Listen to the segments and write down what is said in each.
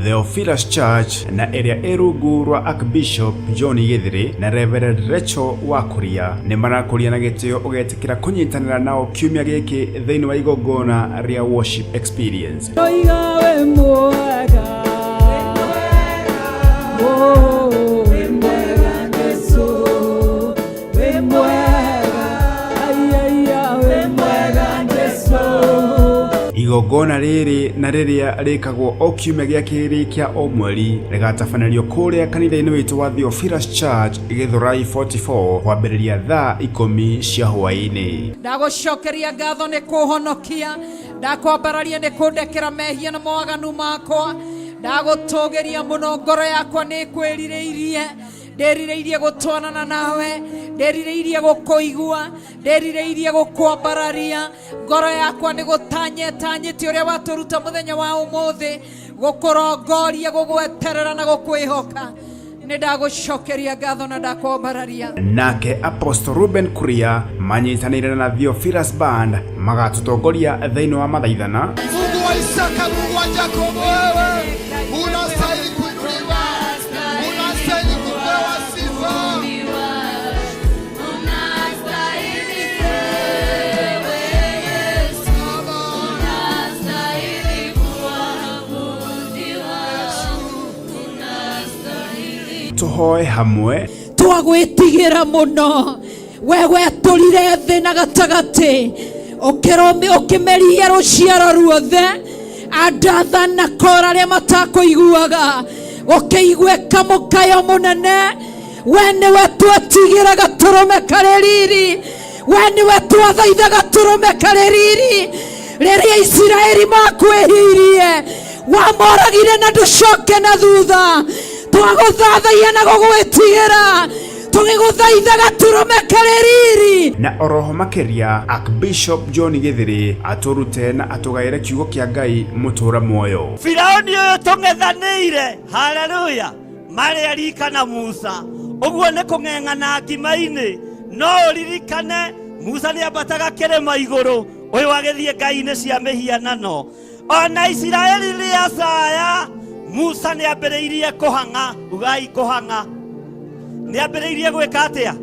Theophilus Church na ĩrĩa ĩ rungu rwa Archbishop John Gĩthĩrĩ na Reverend Rachel Wakuria nĩ marakũria na gĩtĩo ũgetĩkĩra kũnyitanĩra nao kiumia gĩkĩ thĩinĩ wa igongona rĩa worship experience. Ndoiga wĩ mwega. Oh, wĩ mwega Jesũ, wĩ mwega. Ai, ai, ai, wĩ mwega Jesũ. Igongona rĩrĩ na rĩrĩa rĩkagwo o kiumia gĩa kerĩ kĩa o mweri rĩgatabanĩrio kũrĩa kanitha-inĩ witũ wa Theophilus Church Gĩthũrai 44 kwambĩrĩria thaa 10 cia hwaĩ-inĩ. Ndagũcokeria ngatho nĩ kũhonokia, ndakwambararia nĩ kũndekera mehia na mawaganu makwa, ndagũtũgĩria mũno, ngoro yakwa nĩ kwĩrirĩirie, ndĩrirĩirie gũtwarana nawe, ndĩrirĩirie gũkũigua, ndĩrirĩirie gũkwambararia, ngoro yakwa nĩ gũtanyetanyĩte ũrĩa watũruta mũthenya wa ũmũthĩ, gũkũrongoria, gũgweterera na gũkwĩhoka. Nĩ ndagũcokeria ngatho na ndakwambararia. Nake Apostle Ruben Kuria manyitanĩire na Theophilus Band magatũtongoria thĩinĩ wa mathaithana. Mungu wa Isaka, Mungu wa Yakobo, wewe unastahili kuinuliwa, unastahili kupewa sifa. Tũhoe hamwe. Twagwĩtigĩra mũno, we wetũrire thĩ na gatagatĩ, ũkĩmeria rũciaro ruothe, Adatha na Kora arĩa matakũiguaga, ũkĩiguĩka mũkayo mũnene. We nĩwe twetigĩra gatũrũme karĩ riri, we nĩwe twathaitha gatũrũme karĩ riri. Rĩrĩa Isiraeli makwĩhirie, wamoragire na ndũcoke na thutha. Twagũthathaia na gũgwĩtigĩra, tũgĩgũthaitha gatũrũme karĩ riri. Na oroho makĩria Archbishop John Gĩthĩrĩ atũrute na atũgaĩre kiugo kĩa Ngai mũtũra muoyo. Firauni ũyũ tũng'ethanĩire, haleluya, marĩ Erika na Musa, ũguo nĩ kũng'eng'ana ngima-inĩ. No ũririkane Musa nĩ ambataga kĩrĩma igũrũ, ũyũ agĩthiĩ ngai-inĩ cia mĩhianano. Ona Isiraeli rĩacaya, Musa nĩ ambĩrĩirie kũhang'a, ugai kũhang'a. Nĩ ambĩrĩirie gwĩka atĩa?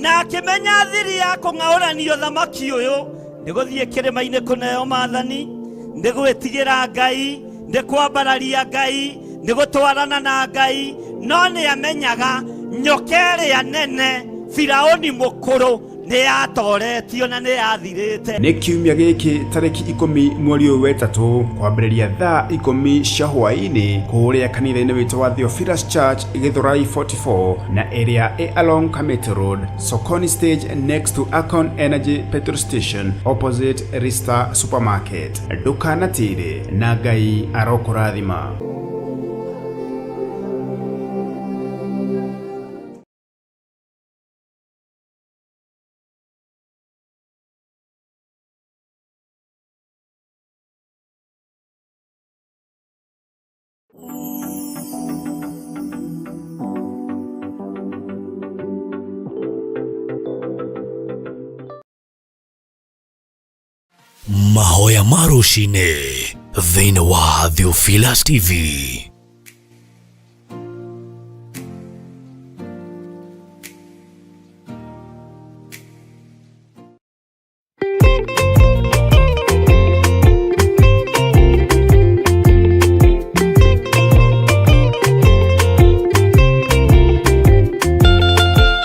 Na akĩmenya thiri ya kũng'aũrania ũthamaki ũyũ nĩ gũthiĩ kĩrĩma-inĩ kũneo maathani, nĩ gwĩtigĩra Ngai, nĩ kwambararia Ngai, nĩ gũtwarana na Ngai. No nĩ amenyaga nyoka ĩrĩa nene Firaũni mũkũrũ nĩ yatoretio na nĩ yathirĩte. Nĩ kiumia gĩkĩ tarĩki 10 mweri ũyũ wetatũ kwambĩrĩria thaa 10 cia hwaĩ-inĩ kũrĩa kanitha-inĩ witũ wa Theophilus Church Gĩthũrai 44 na ĩrĩa ĩ along Kamiti Road, Sokoni Stage next to Akon Energy petrol station opposite Rista Supermarket. Ndũkanatĩre na Ngai arokũrathima. Mahoya ma rũcinĩ thĩinĩ wa Theophilus TV.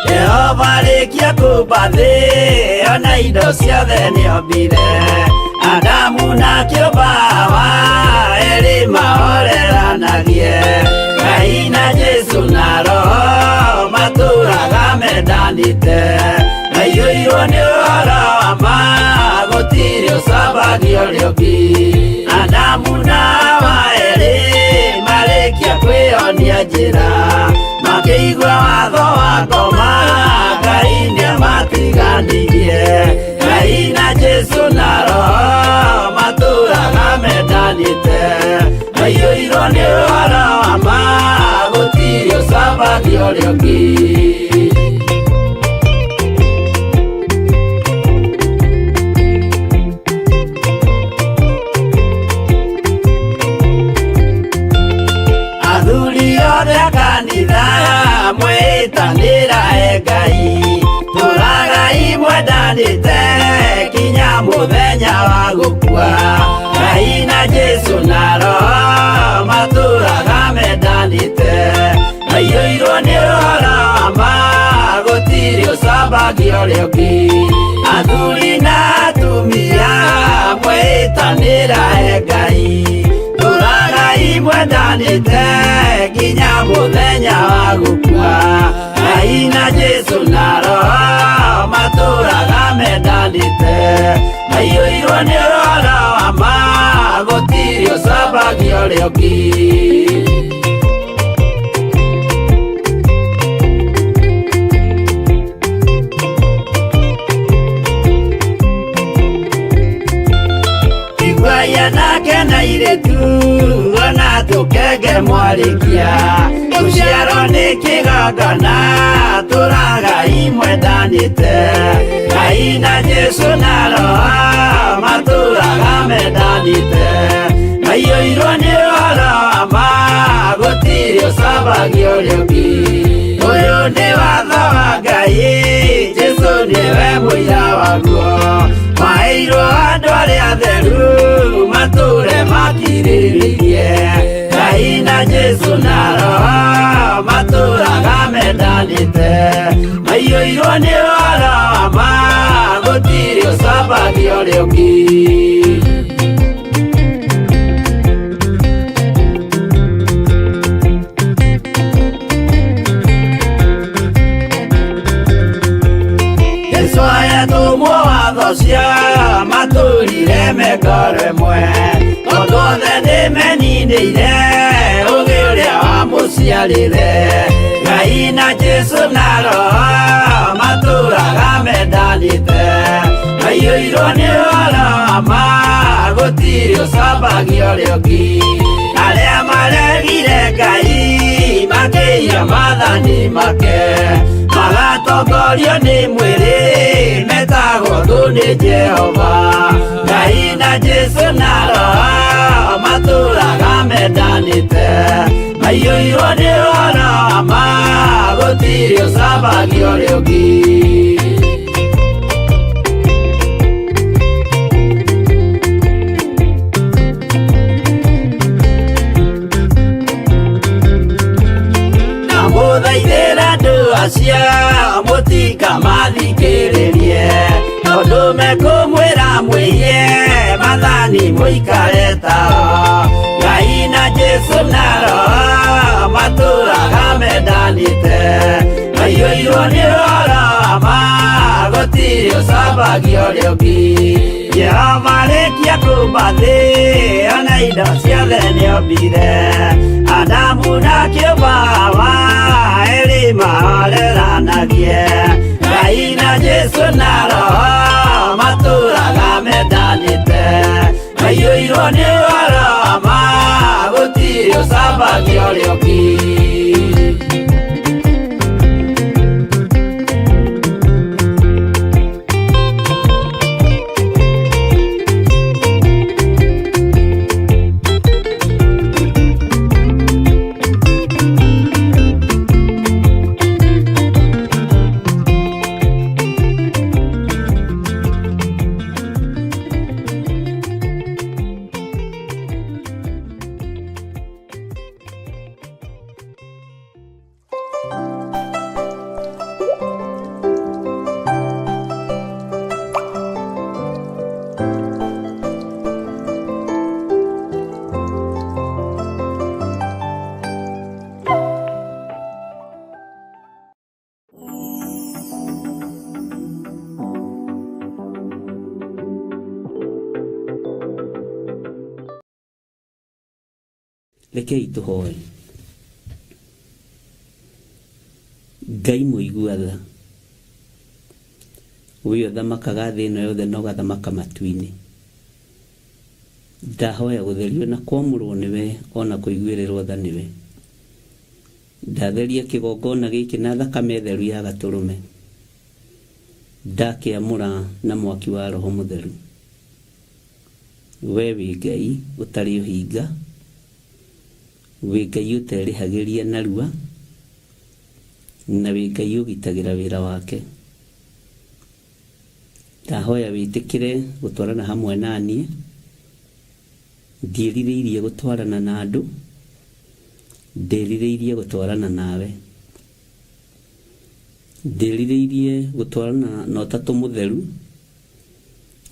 Jehova arĩkia kũmba thĩ ona indo ciothe nĩombire, Adamu na kĩũmba Hawa erĩ mahoreranagie, Ngai na Jesũ na Roho matũraga mendanĩte, maiyũirwo nĩ ũhoro wa ma gũtirĩ ũcambagio ũrĩa ũngĩ. Adamu na Hawa erĩ marĩkia kwĩyonia njĩra, makĩigua watho wa ngoma, Ngai nĩamatiganirie. Ngai na Jesũ na Roho matũraga mendanĩte, maiyũirwo nĩ ũhoro wa ma gũtirĩ ũcambagio ũrĩa ũngĩ. Ngai tũragai mwendanĩte kinya mũthenya wa gũkua Ngai na Jesũ na Roho matũraga mendanĩte maiyũirwo nĩ ũhoro wa ma gũtirĩ ũcambagia ũrĩa ũngĩ athuri na atumia mwĩtanĩra he Ngai tũragai mwendanĩte nginya mũthenya wa gũkua Ngai na Jesũ na Roho matũraga mendanĩte maiyũirwo nĩ ũhoro wa ma gũtirĩ ũcambagia ũrĩa ũngĩ. Iguaia nake na irĩtu ona tũkenge mwarĩkia gũciarwo nĩ kĩgongona tũragai mwendanĩte Ngai na Jesũ na Roho matũraga mendanĩte maiyũirwo nĩ ũhoro wa ma gũtirĩ ũcambagia ũrĩa ũngĩ ũyũ nĩ watho wa Ngai Jesũ nĩwe mũira waguo maheirwo andũ arĩa atheru matũre makirĩrĩirie Ngai na Jesũ na Roho matũraga mendanĩte maiyũirwo nĩ ũhoro wa ma gũtirĩ ũcambagia ũrĩa ũngĩ. Jesũ ayatũmwo watho cia matũrire mengoro ĩmwe tondũ othe nĩmeninĩire ũgĩ ũrĩa wamũciarire Ngai na Jesũ na Roho matũraga mendanĩte maiyũirwo nĩ ũhoro wa ma gũtirĩ ũcambagia ũrĩa ũngĩ arĩa maregire Ngai makĩiya maathani make magatongorio nĩ mwĩrĩ metagwo thũ nĩ Jehova Ngai na Jesũ na Roho matũraga mendanĩte maiyũirwo nĩ ũhoro wa ma gũtirĩ ũcambagia ũrĩa ũngĩ. Ndamũthaithĩra andũ acio mũtikamathikĩrĩrie tondũ mekũmwĩra mwĩhie maathani mũikare tao Ngai na Jesũ na Roho matũraga mendanĩte maiyũirwo nĩ ũhoro wa ma gũtirĩ ũcambagia ũrĩa ũngĩ Jehova arĩkia kũmba thĩ ona indo ciothe nĩombire Adamu na kĩũmba Hawa erĩ mahoreranagie Ngai na Jesũ na Roho matũraga mendanĩte maiyũirwo nĩ ũhoro wa ma gũtirĩ ũcambagia ũrĩa ũngĩ. Rekei tũhoe. Ngai mũigua tha, ũyũ ũthamakaga thĩ ĩno yothe na ũgathamaka matu-inĩ, ndahoya gũtherio na kwamũrwo nĩwe ona kũiguĩrĩrwo tha nĩwe. Ndatheria kĩgongona gĩkĩ na thakame theru ya gatũrũme, ndakĩamũra na mwaki wa Roho Mũtheru. We wĩ Ngai ũtarĩ ũhinga, wĩ Ngai ũterĩhagĩria narua, Na wĩ Ngai ũgitagĩra wĩra wake. Ndahoya wĩtĩkĩre gũtwarana hamwe na niĩ. Ndiĩrirĩirie gũtwarana na andũ, ndĩrirĩirie gũtwarana nawe. Ndĩrirĩirie gũtwarana na Ũtatũ Mũtheru,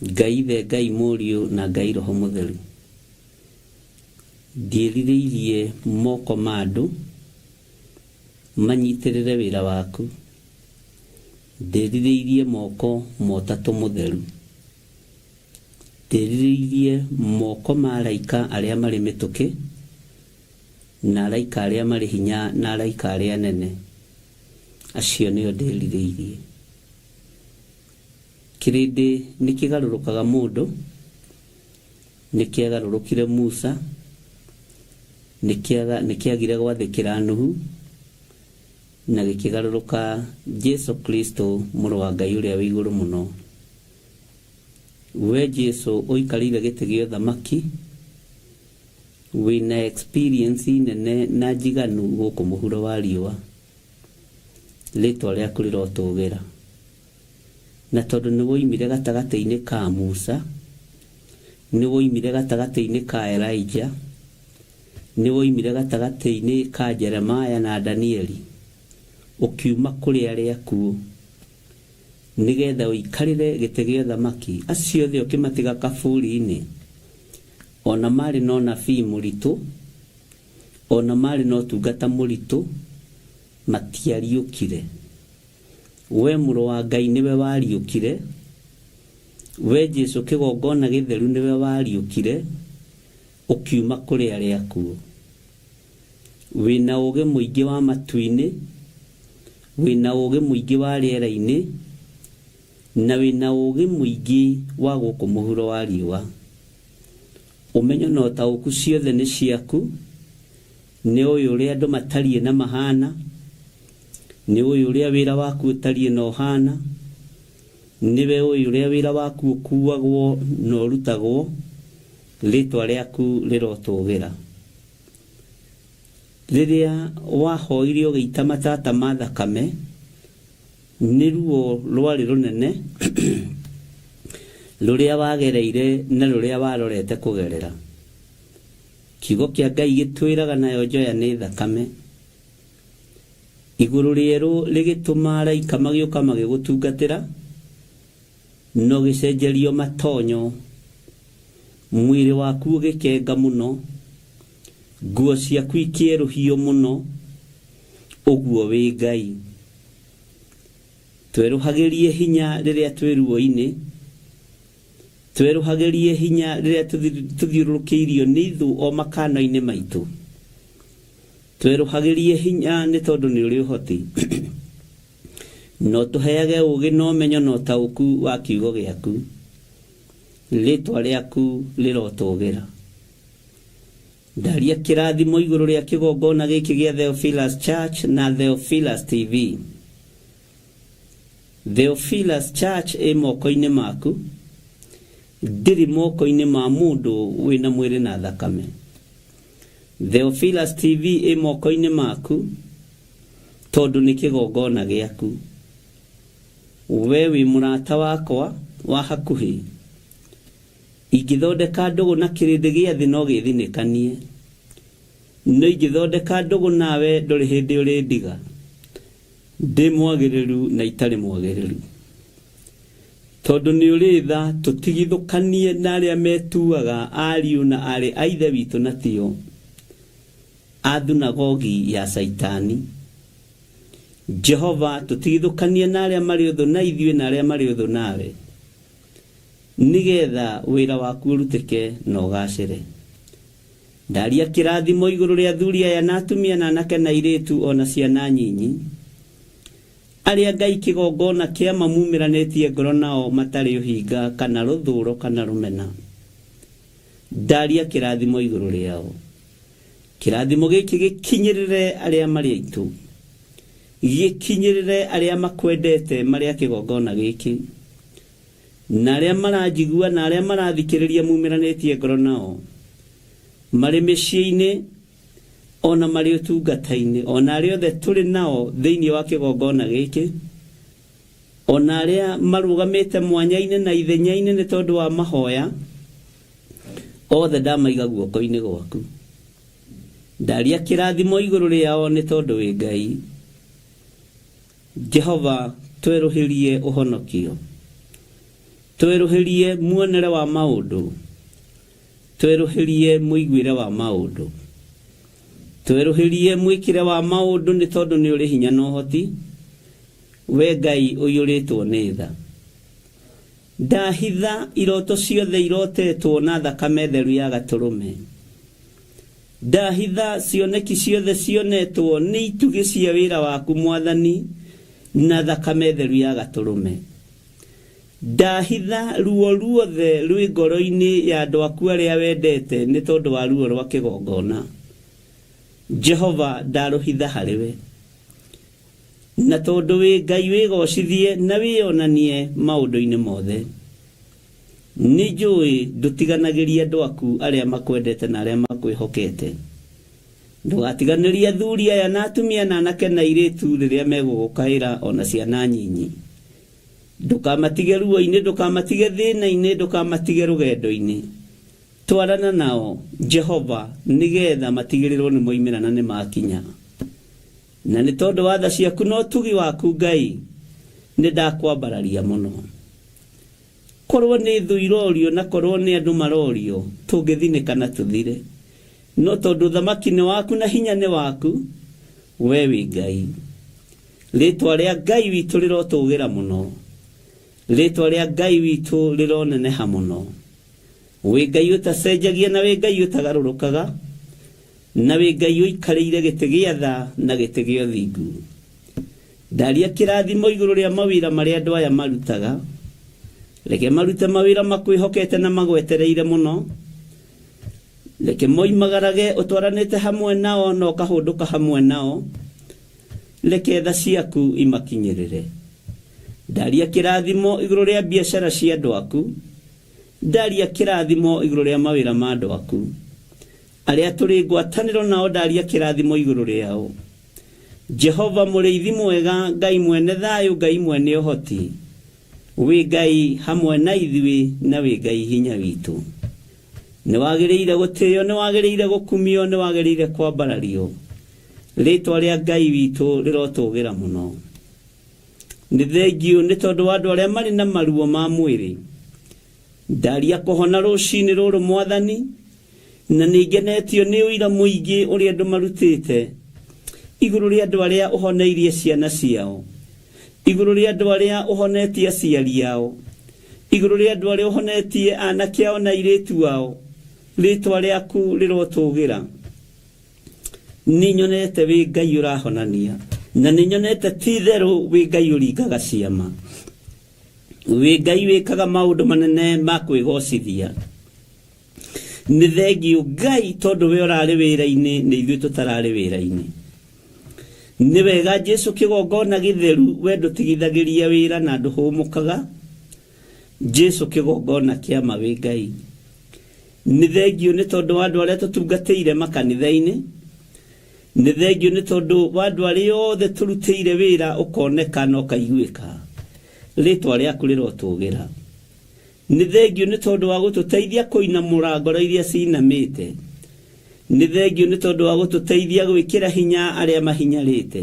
Ngai Ithe, Ngai Mũriũ na Ngai Roho Mũtheru. Ndiĩrirĩirie moko ma andũ manyitĩrĩre wĩra waku, ndĩrirĩirie moko ma Ũtatũ Mũtheru. Ndĩrirĩirie moko ma araika arĩa marĩ mĩtũkĩ, na araika arĩa marĩ hinya na araika arĩa anene. Acio nĩo ndĩrirĩirie. Kĩrĩndĩ nĩ kĩgarũrũkaga mũndũ, nĩ kĩagarũrũkire Musa, nĩ kĩagire gwathĩkĩra Nuhu, na gĩkĩgarũrũka Jesu Kristo, Mũrũ wa Ngai ũrĩa wĩ igũrũ mũno. We Jesu ũikarĩire gĩtĩ gĩa ũthamaki, wĩna experience nene na njiganu gũkũ mũhuro wa riũa. Rĩtwa rĩaku rĩrotũgĩra. Na tondũ nĩ woimire gatagatĩ-inĩ ka Musa, nĩ woimire gatagatĩ-inĩ ka Elijah, nĩ woimire gatagatĩ-inĩ ka Jeremiah na Danieli, ũkiuma kũrĩ arĩa akuũ, nĩgetha ũikarĩre gĩtĩ gĩa ũthamaki, acio othe ũkĩmatiga kaburi-inĩ, o na marĩ na ũnabii mũritũ, o na marĩ na ũtungata mũritũ, matiariũkire. We Mũrũ wa Ngai nĩwe wariũkire, we Jesu kĩgongona gĩtheru nĩwe wariũkire, ũkiuma kũrĩ arĩa akuũ. Wĩna ũũgĩ mũingĩ wa matu-inĩ, wĩna ũũgĩ mũingĩ wa rĩera-inĩ, na wĩna ũũgĩ mũingĩ wa gũkũ mũhuro wa riũa. Ũmenyo na ũtaũku ciothe nĩ ciaku, nĩ ũĩ ũrĩa andũ matariĩ na mahana, nĩ ũĩ ũrĩa wĩra waku ũtariĩ na ũhana, nĩwe ũĩ ũrĩa wĩra waku ũkuagwo na ũrutagwo, rĩtwa rĩaku rĩrotũgĩra. Rĩrĩa wahoire ũgĩita matata ma thakame, nĩ ruo rwarĩ rũnene rũrĩa wagereire na rũrĩa warorete kũgerera. Kiugo kĩa Ngai gĩtwĩraga nayo njoya nĩ thakame. Igũrũ rĩerũ rĩgĩtũma araika magĩũka magĩgũtungatĩra, na ũgĩcenjerio matonyo, mwĩrĩ waku ũgĩkenga mũno, nguo ciaku ikĩerũhio mũno, ũguo wĩ Ngai. Twerũhagĩrie hinya rĩrĩa twĩ ruo-inĩ, twerũhagĩrie hinya rĩrĩa tũthiũrũrũkĩirio nĩ ithũ o makano-inĩ maitũ. Twerũhagĩrie hinya nĩ tondũ nĩ ũrĩ ũhoti. Na ũtũheage ũũgĩ na ũmenyo na ũtaũku wa kiugo gĩaku. Rĩtwa rĩaku rĩrotũgĩra. Ndaria kĩrathimo igũrũ rĩa kĩgongona gĩkĩ gĩa Theophilus Church na Theophilus TV. Theophilus Church ĩ moko-inĩ maku, ndĩrĩ moko-inĩ ma mũndũ wĩna mwĩrĩ na thakame. Theophilus TV ĩ moko-inĩ maku tondũ nĩ kĩgongona gĩaku. We wĩ mũrata wakwa wa hakuhĩ. Ingĩthondeka ndũgũ na kĩrĩndĩ gĩa thĩ no gĩthinĩkanie. No ingĩthondeka ndũgũ nawe ndũrĩ hĩndĩ ũrĩndiga. Ndĩ mwagĩrĩru na itarĩ mwagĩrĩru. Tondũ nĩ ũrĩ tha tũtigithũkanie na arĩa metuaga ariũ na aarĩ a Ithe witũ na tio, a thunagogi ya Caitani. Jehova, tũtigithũkanie na arĩa marĩ ũthũ na ithuĩ na arĩa marĩ ũthũ nawe, nĩgetha wĩra waku ũrutĩke na ũgaacĩre. Ndaria kĩrathimo igũrũ rĩa athuri aya na atumia na anake na airĩtu o na ciana nyinyi, arĩa Ngai kĩgongona kĩa mamumĩranĩtie ngoro nao matarĩ ũhinga kana rũthũũro kana rũmena. Ndaria kĩrathimo igũrũ rĩao. Kĩrathimo gĩkĩ gĩkinyĩrĩre arĩa marĩ aitũ, gĩkinyĩrĩre arĩa makwendete marĩ a kĩgongona gĩkĩ, na arĩa maranjigua na arĩa marathikĩrĩria mumĩranĩtie ngoro nao, marĩ mĩciĩ-inĩ, Ona marĩ ũtungata-inĩ, ona arĩa othe tũrĩ nao thĩinĩ wa kĩgongona gĩkĩ, ona arĩa marũgamĩte mwanya-inĩ na ithenya-inĩ nĩ tondũ wa mahoya, othe ndamaiga guoko-inĩ gwaku. Ndaria kĩrathimo igũrũ rĩao nĩ tondũ wĩ Ngai. Jehova, twerũhĩrie ũhonokio, twerũhĩrie muonere wa maũndũ, twerũhĩrie mũiguĩre wa maũndũ, twerũhĩrie mwĩkĩre wa maũndũ nĩ tondũ nĩ ũrĩ hinya na ũhoti. We Ngai ũiyũrĩtwo nĩ tha. Ndahitha iroto ciothe irotetwo na thakame theru ya gatũrũme. Ndahitha cioneki ciothe cionetwo nĩ itugĩ cia wĩra waku Mwathani na thakame theru ya gatũrũme. Ndahitha ruo ruothe rwĩ ngoro-inĩ ya andũ aku arĩa wendete nĩ tondũ wa ruo rwa kĩgongona. Jehova, ndarũhitha harĩ we. Na tondũ wĩ Ngai wĩgocithie na wĩyonanie maũndũ-inĩ mothe. Nĩ njũĩ ndũtiganagĩria andũ aku arĩa makwendete na arĩa makwĩhokete. Ndũgatiganĩrie athuri aya na atumia na anake na airĩtu rĩrĩa megũgũkaĩra o na ciana nyinyi. Ndũkamatige ruo-inĩ, ndũkamatige thĩna-inĩ, ndũkamatige rũgendo-inĩ. Twarana nao, Jehova, nĩgetha matigĩrĩrwo nĩ moimĩra na nĩ makinya. Na nĩ tondũ wa tha ciaku na ũtugi waku, Ngai, nĩ ndakwambararia mũno. Korwo nĩ thũ irorio na korwo nĩ andũ marorio, tũngĩthinĩka na tũthire. No tondũ ũthamaki nĩ waku na hinya nĩ waku, we wĩ Ngai. Rĩĩtwa rĩa Ngai witũ rĩrotũgĩra mũno. Rĩĩtwa rĩa Ngai witũ rĩroneneha mũno. Wĩ Ngai ũtacenjagia na wĩ Ngai ũtagarũrũkaga, na wĩ Ngai ũikarĩire gĩtĩ gĩa tha na gĩtĩ gĩa ũthingu. Ndaria kĩrathimo igũrũ rĩa mawĩra marĩa andũ aya marutaga. Reke marute mawĩra makwĩhokete na magwetereire mũno. Reke moimagarage ũtwaranĩte hamwe nao na ũkahũndũka hamwe nao. Reke tha ciaku imakinyĩrĩre. Ndaria kĩrathimo igũrũ rĩa biacara cia andũ aku. Ndaria kĩrathimo igũrũ rĩa mawĩra ma andũ aku. Arĩa tũrĩ ngwatanĩro nao ndaria kĩrathimo igũrũ rĩao. Jehova mũrĩithi mwega, Ngai mwene thayũ, Ngai mwene ũhoti, wĩ Ngai hamwe na ithuĩ na wĩ Ngai hinya witũ. Nĩ wagĩrĩire gũtĩo, nĩ wagĩrĩire gũkumio, nĩ wagĩrĩire kwambarario. Rĩĩtwa rĩa Ngai witũ rĩrotũgĩra mũno. Nĩ thengiũ nĩ tondũ wa andũ arĩa marĩ na maruo ma mwĩrĩ. Ndaria kũhona rũcinĩ rũrũ Mwathani, na nĩ ngenetio nĩ ũira mũingĩ ũrĩa andũ marutĩte igũrũ rĩa andũ arĩa ũhoneirie ciana ciao, igũrũ rĩa andũ arĩa ũhonetie aciari ao, igũrũ rĩa andũ arĩa ũhonetie anake ao na airĩtu ao. Rĩĩtwa rĩaku rĩrotũgĩra. Nĩ nyonete wĩ Ngai ũrahonania, na nĩ nyonete ti itherũ wĩ Ngai ũringaga ciama. Wĩ Ngai wĩkaga maũndũ manene ma kwĩgocithia. Nĩ thengiũ Ngai tondũ we ũrarĩ wĩra-inĩ nĩ ithuĩ tũtararĩ wĩra-inĩ. Nĩ wega Jesu kĩgongona gĩtheru we ndũtigithagĩria wĩra na ndũhũmũkaga. Jesu kĩgongona kĩa ma wĩ Ngai. Nĩ thengiũ nĩ tondũ wa andũ arĩa tũtungatĩire makanitha-inĩ. Nĩ thengiũ nĩ tondũ wa andũ arĩa othe tũrutĩire wĩra ũkoneka na ũkaiguĩka. Rĩtwa rĩaku rĩrotũgĩra. Nĩ thengiũ nĩ tondũ wa gũtũteithia kũinamũra ngoro iria cinamĩte. Nĩ thengiũ nĩ tondũ wa gũtũteithia gwĩkĩra hinya arĩa mahinyarĩte.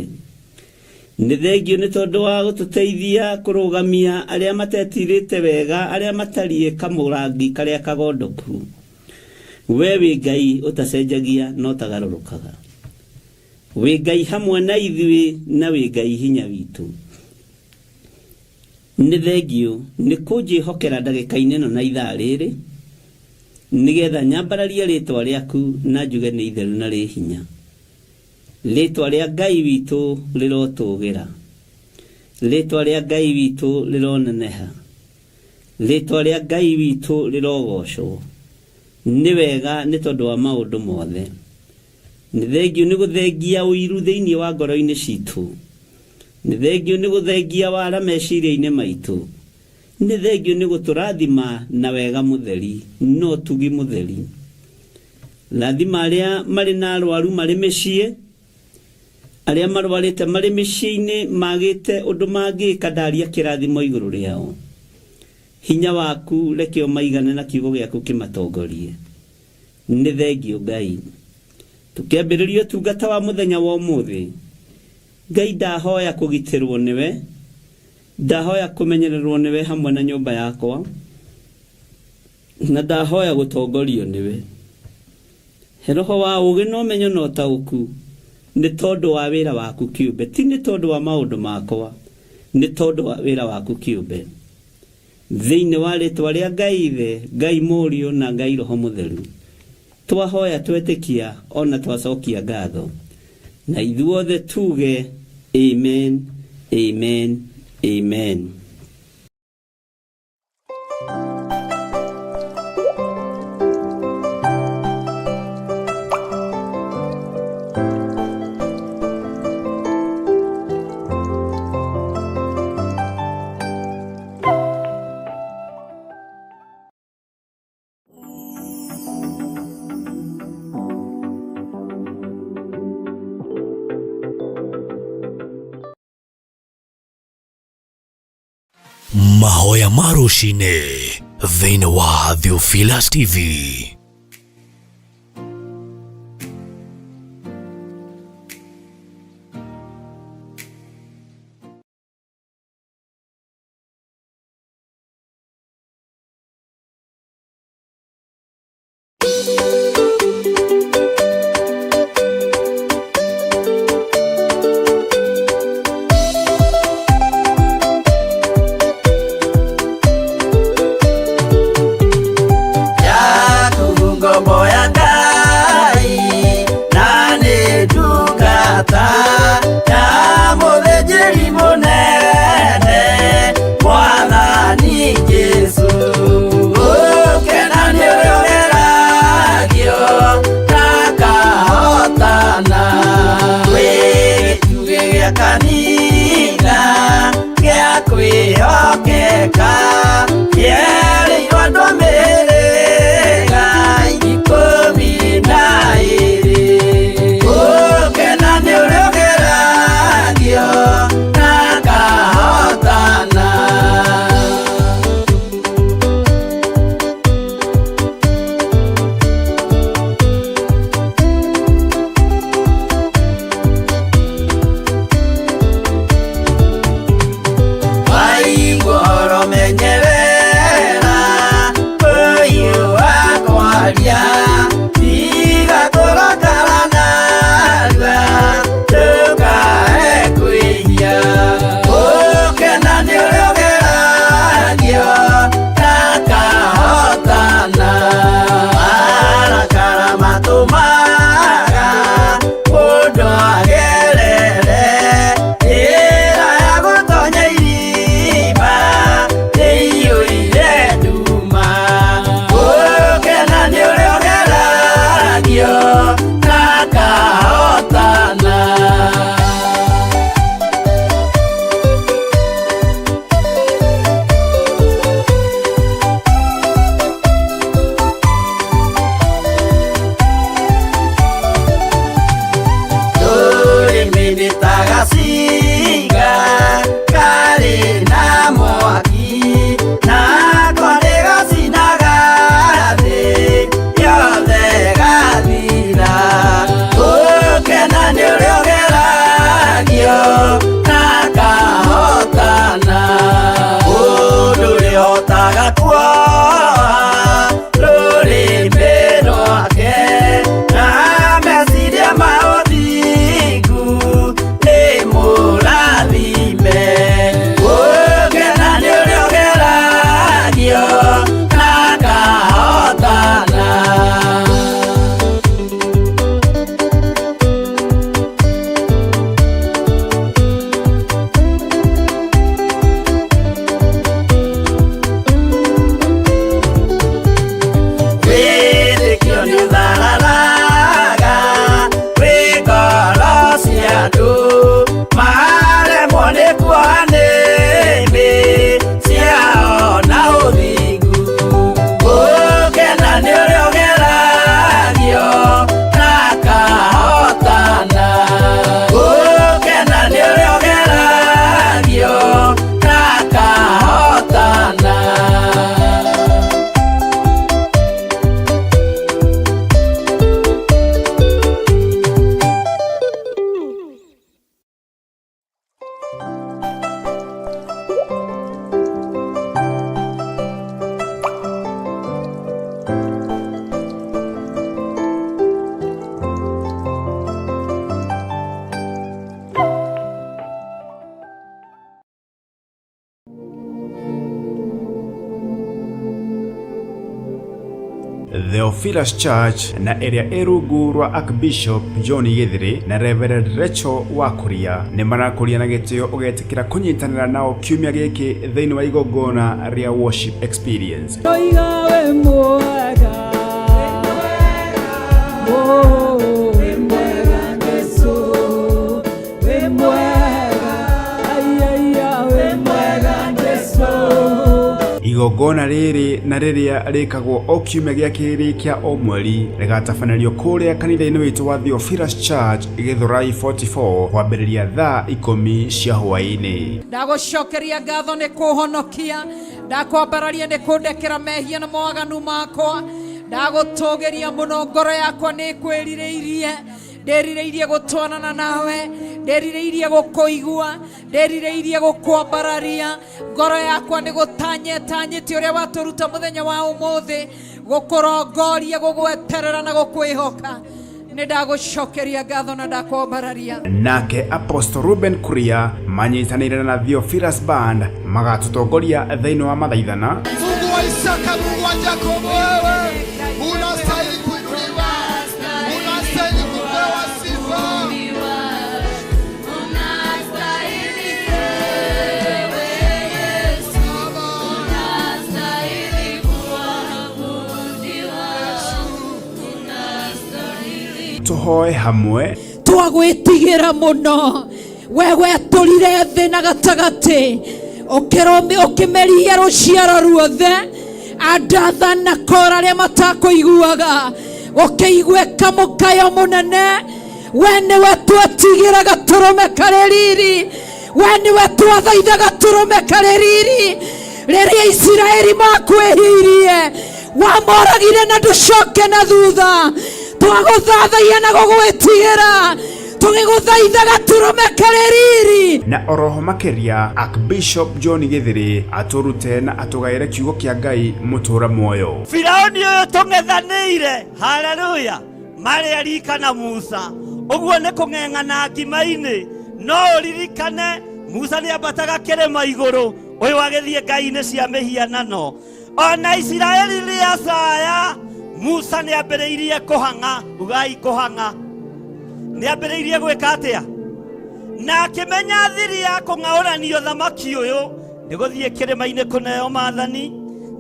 Nĩ thengiũ nĩ tondũ wa gũtũteithia kũrũgamia arĩa matetirĩte wega, arĩa matariĩ kamũrangi karĩa kagondoku. We wĩ Ngai ũtacenjagia na ũtagarũrũkaga. Wĩ Ngai hamwe na ithuĩ na wĩ Ngai hinya witũ. Nĩ thengiũ nĩ kũnjĩhokera ndagĩka-inĩ ĩno na ithaa rĩrĩ, nĩgetha nyambararie rĩtwa rĩaku na njuge nĩ itheru na rĩ hinya. Rĩtwa rĩa Ngai witũ rĩrotũgĩra. Rĩtwa rĩa Ngai witũ rĩroneneha. Rĩtwa rĩa Ngai witũ rĩrogocwo. Nĩ wega nĩ tondũ wa maũndũ mothe. Nĩ thengiũ nĩ gũthengia ũiru thĩinĩ wa ngoro-inĩ citũ. Nĩ thengiũ nĩ gũthengia wara meciria-inĩ maitũ. Nĩ thengiũ nĩ gũtũrathima na wega mũtheri na ũtugi mũtheri. Rathima arĩa marĩ na arwaru marĩ mĩciĩ, arĩa marwarĩte marĩ mĩciĩ-inĩ magĩte ũndũ mangĩka, ndaria kĩrathimo igũrũ rĩao. Hinya waku reke ũmaigane na kiugo gĩaku kĩmatongorie. Nĩ thengio Ngai. Tũkĩambĩrĩria ũtungata wa mũthenya wa ũmũthĩ, Ngai ndahoya kũgitĩrwo nĩwe, ndahoya kũmenyererwo nĩwe hamwe na nyũmba yakwa, na ndahoya gũtongorio nĩwe. He roho wa ũũgĩ na ũmenyo na ũtaũku, nĩ tondũ wa wĩra waku kĩũmbe, ti nĩ tondũ wa maũndũ makwa, nĩ tondũ wa wĩra waku kĩũmbe. Thĩinĩ wa rĩtwa rĩa Ngai Ithe, Ngai Mũriũ na Ngai Roho Mũtheru, twahoya twetĩkia ona twacokia ngatho, na ithuothe tuge amen, amen, amen. Mahoya ma rũcinĩ thĩinĩ wa Theophilus TV. Yaku ngombo ya Ngai na nĩ ndungata ya mũthĩnjĩri mũnene Mwathani Jesũ. Gũkena nĩ ũrĩa ũgeragia. Theophilus Church na ĩrĩa ĩ rungu rwa Archbishop John Gĩthĩrĩ na Reverend Rachel Wakuria nĩ marakũria na gĩtĩo ũgetĩkĩra kũnyitanĩra nao kiumia gĩkĩ thĩinĩ wa igongona rĩa worship experience. Ndoiga wĩ mwega. Oh, wĩ mwega Jesũ, wĩ mwega. Ai, ai, ai, wĩ mwega Jesũ. Igongona rĩrĩ na rĩrĩa rĩkagwo o kiumia gĩa kerĩ kĩa o mweri rĩgatabanĩrio kũrĩa kanitha-inĩ witũ wa Theophilus Church Gĩthũrai 44 kwambĩrĩria thaa 10 cia hwaĩ-inĩ. Ndagũcokeria ngatho nĩ kũhonokia, ndakwambararia nĩ kũndekera mehia na mawaganu makwa, ndagũtũgĩria mũno, ngoro yakwa nĩ ĩkwĩrirĩirie, ndĩrirĩirie gũtwarana nawe, ndĩrirĩirie gũkũigua, ndĩrirĩirie gũkwambararia, ngoro yakwa nĩ gũtanyetanyĩte ũrĩa watũruta mũthenya wa ũmũthĩ, gũkũrongoria, gũgweterera na gũkwĩhoka. Nĩ ndagũcokeria ngatho na ndakwambararia. Nake Apostle Ruben Kuria manyitanĩire na Theophilus Band magatũtongoria thĩinĩ wa mathaithana. Mungu wa Isaka, Mungu wa Yakobo, wewe unastahili kuinuliwa, unastahili kupewa sifa. Tũhoe hamwe. Twagwĩtigĩra mũno, we wetũrire thĩ na gatagatĩ, ũkĩmeria rũciaro ruothe, Adatha na Kora arĩa matakũiguaga, ũkĩiguĩka mũkayo mũnene. We nĩwe twetigĩra gatũrũme karĩ riri, we nĩwe twathaitha gatũrũme karĩ riri. Rĩrĩa Isiraeli makwĩhirie, wamoragire na ndũcoke na thutha. Twagũthathaia na gũgwĩtigĩra, tũgĩgũthaitha gatũrũme karĩ riri. Na oroho makĩria Archbishop John Gĩthĩrĩ atũrute na atũgaĩre kiugo kĩa Ngai mũtũra muoyo. Firauni ũyũ tũng'ethanĩire, haleluya, marĩ Arika na Musa, ũguo nĩ kũng'eng'ana ngima-inĩ. No ũririkane Musa nĩ ambataga kĩrĩma igũrũ, ũyũ agĩthiĩ ngai-inĩ cia mĩhianano. Ona Isiraeli rĩacaya, Musa nĩ ambĩrĩirie kũhang'a, ugai kũhang'a. Nĩ ambĩrĩirie gwĩka atĩa? Na akĩmenya thiri ya kũng'aũrania ũthamaki ũyũ nĩ gũthiĩ kĩrĩma-inĩ kũneo maathani,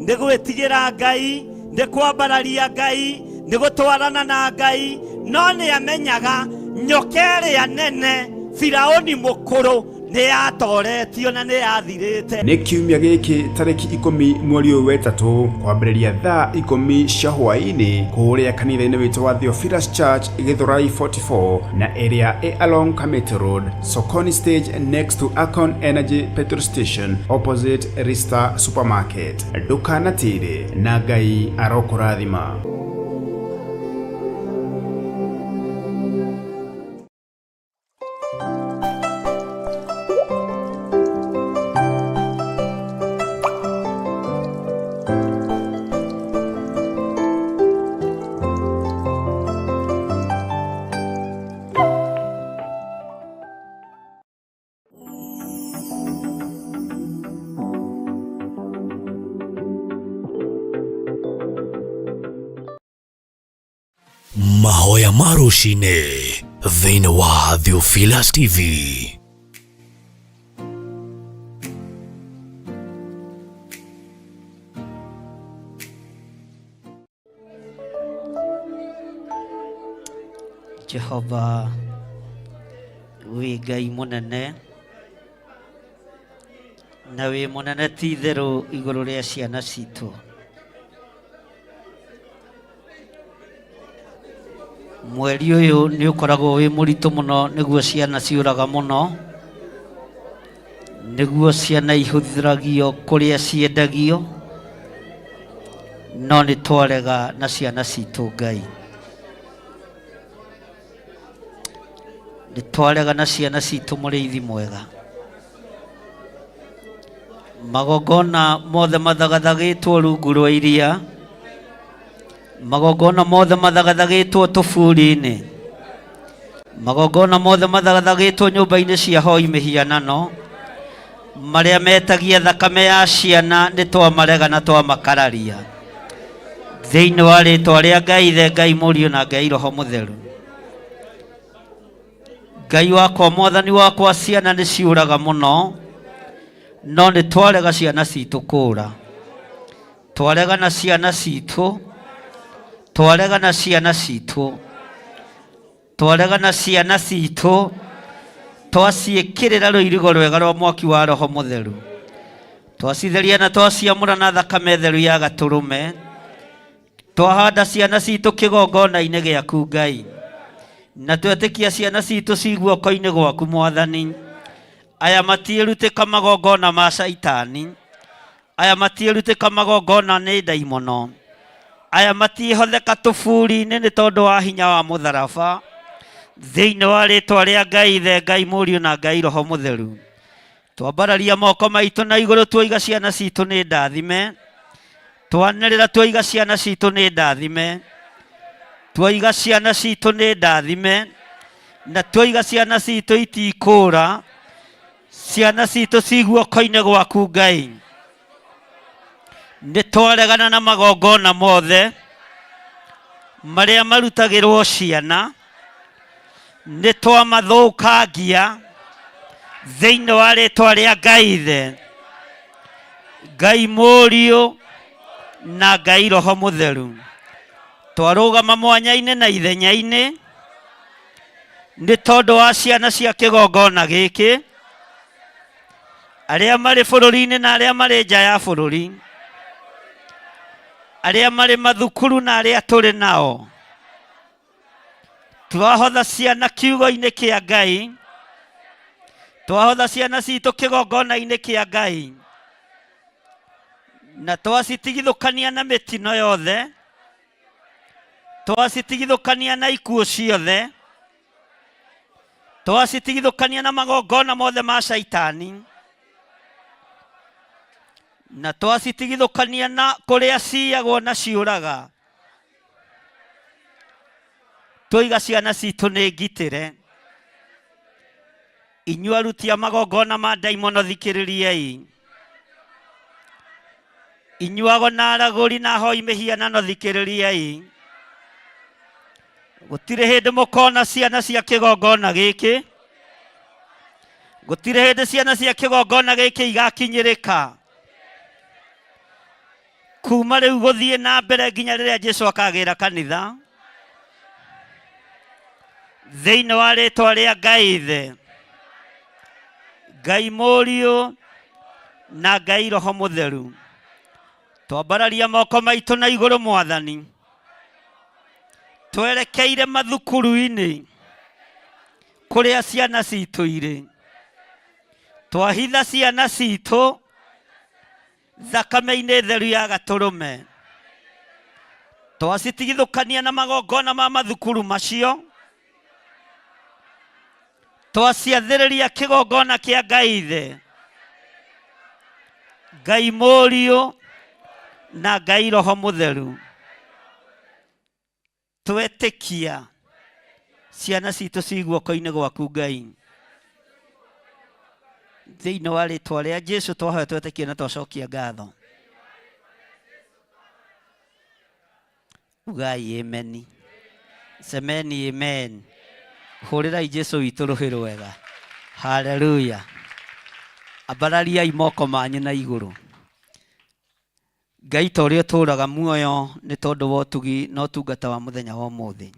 nĩ gwĩtigĩra Ngai, nĩ kwambararia Ngai, nĩ gũtwarana na Ngai. No nĩ amenyaga nyoka ĩrĩa nene Firaũni mũkũrũ nĩ yatoretio na nĩ yathirĩte. Nĩ kiumia gĩkĩ tarĩki 10 mweri ũyũ wetatũ kwambĩrĩria thaa 10 cia hwaĩ-inĩ kũrĩa kanitha-inĩ witũ wa Theophilus Church Gĩthũrai 44 na ĩrĩa ĩ along Kamiti Road, Sokoni Stage next to Akon Energy petrol station opposite Rista Supermarket. Ndũkanatĩre na Ngai arokũrathima. Mahoya ma rũcinĩ thĩinĩ wa Theophilus TV. Jehova wĩ Ngai mũnene na wĩ mũnene ti itherũ igũrũ rĩa ciana citũ. Mweri ũyũ nĩ ũkoragwo wĩ mũritũ mũno nĩguo ciana ciũraga mũno, nĩguo ciana ihũthĩragio kũrĩa ciendagio, no nĩ twarega na ciana citũ Ngai. Nĩ twarega na ciana citũ mũrĩithi mwega. Magongona mothe mathagathagĩtwo rungu rwa iria Magongona mothe mathagathagĩtwo tũburi-inĩ, magongona mothe mathagathagĩtwo nyũmba-inĩ cia hoi mĩhianano, marĩa metagia thakame ya ciana nĩ twamarega na twamakararia. Thĩinĩ wa rĩtwa rĩa Ngai Ithe, Ngai Mũriũ na Ngai Roho Mũtheru. Ngai wakwa, Mwathani wakwa, ciana nĩ ciũraga mũno, no nĩ twarega ciana citũ kũũra. Twarega na ciana citũ, twarega na ciana citũ, twarega na ciana citũ, twaciĩkĩrĩra rũirigo rwega rwa mwaki wa Roho Mũtheru, twacitheria na twaciamũra na thakame theru ya gatũrũme, twahanda ciana citũ kĩgongona-inĩ gĩaku Ngai, na twetĩkia ciana citũ ci guoko-inĩ gwaku Mwathani. Aya matiĩrutĩka magongona ma Caitani, aya matiĩrutĩka magongona nĩ ndaimono, aya matiĩhotheka tũburi-inĩ nĩ tondũ wa hinya wa mũtharaba. Thĩinĩ wa rĩtwa rĩa Ngai Ithe, Ngai Mũriũ na Ngai Roho Mũtheru, twambararia moko maitũ na igũrũ, tuoiga ciana citũ nĩ ndathime, twanĩrĩra tuoiga ciana citũ nĩ ndathime, tuoiga ciana citũ nĩ ndathime, na tuoiga ciana citũ itikũra, ciana citũ ci guoko-inĩ gwaku Ngai. Nĩ twaregana na magongona mothe marĩa marutagĩrwo ciana, nĩ twamathũkangia thĩinĩ wa rĩtwa rĩa Ngai Ithe, Ngai Mũriũ na Ngai Roho Mũtheru. Twarũgama mwanya-inĩ na ithenya-inĩ nĩ tondũ wa ciana cia kĩgongona gĩkĩ, arĩa marĩ bũrũri-inĩ na arĩa marĩ nja ya bũrũri, arĩa marĩ mathukuru na arĩa tũrĩ nao. Twahotha ciana kiugo-inĩ kĩa Ngai, twahotha ciana citũ kĩgongona-inĩ kĩa Ngai, na twacitigithũkania na mĩtino yothe, twacitigithũkania na ikuũ ciothe, twacitigithũkania na magongona mothe ma Caitani, na twacitigithũkania na kũrĩa ciyagwo na ciũraga. Twoiga ciana citũ nĩ ngitĩre. Inyuĩ aruti a magongona ma ndaimono thikĩrĩriai. Inyuĩ ago na aragũri na ahoi mĩhianano thikĩrĩriai. Gũtirĩ hĩndĩ mũkona ciana cia kĩgongona gĩkĩ, gũtirĩ hĩndĩ ciana cia kĩgongona gĩkĩ igakinyĩrĩka kuma rĩu gũthiĩ na mbere nginya rĩrĩa Jesu akagĩra kanitha. Thĩinĩ wa rĩtwa rĩa Ngai Ithe, Ngai Mũriũ na Ngai Roho Mũtheru, twambararia moko maitũ na igũrũ Mwathani, twerekeire mathukuru-inĩ kũrĩa ciana citũ irĩ, twahitha ciana citũ thakame-inĩ theru ya gatũrũme, twacitigithũkania na magongona ma mathukuru macio, twaciathĩrĩria kĩgongona kĩa Ngai Ithe, Ngai Mũriũ na Ngai Roho Mũtheru. Twetĩkia ciana citũ ci guoko-inĩ gwaku Ngai. Thĩinĩ wa rĩtwa rĩa Jesu twahoya twetĩkie na twacokia ngatho. Ugai ameni. Semeni amen. Hũrĩrai Jesu witũ rũhĩ rwega. Haleluya. Ambarariai moko manyu na igũrũ. Ngai ta ũrĩa ũtũũraga muoyo nĩ tondũ wa ũtugi na ũtungata wa mũthenya wa ũmũthĩ.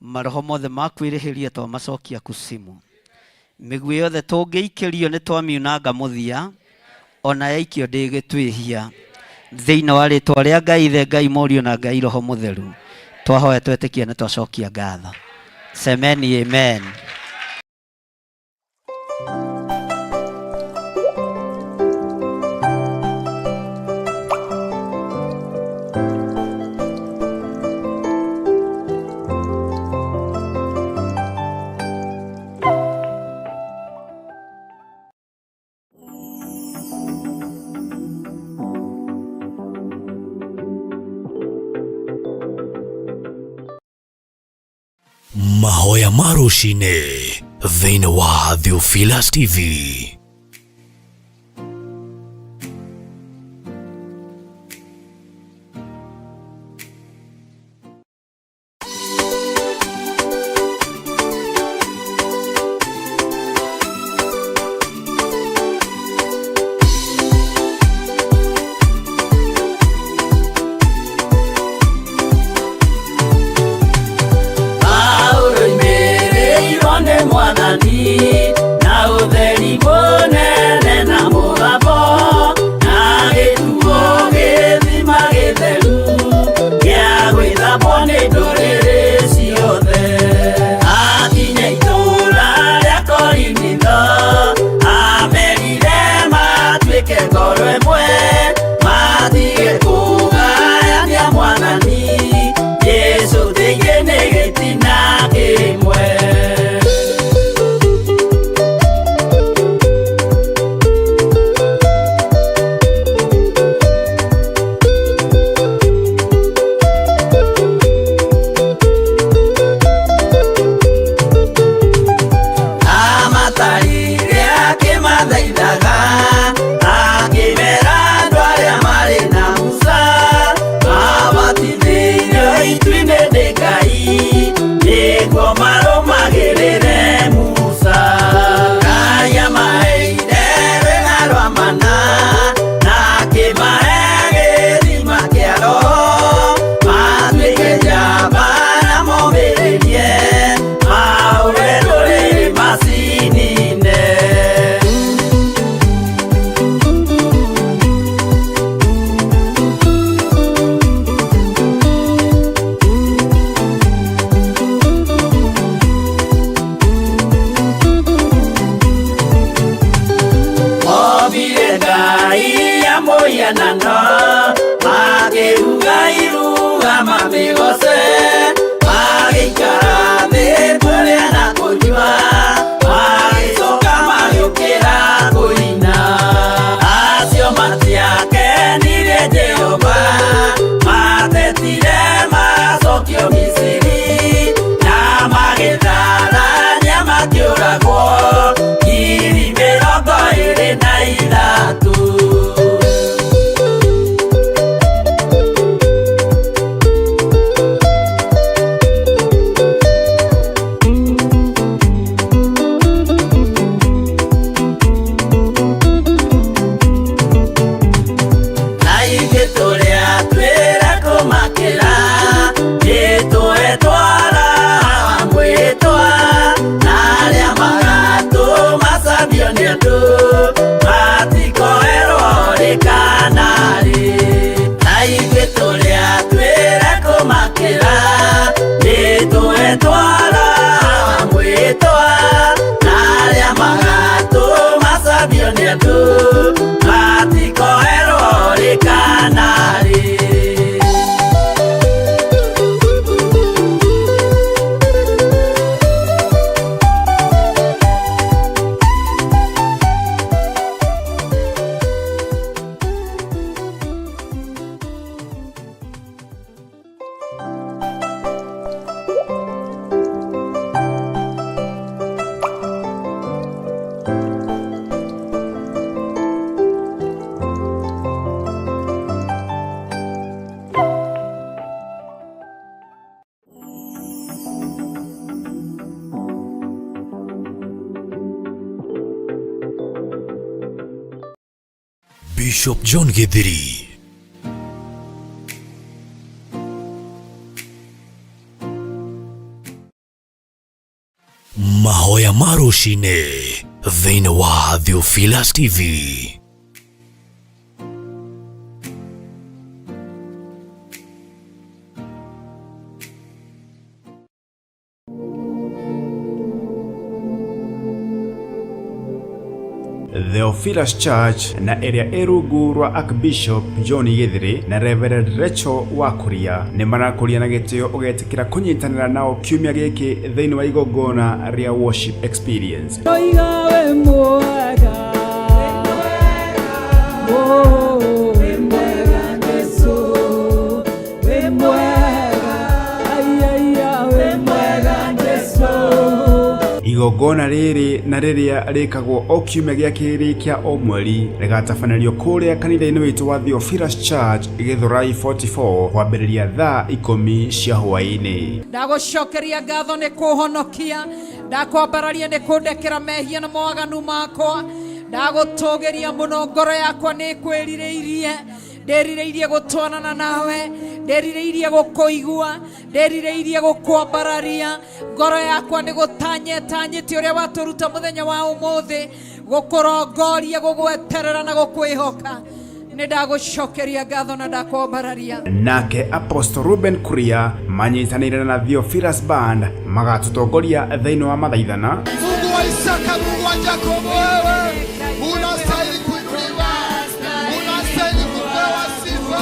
Maroho mothe ma kwĩrĩhĩria twamacokia kusimu. Mĩguĩ yothe tũngĩikĩrio nĩ twamiunanga mũthia, ona yaikio ndĩgĩtwĩhia. Thĩinĩ wa rĩtwa rĩa Ngai Ithe, Ngai Mũriũ na Ngai Roho Mũtheru, twahoya twetĩkia na twacokia ngatho. Semeni amen. Mahoya ma rũcinĩ thĩinĩ wa Theophilus TV. Paulo oimĩrĩirwo nĩ Mwathani na ũtheri mũnene na mũgambo na gĩtuo gĩthima gĩtheru gĩa gwĩthambwo nĩ ndũrĩrĩ ciothe. Akinya itũũra rĩa Korinitho amerire matuĩke ngoro ĩmwe matige kũgayania Mwathani Jesũ thĩinĩ nĩ gĩtina kĩmwe. Amatarire akĩmathaithaga akĩmera andũ arĩa marĩ na Musa mabatithĩirio itu-inĩ nĩ Ngai nĩguo marũmagĩrĩre Musa. Ngai amaheire rwĩga rwa mana na akĩmahe gĩthima kĩa Roho matuĩke njamba na momĩrĩrie mahũre ndũrĩrĩ macinine. Mobire Ngai ya mũhianano makĩruga iruga mamĩgoce magĩikara thĩ kũrĩa na kũnyua magĩcoka magĩũkĩra kũina. Acio matiakenirie Jehova matetire macokio Misiri na magĩtharania makĩũragwo 23,000. Na ithuĩ tũrĩa twĩra kũmakĩra nĩtũetwara mwĩtwa na arĩa magatũmacambio nĩ andũ matikoerwo rĩ kana rĩ. Na ithuĩ tũrĩa twĩra kũmakĩra nĩtũetwara mwĩtwa na arĩa magatũmacambio nĩ andũ matikoerwo rĩ kana rĩ. Bishop John Githiri. Mahoya ma rũcinĩ thĩinĩ wa Theophilus TV. Theophilus Church na ĩrĩa ĩ rungu rwa Archbishop John Githiri na Reverend Rachel Wakuria nĩ marakũria na gĩtĩo ũgetĩkĩra kũnyitanĩra nao kiumia gĩkĩ thĩinĩ wa igongona rĩa worship experience. Oiga wĩ mwega, oh, wĩ mwega Jesũ, wĩ mwega, ai, ai, ai, wĩ mwega Jesũ. Igongona rĩrĩ na rĩrĩa rĩkagwo o kiumia gĩa kerĩ kĩa o mweri rĩgatabanĩrio kũrĩa kanitha-inĩ witũ wa Theophilus Church Githurai 44 kwambĩrĩria thaa 10 cia hwaĩ-inĩ. Ndagũcokeria ngatho nĩ kũhonokia, ndakwambararia nĩ kũndekera mehia na mawaganu makwa, ndagũtũgĩria mũno, ngoro yakwa nĩ ĩkwĩrirĩirie, ndĩrirĩirie gũtwarana nawe, ndĩrirĩirie gũkũigua, ndĩrirĩirie gũkwambararia, ngoro yakwa nĩ gũtanyetanyĩte ũrĩa watũruta mũthenya wa ũmũthĩ, gũkũrongoria, gũgweterera na gũkwĩhoka. Nĩ ndagũcokeria ngatho na ndakwambararia. Nake Apostle Ruben Kuria manyitanĩire na Theophilus Band magatũtongoria thĩinĩ wa mathaithana. Mungu wa Isaka, Mungu wa Yakobo, wewe unastahili kuinuliwa, unastahili kupewa sifa.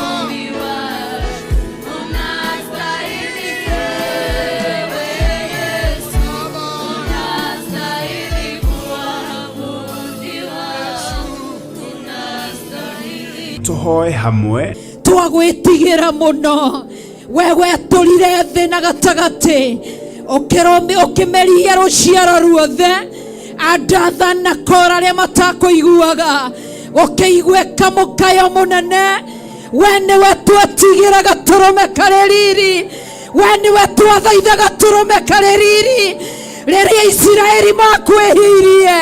Tũhoe hamwe. Twagwĩtigĩra mũno, we wetũrire thĩ na gatagatĩ, ũkĩmeria rũciaro ruothe, Adatha na Kora arĩa matakũiguaga, ũkĩiguĩka mũkayo mũnene. We nĩwe twetigĩra gatũrũme karĩ riri, we nĩwe twathaitha gatũrũme karĩ riri. Rĩrĩa Isiraeli makwĩhirie,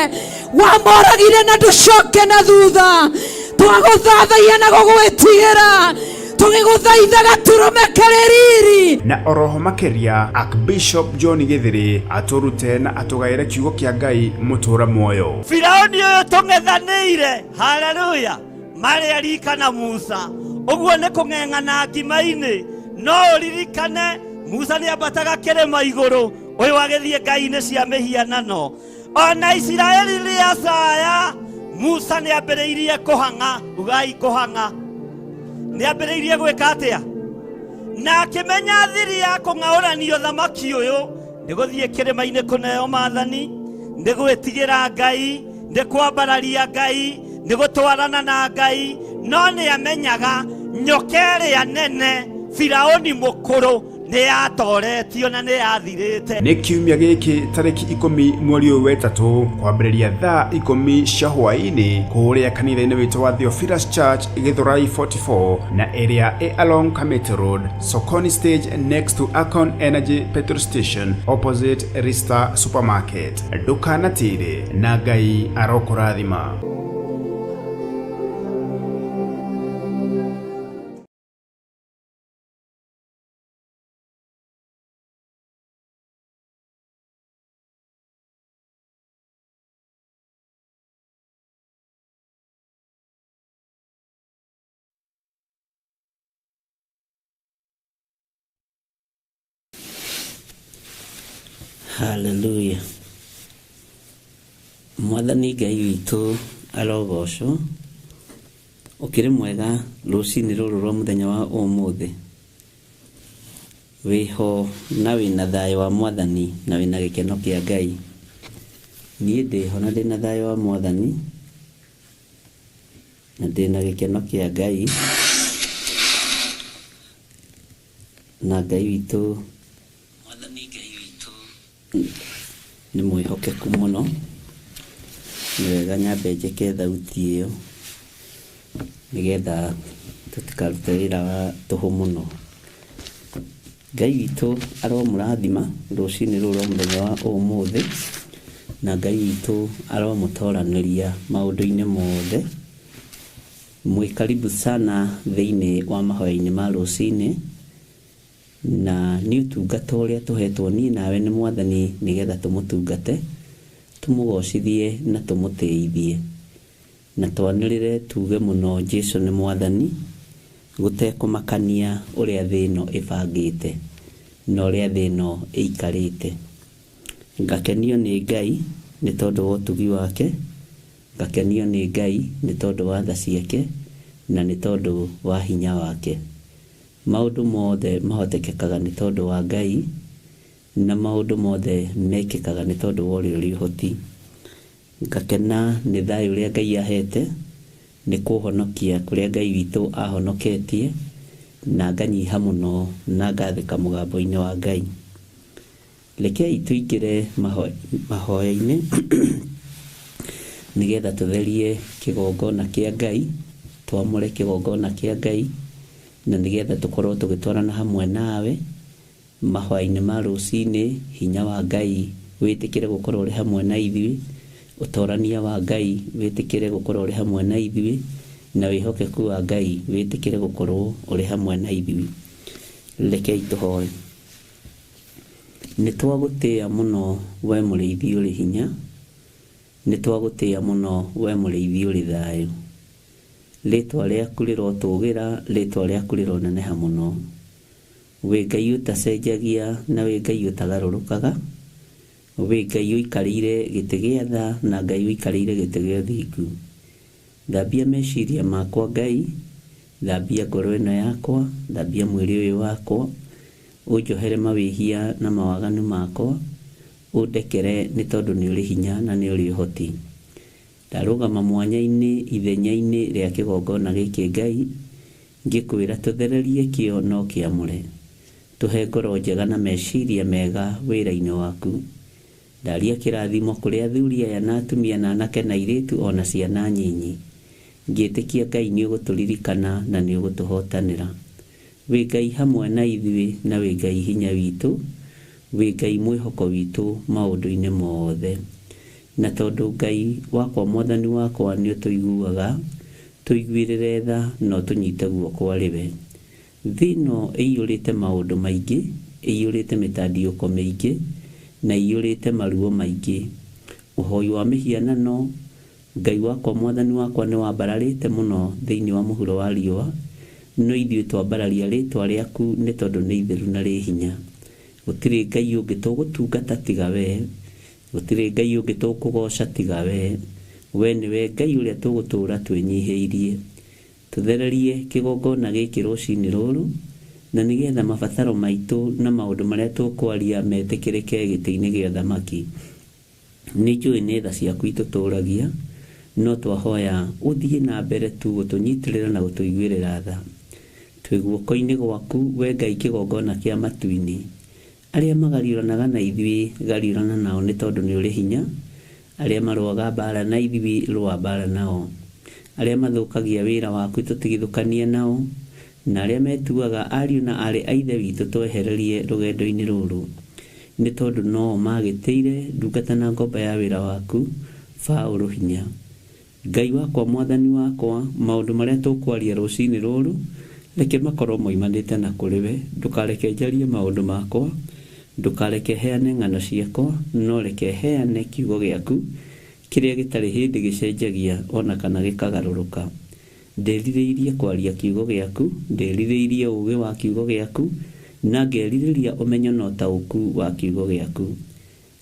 wamoragire na ndũcoke na thutha. Twagũthathaia na gũgwĩtigĩra, tũgĩgũthaitha gatũrũme karĩ riri. Na oroho makĩria Archbishop John Githiri atũrute na atũgaĩre kiugo kĩa Ngai mũtũra muoyo. Firauni ũyũ tũng'ethanĩire, haleluya, marĩ Arika na Musa, ũguo nĩ kũng'eng'ana ngima-inĩ. No ũririkane Musa nĩ ambataga kĩrĩma igũrũ, ũyũ agĩthiĩ ngai-inĩ cia mĩhianano. Ona Isiraeli rĩacaya, Musa nĩ ambĩrĩirie kũhang'a, ugai kũhang'a. Nĩ ambĩrĩirie gwĩka atĩa? Na akĩmenya thiri ya kũng'aũrania ũthamaki ũyũ nĩ gũthiĩ kĩrĩma-inĩ kũneo maathani, nĩ gwĩtigĩra Ngai, nĩ kwambararia Ngai, nĩ gũtwarana na Ngai. No nĩ amenyaga nyoka ĩrĩa nene Firauni mũkũrũ nĩ yatoretio na nĩ yathirĩte. Nĩ kiumia gĩkĩ tarĩki 10 mweri ũyũ wetatũ kwambĩrĩria thaa 10 cia hwaĩ-inĩ kũrĩa kanitha-inĩ witũ wa Theophilus Church Githurai 44 na ĩrĩa ĩ along Kamiti Road, Sokoni Stage next to Akon Energy petrol station opposite Rista Supermarket. Ndũkanatĩre na Ngai arokũrathima. Hallelujah. Mwathani Ngai witũ arogocwo. Ũkĩrĩ mwega rũcinĩ rũrũ rwa mũthenya wa ũmũthĩ. Wĩho na wĩna thayũ wa Mwathani na wĩna gĩkeno kĩa Ngai. Niĩ ndĩho na ndĩna thayũ wa Mwathani na ndĩna gĩkeno kĩa Ngai. Na Ngai witũ, Mwathani Ngai witũ nĩ mwĩhokeku mũno. Nĩ wega nyambe njĩke thauti ĩyo nĩgetha tũtikarute wĩra wa tũhũ mũno. Ngai witũ aromũrathima rũcinĩ rũrũ rwa mũthenya wa ũmũthĩ, na Ngai witũ aromũtoranĩria maũndũ-inĩ mothe. Mwĩ karibu sana thĩinĩ wa mahoya-inĩ ma rũcinĩ, na nĩ ũtungata ũrĩa tũhetwo niĩ nawe nĩ Mwathani nĩgetha tũmũtungate, tũmũgocithie na tũmũtĩithie, na twanĩrĩre tuge mũno Jesũ nĩ Mwathani, gũtekũmakania ũrĩa thĩ ĩno ĩbangĩte na ũrĩa thĩ ĩno ĩikarĩte. Ngakenio nĩ Ngai nĩ tondũ wa ũtugi wake, ngakenio nĩ Ngai nĩ tondũ wa tha ciake, na nĩ tondũ wa hinya wake. Maũndũ mothe mahotekekaga nĩ tondũ wa Ngai, na maũndũ mothe mekĩkaga nĩ tondũ wa ũrĩa ũrĩ ũhoti. Ngakena nĩ thayũ ũrĩa Ngai ahete, nĩ kũhonokia kũrĩa Ngai witũ ahonoketie, na nganyiha mũno na ngathĩka mũgambo-inĩ wa Ngai. Rekei tũingĩre mahoya-inĩ nĩgetha tũtherie kĩgongona kĩa Ngai, twamũre kĩgongona kĩa Ngai, na nĩgetha tũkorwo tũgĩtwarana hamwe nawe mahoya-inĩ ma rũcinĩ. Hinya wa Ngai wĩtĩkĩre gũkorwo ũrĩ hamwe na ithuĩ, ũtorania wa Ngai wĩtĩkĩre gũkorwo ũrĩ hamwe na ithuĩ, na wĩhokeku wa Ngai wĩtĩkĩre gũkorwo ũrĩ hamwe na ithuĩ. Rekei tũhoe. Nĩ twagũtĩĩa mũno we mũrĩithi ũrĩ hinya, nĩ twagũtĩĩa mũno we mũrĩithi ũrĩ thayũ. Rĩtwa rĩaku rĩrotũgĩra, rĩtwa rĩaku rĩroneneha mũno. Wĩ Ngai ũtacenjagia na wĩ Ngai ũtagarũrũkaga, wĩ Ngai ũikarĩire gĩtĩ gĩa tha na Ngai ũikarĩire gĩtĩ gĩa ũthingu. Thambia meciria makwa Ngai, thambia ngoro ĩno yakwa, thambia mwĩrĩ ũyũ wakwa, ũnjohere mawĩhia na mawaganu makwa, ũndekere nĩ tondũ nĩ ũrĩ hinya na nĩ ũrĩ ũhoti. Ndarũgama mwanya-inĩ ithenya-inĩ rĩa kĩgongona gĩkĩ Ngai, ngĩkwĩra tũthererie kĩo no kĩamũre. Tũhe ngoro njega na meciria mega wĩra-inĩ waku. Ndaria kĩrathimo kũrĩ athuri aya na atumia na anake na airĩtu ona ciana nyinyi. Ngĩtĩkia Ngai nĩ ũgũtũririkana na nĩ ũgũtũhotanĩra. Wĩ Ngai hamwe na ithuĩ na wĩ Ngai hinya witũ, wĩ Ngai mwĩhoko witũ maũndũ-inĩ mothe. Na tondũ Ngai wakwa mwathani wakwa nĩ ũtũiguaga, tũiguĩrĩre tha na ũtũnyite guoko arĩ we. Thĩ ĩno ĩiyũrĩte maũndũ maingĩ, ĩiyũrĩte mĩtandiũko mĩingĩ, na ĩiyũrĩte maruo maingĩ. Ũhoi wa mĩhianano, Ngai wakwa mwathani wakwa nĩ wambararĩte mũno thĩinĩ wa mũhuro wa riũa, no ithuĩ twambararia rĩtwa rĩaku nĩ tondũ nĩ itheru na rĩ hinya. Gũtirĩ Ngai ũngĩ tũgũtungata tiga we, gũtirĩ Ngai ũngĩ tũkũgoca tiga we. We nĩwe Ngai ũrĩa tũgũtũũra twĩnyihĩirie. Tũthererie kĩgongona gĩkĩ rũcinĩ rũrũ, na nĩgetha mabataro maitũ na maũndũ marĩa tũkwaria metĩkĩrĩke gĩtĩ-inĩ gĩa ũthamaki. Nĩ njũĩ nĩ tha ciaku itũtũragia, no twahoya ũthiĩ na mbere tu gũtũnyitĩrĩra na gũtũiguĩrĩra tha. Twĩ guoko-inĩ gwaku we Ngai kĩgongona kĩa matu-inĩ. Arĩa magariũranaga na ithuĩ gariũrana nao nĩ tondũ nĩ ũrĩ hinya. Arĩa marũaga mbara na ithuĩ rũa mbara nao. Arĩa mathũkagia wĩra waku tũtigithũkanie nao, na arĩa metuaga ariũ na aarĩ a Ithe witũ twehererie rũgendo-inĩ rũrũ. Nĩ tondũ no magĩtĩire ndungata na ngomba ya wĩra waku Paũlũ hinya. Ngai wakwa mwathani wakwa, maũndũ marĩa tũkwaria rũcinĩ rũrũ reke makorwo moimanĩte na kũrĩ we. Ndũkareke njarie maũndũ makwa, ndũkareke heane ng'ano ciakwa, no reke heane kiugo gĩaku kĩrĩa gĩtarĩ hĩndĩ gĩcenjagia ona kana gĩkagarũrũka. Ndĩrirĩirie kwaria kiugo gĩaku, ndĩrirĩirie ũũgĩ wa kiugo gĩaku, na ngerirĩria ũmenyo na ũtaũku wa kiugo gĩaku.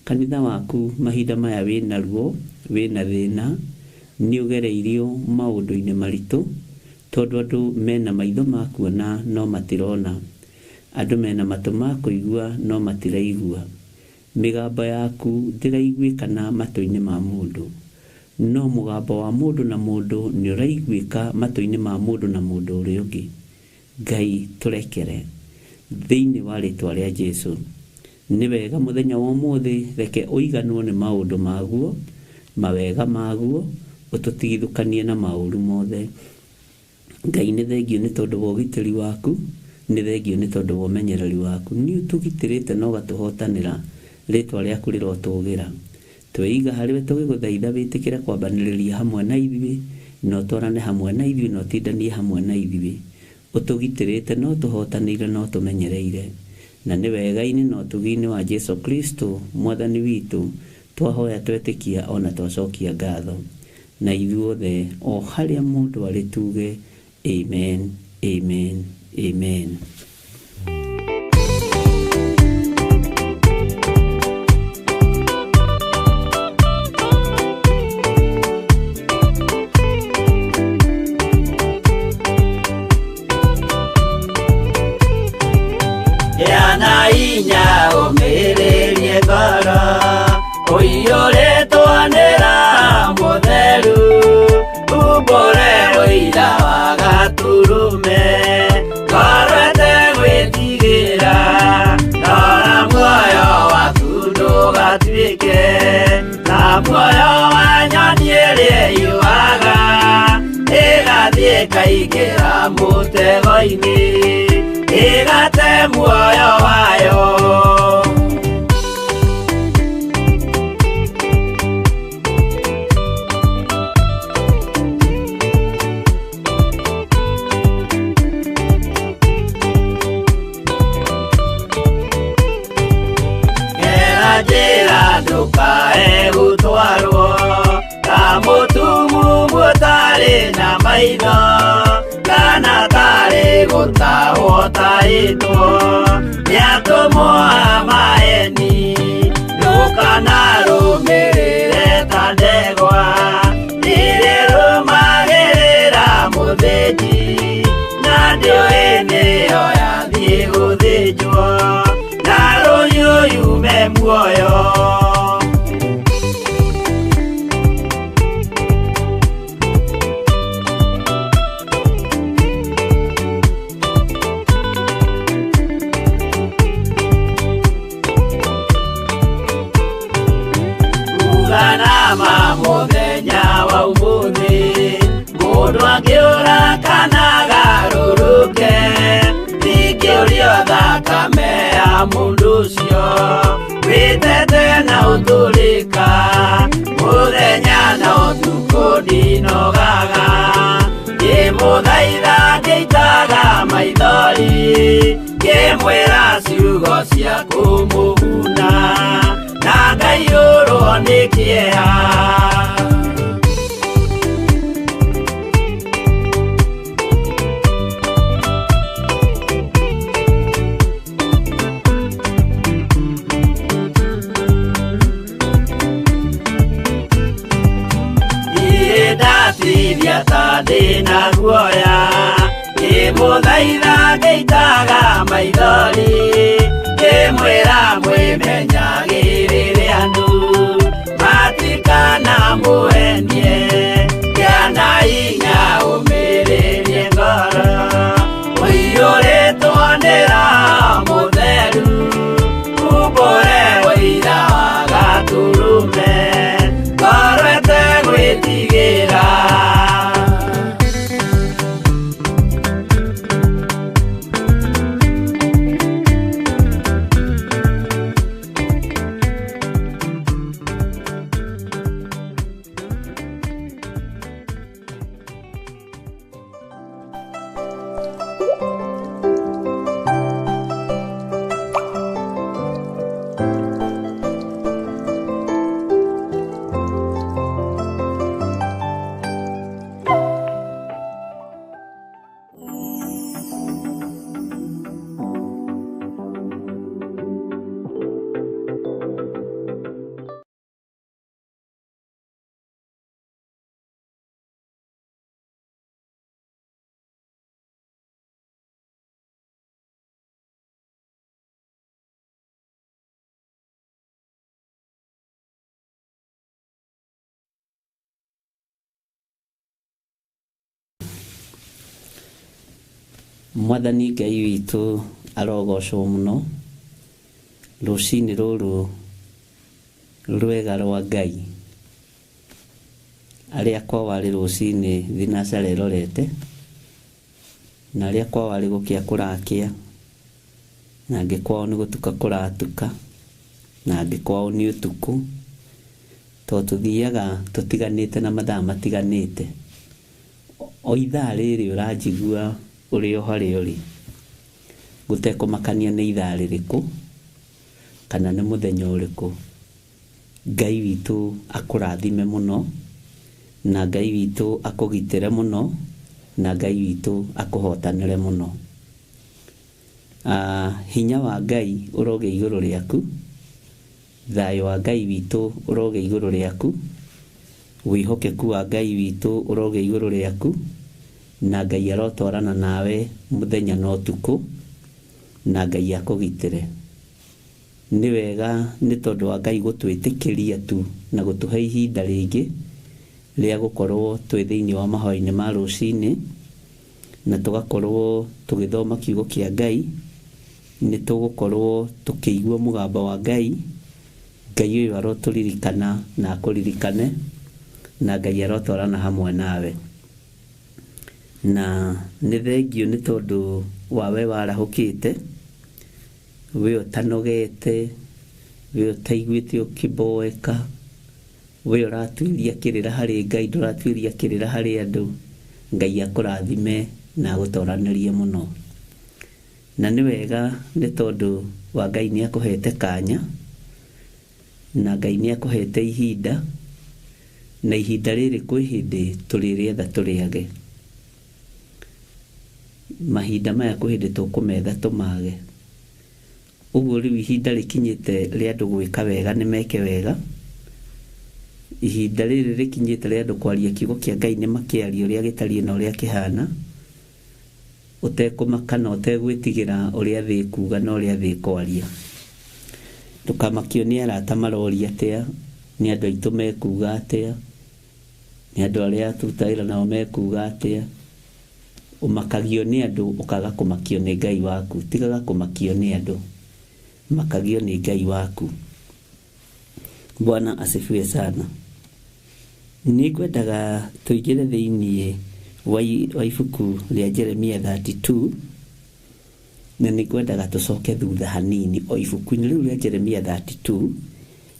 Kanitha waku mahinda maya wĩna ruo, wĩna thĩna, nĩ ũgereirio maũndũ-inĩ maritũ, tondũ andũ mena maitho ma kuona no matirona, andũ mena matũ ma kũigua no matiraigua. Mĩgambo yaku ndĩraiguĩkana matũ-inĩ ma mũndũ, no mũgambo wa mũndũ na mũndũ nĩ ũraiguĩka matũ-inĩ ma mũndũ na mũndũ ũrĩa ũngĩ. Ngai tũrekere thĩinĩ wa rĩtwa rĩa Jesu. Nĩ wega mũthenya wa ũmũthĩ reke ũiganwo nĩ maũndũ maguo, mawega maguo, ũtũtigithũkanie na maũru mothe. Ngai nĩ thengio nĩ tondũ wa ũgitĩri waku, nĩ thengio nĩ tondũ wa ũmenyereri waku. Nĩ ũtũgitĩrĩte na ũgatũhotanĩra, rĩtwa rĩaku rĩrotũgĩra. Tweiga harĩ we tũgĩgũthaitha wĩtĩkĩre kwambanĩrĩria hamwe na ithuĩ, na ũtwarane hamwe na ithuĩ, na ũtindanie hamwe na ithuĩ. Ũtũgitĩrĩte na ũtũhotanĩire na ũtũmenyereire. Na nĩ wega-inĩ na ũtugi-inĩ wa Jesu Kristo mwathani witũ twahoya twetĩkia ona twacokia ngatho. Na ithuothe o harĩa mũndũ arĩ tuge amen, amen, amen. Yana inya ũmĩrĩrie ngoro ũiyũrĩtwo nĩ Roho Mũtheru, umbũre ũira wa Gatũrũme, ngoro ĩtegwĩtigĩra, rora muoyo waku. ngima-inĩ ĩgate muoyo wayo. Ndukae gũtwarwo ta mũtumumu ũtarĩ na maitho kana tarĩ gũtahwo tahĩtwo nĩ atũmwo a maeni. Ndũkanarũmĩrĩre ta ndegwa irĩrũmagĩrĩra mũthĩnji na ndĩũĩ nĩyo yathiĩ gũthĩnjwo na rũhiũ yume muoyo. Mũthenya wa ũmũthĩ mũndũ angĩũra kana agarũrũke ndingĩũrio thakame ya mũndũ ũcio wĩtete na ũtũrĩka mũthenya na ũtukũ ndinogaga ngĩmũthaitha ngĩitaga maithori ngĩmwĩra ciugo cia kũmũguna na ngaiyũrwo nĩ kĩeha. Ndatithia ta ndĩna guoya ngĩmũthaitha ngĩitaga maithori ngĩmwĩra mwĩmenyagĩrĩre andũ matikanamũhenie kĩana hinya ũmĩrĩrie ngoro ũiyũrĩtwo nĩ Roho Mũtheru umbũre ũira wa Gatũrũme ngoro ĩtegwĩtigĩra. Mwathani Ngai witũ arogocwo mũno rũcinĩ rũrũ rwega rwa Ngai arĩa kwao warĩ rũcinĩ thinacara ĩrorete na arĩa kwao warĩ gũkĩa kũrakĩa na angĩ kwao nĩ gũtuka kũratuka na angĩ kwao nĩ ũtukũ tondũ tũthiaga tũtiganĩte na mathaa matiganĩte. O ithaa rĩrĩ ũranjigua ũrĩ o harĩa ũrĩ gũtekũmakania nĩ ithaa rĩrĩkũ kana nĩ mũthenya ũrĩkũ, Ngai witũ akũrathime mũno na Ngai witũ akũgitĩre mũno na Ngai witũ akũhotanĩre mũno. Hinya wa Ngai ũrogĩa igũrũ rĩaku, thayũ wa Ngai witũ ũrogĩa igũrũ rĩaku, wĩhokeku wa Ngai witũ ũrogĩa igũrũ rĩaku, na Ngai arotwarana nawe mũthenya na ũtukũ na Ngai akũgitĩre. Nĩ wega nĩ tondũ wa Ngai gũtwĩtĩkĩria tu na gũtũhe ihinda rĩngĩ rĩa gũkorwo twĩ thĩinĩ wa mahoya-inĩ ma rũcinĩ na tũgakorwo tũgĩthoma kiugo kĩa Ngai. Nĩ tũgũkorwo tũkĩigua mũgambo wa Ngai. Ngai ũyũ arotũririkana na akũririkane na Ngai arotwarana hamwe nawe. Na nĩ thengio nĩ tondũ wa we warahũkĩte, we ũtanogete, we ũtaiguĩte ũkĩboeka, we ũratuĩria kĩrĩra harĩ Ngai, ndũratuĩria kĩrĩra harĩ andũ. Ngai akũrathime na agũtoranĩrie mũno. Na nĩ wega nĩ tondũ wa Ngai nĩ akũhete kanya, na Ngai nĩ akũhete ihinda, na ihinda rĩrĩ kwĩ hĩndĩ tũrĩrĩetha tũrĩage. Mahinda maya kwĩ hĩndĩ tũkũmetha tũmage. Ũguo rĩu ihinda rĩkinyĩte rĩa andũ gwĩka wega nĩ meke wega. Ihinda rĩrĩ rĩkinyĩte rĩa andũ kwaria kiugo kĩa Ngai nĩ makĩarie ũrĩa gĩtariĩ na ũrĩa kĩhana, ũtekũmaka na ũtegwĩtigĩra ũrĩa thĩ ĩkuga na ũrĩa thĩ ĩkwaria. Ndũkamakio nĩ arata maroria atĩa, nĩ andũ aitũ mekuga atĩa, nĩ andũ arĩa tũrutaga wĩra nao mekuga atĩa. Ũmakagio nĩ andũ ũkaga kũmakio nĩ Ngai waku. Tigaga kũmakio nĩ andũ, makagio nĩ Ngai waku. Bwana asifiwe sana. Nĩ ngwendaga tũingĩre thĩiniĩ wa ibuku rĩa Jeremia 32, na nĩ ngwendaga tũcoke thutha hanini o ibuku-inĩ rĩu rĩa Jeremia 32,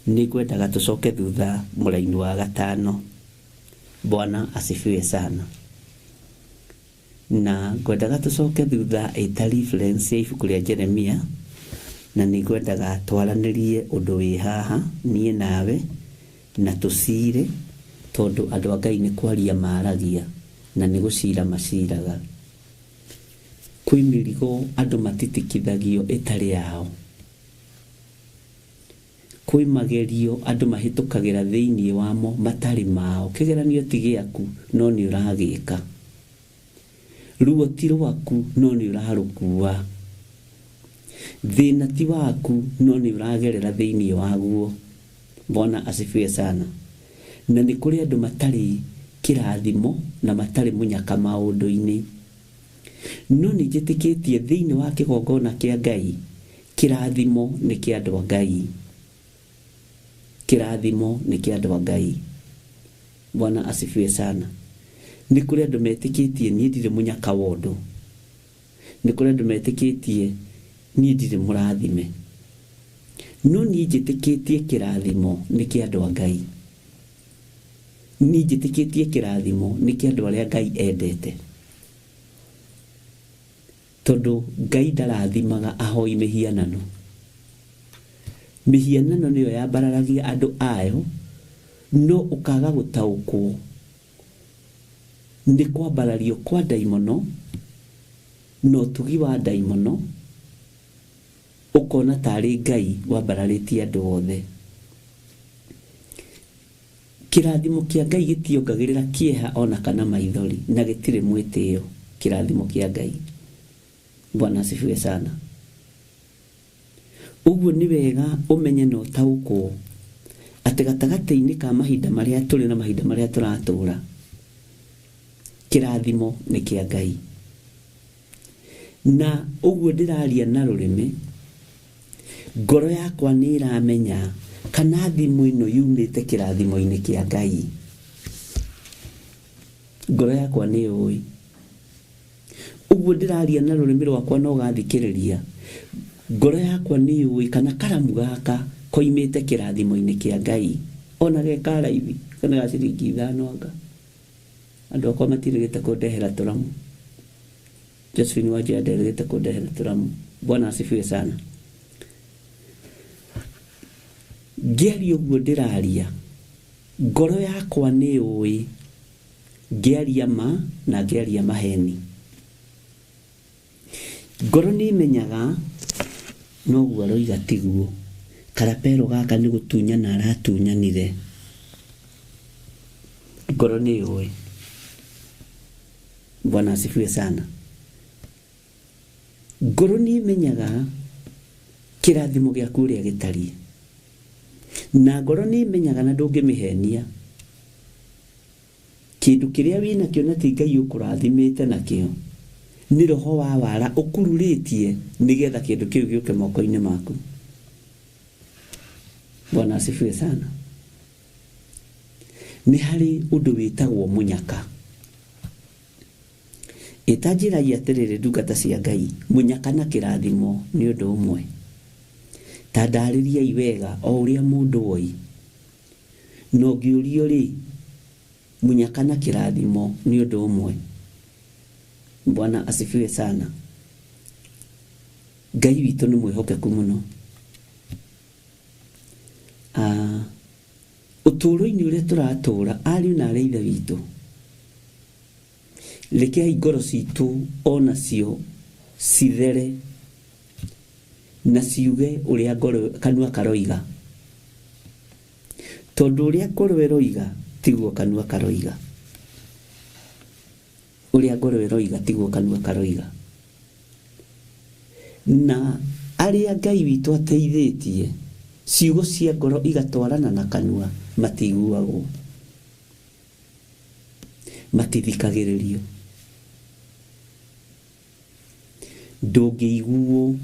nĩ ngwendaga tũcoke thutha mũraini wa 5. Bwana asifiwe sana. Na ngwendaga tũcoke thutha ĩta reference ya ibuku rĩa Jeremia, na nĩ ngwendaga twaranĩrie ũndũ wĩ haha niĩ nawe na tũcire, tondũ andũ a Ngai nĩ kwaria maragia na nĩ gũcira maciraga. Kwĩ mĩrigo andũ matitikithagio ĩtarĩ yao, kwĩ magerio andũ mahĩtũkagĩra thĩiniĩ wamo matarĩ mao. Kĩgeranio ti gĩaku no nĩ ũragĩka, ruo ti rwaku no nĩ ũrarũkua, thĩna ti waku no nĩ ũragerera thĩiniĩ waguo. Bwana asifiwe sana. Na nĩ kũrĩ andũ matarĩ kĩrathimo na matarĩ mũnyaka maũndũ-inĩ, no nĩ njĩtĩkĩtie thĩiniĩ wa kĩgongona kĩa Ngai kĩrathimo nĩ kĩa andũ a Ngai. Kĩrathimo nĩ kĩa andũ a Ngai. Bwana asifiwe sana. Nĩ kũrĩ andũ metĩkĩtie niĩ ndirĩ mũnyaka wa ũndũ, nĩ kũrĩ andũ metĩkĩtie niĩ ndirĩ mũrathime, no niĩ njĩtĩkĩtie kĩrathimo nĩ kĩa andũ a Ngai. Niĩ njĩtĩkĩtie kĩrathimo nĩ kĩa andũ arĩa Ngai endete, tondũ Ngai ndarathimaga ahoi mĩhianano. Mĩhianano nĩyo yambararagia andũ ayo, no ũkaga gũtaũkwo nĩ kwambarario kwa ndaimono na ũtugi wa ndaimono, ũkona tarĩ Ngai wambararĩtie andũ othe. Kĩrathimo kĩa Ngai gĩtiongagĩrĩra kĩeha ona kana maithori, na gĩtirĩ mwĩtĩo. Kĩrathimo kĩa Ngai. Bwana asifiwe sana. Ũguo nĩ wega ũmenye na ũtaũkwo atĩ gatagatĩ-inĩ ka mahinda marĩa tũrĩ na mahinda marĩa tũratũra, kĩrathimo nĩ kĩa Ngai. Na ũguo ndĩraria na rũrĩmĩ, ngoro yakwa nĩ ĩramenya kana thimũ ĩno yumĩte kĩrathimo-inĩ kĩa Ngai. Ngoro yakwa nĩ yũĩ. Ũguo ndĩraria na rũrĩmĩ rwakwa na ũgathikĩrĩria, ngoro yakwa nĩ yũĩ kana karamu gaka koimĩte kĩrathimo-inĩ kĩa Ngai. Ona ge ka raithi kana ga ciringi 5 anga. Andũ akwa matirĩgĩte kũndehera tũramu. Josephine Wanjoya nderĩgĩte kũndehera tũramu. Bwana asifiwe sana. Ngĩaria ũguo ndĩraria, ngoro yakwa nĩ yũĩ ngĩaria ma na ngĩaria maheni. Ngoro nĩ ĩmenyaga noguo aroiga tiguo, karapero gaka nĩ gũtunyana aratunyanire. Ngoro nĩ yũĩ. Bwana asifiwe sana. Ngoro nĩ ĩmenyaga kĩrathimo gĩaku ũrĩa gĩtariĩ, na ngoro nĩ ĩmenyaga na ndũngĩmĩhenia. Kĩndũ kĩrĩa wĩnakĩo na ti Ngai ũkũrathimĩte nakĩo, nĩ roho wa wara ũkururĩtie nĩgetha kĩndũ kĩu gĩũke moko-inĩ maku. Bwana asifiwe sana. Nĩ harĩ ũndũ wĩtagwo mũnyaka. Ĩtanjĩrai atĩrĩrĩ ndungata cia Ngai, mũnyaka na kĩrathimo nĩ ũndũ ũmwe. Ta ndarĩriai wega o ũrĩa mũndũ oi. Na ũngĩũrio rĩ, mũnyaka na kĩrathimo nĩ ũndũ ũmwe. Bwana asifiwe sana. Ngai witũ nĩ mwĩhokeku mũno. Ũtũũro-inĩ ũrĩa tũratũũra, ariũ na arĩ ithe witũ, rekei ngoro citũ onacio cithere na ciuge ũrĩa ngoro kanua karoiga, tondũ ũrĩa ngoro ĩroiga tiguo kanua karoiga, ũrĩa ngoro ĩroiga tiguo kanua karoiga. Na arĩa Ngai witũ ateithĩtie ciugo cia ngoro igatwarana na kanua matiguagwo, matithikagĩrĩrio. Ndũngĩiguo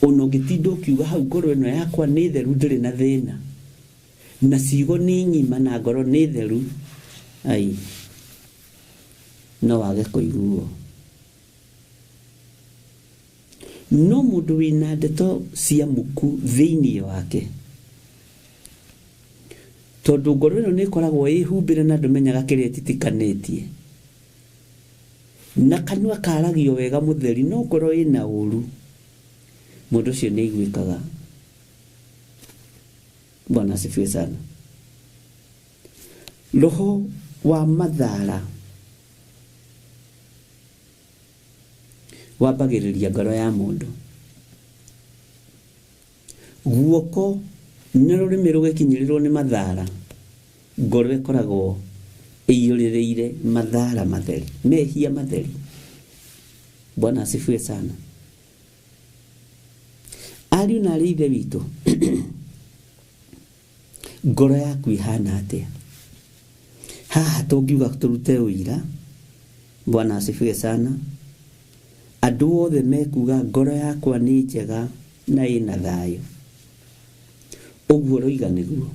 ona ũngĩtinda ũkiuga hau ngoro ĩno yakwa nĩ theru ndĩrĩ na thĩna, na ciugo nĩ ng'ima na ngoro nĩ theru, ai, no wage kũiguo. No mũndũ wĩna ndeto cia muku thĩinĩ wake, tondũ ngoro ĩno nĩ ĩkoragwo ĩhumbĩre na ndũmenyaga kĩrĩa ĩtitikanĩtie, na kanua karagio wega mũtheri no ngoro ĩna ũru, mũndũ ũcio nĩ aiguĩkaga. Bwana asifiwe sana. Roho wa mathara wambagĩrĩria ngoro ya mũndũ. Guoko na rũrĩmĩ rũgĩkinyĩrĩrwo nĩ mathara, ngoro ĩkoragwo ĩiyũrĩrĩire mathara matheri, mehia matheri. Bwana asifiwe sana. Ariũ na arĩ ithe witũ, ngoro yaku ihana atĩa? Haha tũngiuga tũrute ũira. Bwana asifiwe sana. Andũ othe mekuga ngoro yakwa nĩ njega na ĩna thayũ. Ũguo ũroiga nĩguo.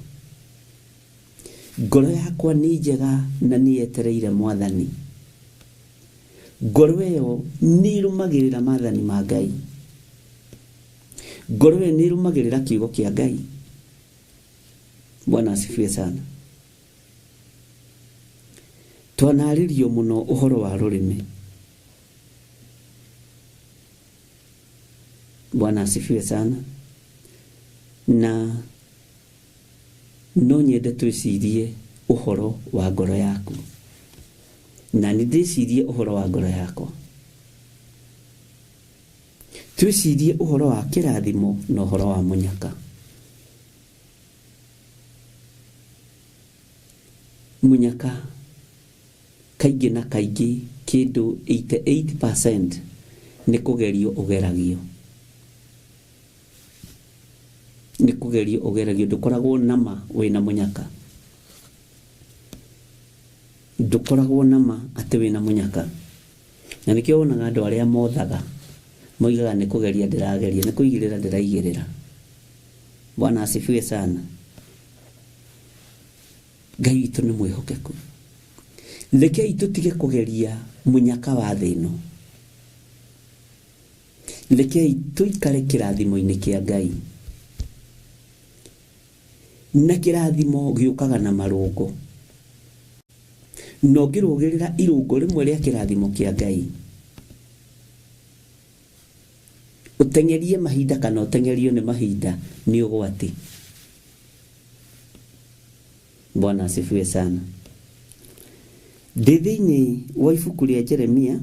Ngoro yakwa nĩ njega na nĩ yetereire Mwathani. Ngoro ĩyo nĩ ĩrũmagĩrĩra maathani ma Ngai. Ngoro ĩyo nĩ ĩrũmagĩrĩra kiugo kĩa Ngai. Bwana asifiwe sana. Twanarĩrio mũno ũhoro wa rũrĩmĩ. Bwana asifiwe sana. Na no nyende twĩcirie ũhoro wa ngoro yaku, na nĩ ndĩcirie ũhoro wa ngoro yakwa. Twĩcirie ũhoro wa kĩrathimo na ũhoro wa mũnyaka. Mũnyaka kaingĩ na kaingĩ kĩndũ 88% nĩ kũgerio ũgeragio, nĩ kũgerio ũgeragio. Ndũkoragwo nama wĩna mũnyaka, ndũkoragwo nama atĩ wĩna mũnyaka. Na nĩkĩo wonaga andũ arĩa mothaga moigaga nĩ kũgeria ndĩrageria, nĩ kũigĩrĩra ndĩraigĩrĩra. Bwana asifiwe sana. Ngai witũ nĩ mwĩhokeku. Rekei tũtige kũgeria mũnyaka wa thĩ ĩno. Rekei tũikare kĩrathimo-inĩ kĩa Ngai. Na kĩrathimo gĩũkaga na marũngo. Na ũngĩrũgĩrĩra irũngo rĩmwe rĩa kĩrathimo kĩa Ngai, ũteng'erie mahinda kana ũteng'erio nĩ mahinda, nĩ ũgwati. Bwana asifiwe sana. Ndĩ thĩinĩ wa ibuku rĩa Jeremia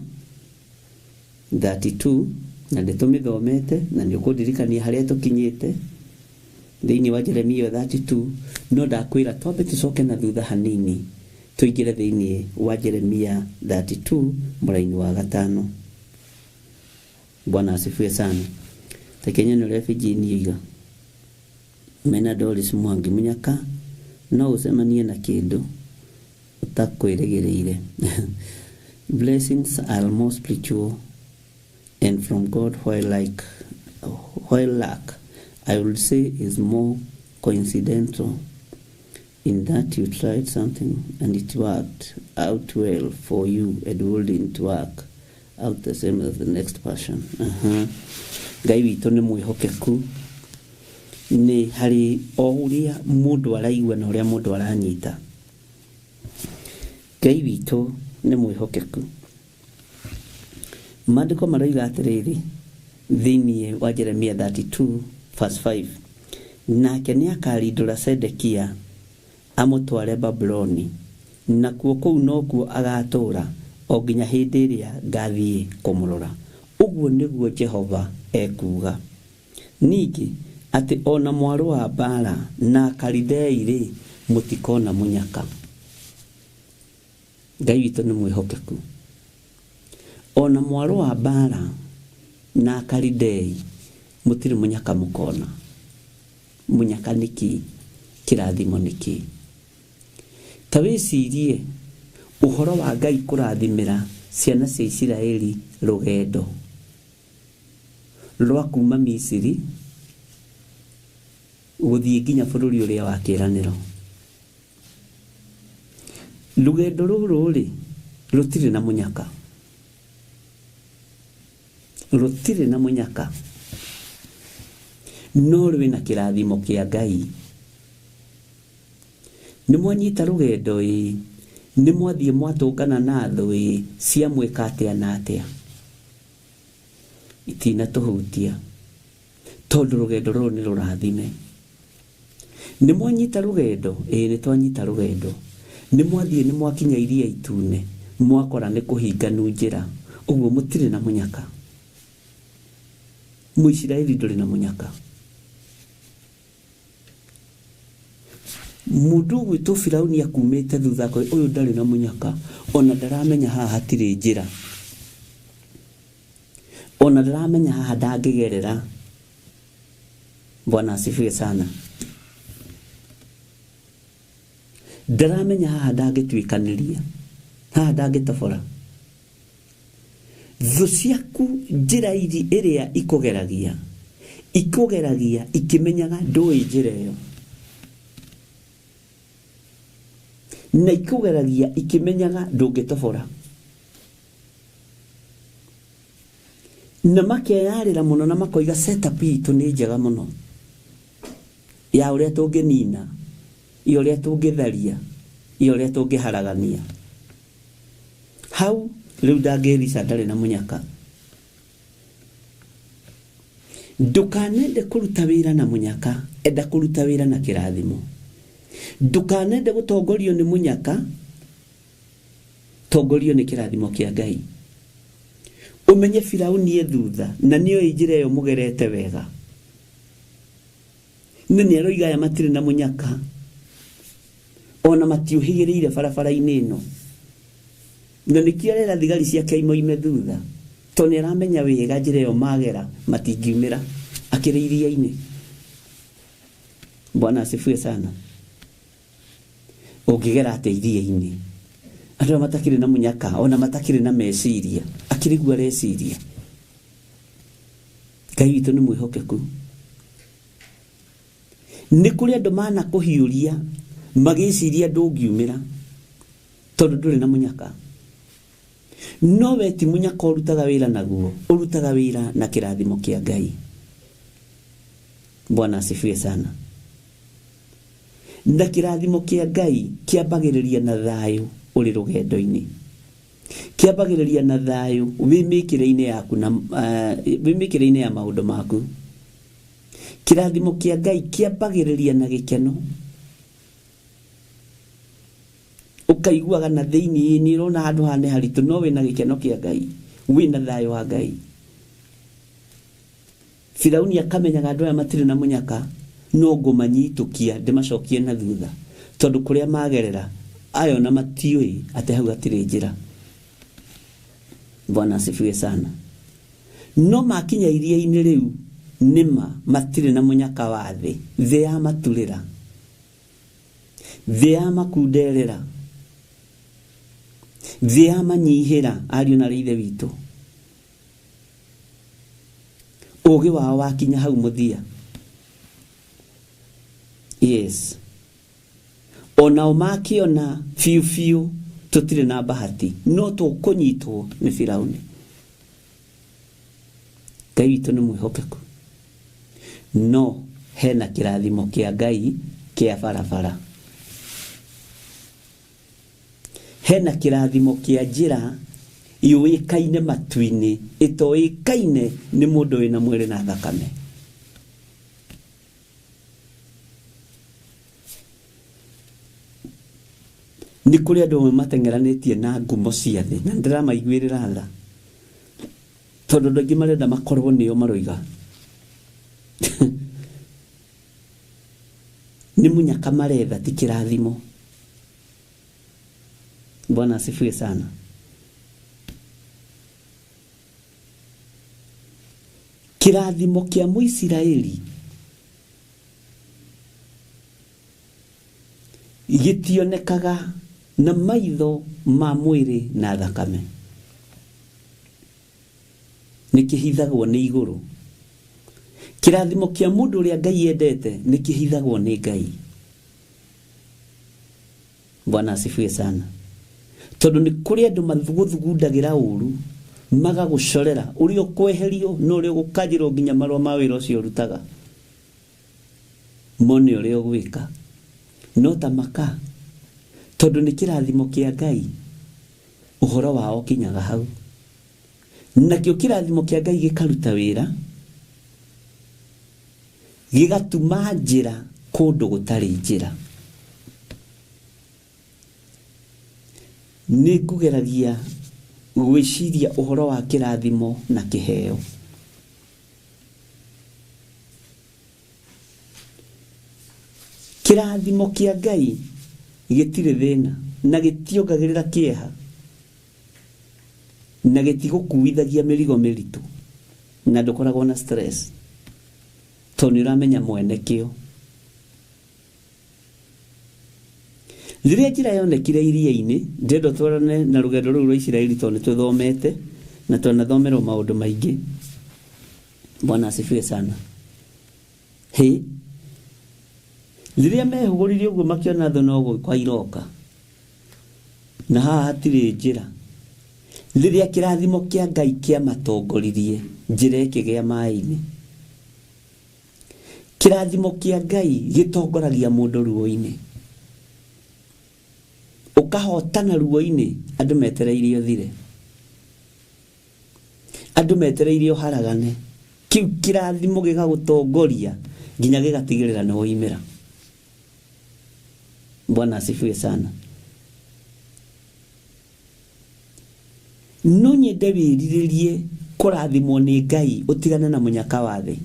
32, na nĩtũmĩthomete na nĩ ũkũndirikania harĩa tũkinyĩte thĩinĩ wa Jeremia 32, no ndakwĩra twambe tũcoke na thutha hanini tũingĩre thĩinĩ wa Jeremia 32 mũraini wa 5. Bwana asifiwe sana. Tekenya nĩ ũrĩa Virginia oiga. Mena Doris Mwangi, mũnyaka no ũcemanie na kĩndũ ũtakwĩrĩgĩrĩire. Blessings are more spiritual and from God, while luck, I would say, is more coincidental. In that you tried something and it worked out well for you and wouldn't work out the same as the next person. Ngai witũ nĩ mwĩhokeku nĩ harĩ o ũrĩa mũndũ araigua na ũrĩa mũndũ aranyita. Ngai witũ nĩ mwĩhokeku. Maandĩko maroiga atĩrĩrĩ thĩinĩ wa Jeremia 32 verse 5, nake nĩakarindũra Sedekia amũtware Babuloni, nakuo kũu nokuo agatũũra o nginya hĩndĩ ĩrĩa ngathiĩ kũmũrora. Ũguo nĩguo Jehova ekuuga. Ningĩ atĩ ona mwarũ wa mbaara na Akalidei-rĩ, mũtikona mũnyaka. Ngai witũ nĩ mwĩhokeku. Ona mwarũ wa mbaara na Akalidei mũtirĩ mũnyaka mũkona. Mũnyaka nĩ kĩ? Kĩrathimo nĩ kĩ? Ta wĩcirie ũhoro wa Ngai kũrathimĩra ciana cia Isiraeli rũgendo rwa kuma Misiri gũthiĩ nginya bũrũri ũrĩa wa kĩĩranĩro. Rũgendo rũrũ rĩ rũtirĩ na mũnyaka, rũtirĩ na mũnyaka, no rwĩna kĩrathimo kĩa Ngai. Nĩ mwanyita rũgendo ĩ, nĩ mwathiĩ mwatũngana na thũ ĩ, ciamwĩka atĩa na atĩa, itinatũhutia tondũ rũgendo rũrũ nĩ rũrathime. Nĩ mwanyita rũgendo ĩ, nĩ twanyita rũgendo, nĩ mwathiĩ nĩ mwakinya iria itune, mwakora nĩ kũhinganu njĩra, ũguo mũtirĩ na mũnyaka. Mũisiraeli ndũrĩ na mũnyaka. Mũndũ ũgwĩtwo Firauni akumĩte thutha akoiga ũyũ ndarĩ na mũnyaka, ona ndaramenya haha hatirĩ njĩra, ona ndaramenya haha ndangĩgerera. Bwana asifiwe sana. Ndaramenya haha ndangĩtuĩkanĩria, haha ndangĩtobora. Thũ ciaku njĩra ĩrĩa ikũgeragia, ikũgeragia ikĩmenyaga ndũĩ njĩra ĩyo, na ikũgeragia ikĩmenyaga ndũngĩtobora, na makeyarĩra mũno na makoiga setup itũ nĩ njega mũno ya ũrĩa tũngĩnina, ya ũrĩa tũngĩtharia, ya ũrĩa tũngĩharagania. Hau rĩu ndangĩrica ndarĩ na mũnyaka. Ndũkanende kũruta wĩra na mũnyaka, enda kũruta wĩra na kĩrathimo. Ndũkanende gũtongorio nĩ mũnyaka, tongorio nĩ kĩrathimo kĩa Ngai. Ũmenye Firauni e thutha na nĩoĩ njĩra ĩyo mũgerete wega, na nĩaroiga aya matirĩ na mũnyaka, ona matiũhĩgĩrĩire barabara-inĩ ĩno, na nĩkĩo arera thigari ciake imoime thutha, tondũ nĩaramenya wega njĩra ĩyo magera matingiumĩra akĩrĩ iria-inĩ. Bwana asifiwe sana. Ũngĩgera atĩa iria-inĩ? Andũ aya matakĩrĩ na mũnyaka, ona matakĩrĩ na meciria, akĩrĩ guo areciria. Ngai witũ nĩ mwĩhokeku. Nĩ kũrĩ andũ manakũhiũria magĩciria ndũngiumĩra tondũ ndũrĩ na mũnyaka. No we ti mũnyaka ũrutaga wĩra naguo, ũrutaga wĩra na kĩrathimo kĩa Ngai. Bwana asifiwe sana. Na kĩrathimo kĩa Ngai kĩambagĩrĩria na thayũ ũrĩ rũgendo-inĩ, kĩambagĩrĩria na thayũ wĩ mĩkĩre-inĩ yaku na wĩ mĩkĩre-inĩ ya maũndũ maku. Kĩrathimo kĩa Ngai kĩambagĩrĩria na gĩkeno, ũkaiguaga na thĩinĩ nĩ ũrona handũ haha nĩ haritũ, no wĩna gĩkeno kĩa Ngai, wĩna thayũ wa Ngai. Firauni akamenyaga andũ aya matirĩ na mũnyaka, no ngũmanyitũkia ndĩmacokie na thutha, tondũ kũrĩa magerera aya ona matiũĩ atĩ hau hatirĩ njĩra. Bwana asifiwe sana. No makinya iria-inĩ rĩu nĩma matirĩ na mũnyaka wa thĩ, thĩ ya maturĩra, thĩ ya makunderera, thĩ ya manyihĩra ariũ na ithe witũ. Ũgĩ wao wakinya hau mũthia. Yes. Onao makĩona biũ biũ tũtirĩ na bahati, no tũkũnyitwo nĩ Firauni. Ngai witũ nĩ mwĩhokeku, no hena kĩrathimo kĩa Ngai kĩa barabara, hena kĩrathimo kĩa njĩra yũĩkaine matu-inĩ ĩtoĩkaine nĩ mũndũ wĩna mwĩrĩ na thakame. Nĩ kũrĩ andũ amwe mateng'eranĩtie na ngumo cia thĩ na ndĩramaiguĩrĩra tha, tondũ andũ aingĩ marenda makorwo nĩo maroiga. Nĩ mũnyaka maretha, ti kĩrathimo. Bwana asifiwe sana. Kĩrathimo kĩa Mũisiraeli gĩtionekaga na maitho ma mwĩrĩ na thakame, nĩ kĩhithagwo nĩ igũrũ. Kĩrathimo kĩa mũndũ ũrĩa Ngai endete nĩ kĩhithagwo nĩ Ngai. Bwana asifiwe sana. Tondũ nĩ kũrĩ andũ magũthugundagĩra ũru, magagũcorera ũrĩa ũkweherio na ũrĩa ũgũkanjĩrwo nginya marũa ma wĩra ũcio ũrutaga, mone ũrĩa ũgwĩka. No ta maka, tondũ nĩ kĩrathimo kĩa Ngai, ũhoro wao ũkinyaga hau. Nakĩo kĩrathimo kĩa Ngai gĩkaruta wĩra, gĩgatuma njĩra kũndũ gũtarĩ njĩra. Nĩ ngũgeragia gwĩciria ũhoro wa kĩrathimo na kĩheo. Kĩrathimo kĩa Ngai gĩtirĩ thĩna na gĩtiongagĩrĩra kĩeha na gĩtigũkuithagia mĩrigo mĩritũ na ndũkoragwo na stress tondũ nĩ ũramenya mwene kĩo. Rĩrĩa njĩra yonekire iria-inĩ, ndĩrenda twarane na rũgendo rũu rwa Isiraeli tondũ nĩ tũthomete na twanathomerwo maũndũ maingĩ. Bwana asifiwe sana. Hĩ, rĩrĩa mehũgũrire ũguo makĩona thũ no gũka iroka na haha hatirĩ njĩra. Rĩrĩa kĩrathimo kĩa Ngai kĩamatongoririe, njĩra ĩkĩgĩa maĩ-inĩ. Kĩrathimo kĩa Ngai gĩtongoragia mũndũ ruo-inĩ, ũkahotana ruo-inĩ andũ metereire ũthire, andũ metereire ũharagane. Kĩu kĩrathimo gĩgagũtongoria nginya gĩgatigĩrĩra nĩ woimĩra. Bwana asifiwe sana. No nyende wĩrirĩrie kũrathimwo nĩ Ngai ũtigane na mũnyaka wa thĩ,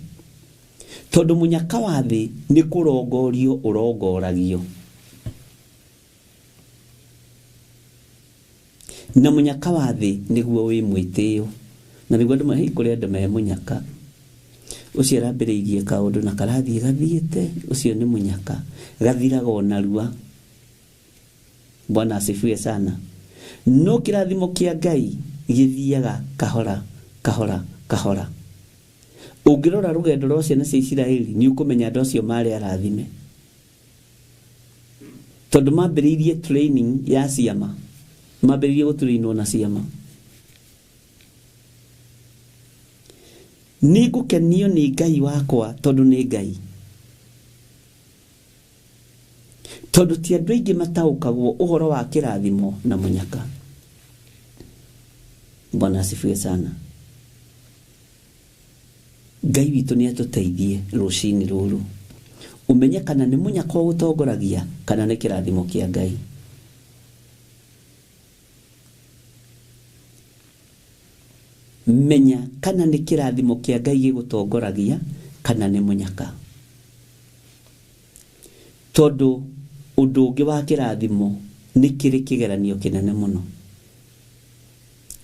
tondũ mũnyaka wa thĩ nĩ kũrongorio ũrongoragio, na mũnyaka wa thĩ nĩguo wĩ mwĩtĩo, na nĩguo andũ mahi kũrĩ andũ me mũnyaka. Ũcio arambĩrĩirie kaũndũ na karathiĩ gathiĩte, ũcio nĩ mũnyaka, gathiraga o narua. Bwana asifiwe sana. No kĩrathimo kĩa Ngai gĩthiaga kahora kahora kahora. Ũngĩrora rũgendo rwa ciana cia Isiraeli nĩ ũkũmenya andũ acio marĩ arathime, tondũ mambĩrĩirie training ya ciama, mambĩrĩirie gũtrainwo na ciama. Nĩ ngũkenio nĩ Ngai wakwa tondũ nĩ Ngai, tondũ ti andũ aingĩ mataũkagwo ũhoro wa kĩrathimo na mũnyaka. Bwana asifiwe sana. Ngai witũ nĩ atũteithie rũcinĩ rũrũ ũmenye kana nĩ mũnyaka ũgũtongoragia kana nĩ kĩrathimo kĩa Ngai. Menya kana nĩ kĩrathimo kĩa Ngai gĩgũtongoragia kana nĩ mũnyaka, tondũ ũndũ ũngĩ wa kĩrathimo nĩ kĩrĩ kĩgeranio kĩnene mũno.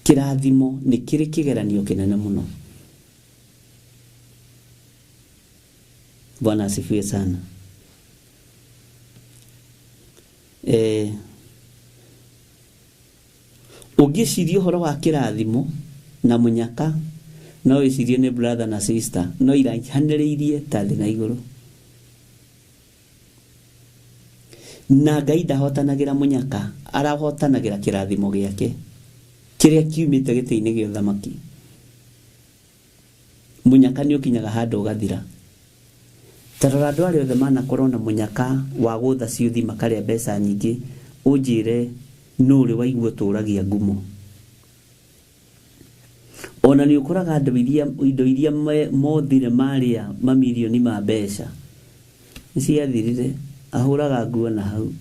Kĩrathimo nĩ kĩrĩ kĩgeranio kĩnene mũno. Bwana asifiwe sana. Ũngĩciria ũhoro wa kĩrathimo na mũnyaka no wĩcirie nĩ brother na sister, no iraihanĩrĩirie ta thĩ na igũrũ. Na Ngai ndahotanagĩra mũnyaka, arahotanagĩra kĩrathimo gĩake kĩrĩa kiumĩte gĩtĩ-inĩ gĩa ũthamaki. Mũnyaka nĩ ũkinyaga handũ ũgathira. Ta rora andũ arĩa othe manakorwo na mũnyaka wa gũtha ciũthi makarĩa mbeca nyingĩ, ũnjĩre nũ ũrĩ waigua ũtũragia ngumo. Ona nĩ ũkoraga andũ iria indo iria mothire marĩa mamirioni ma mbeca nĩ ciathirire, ahũraga nguo na hau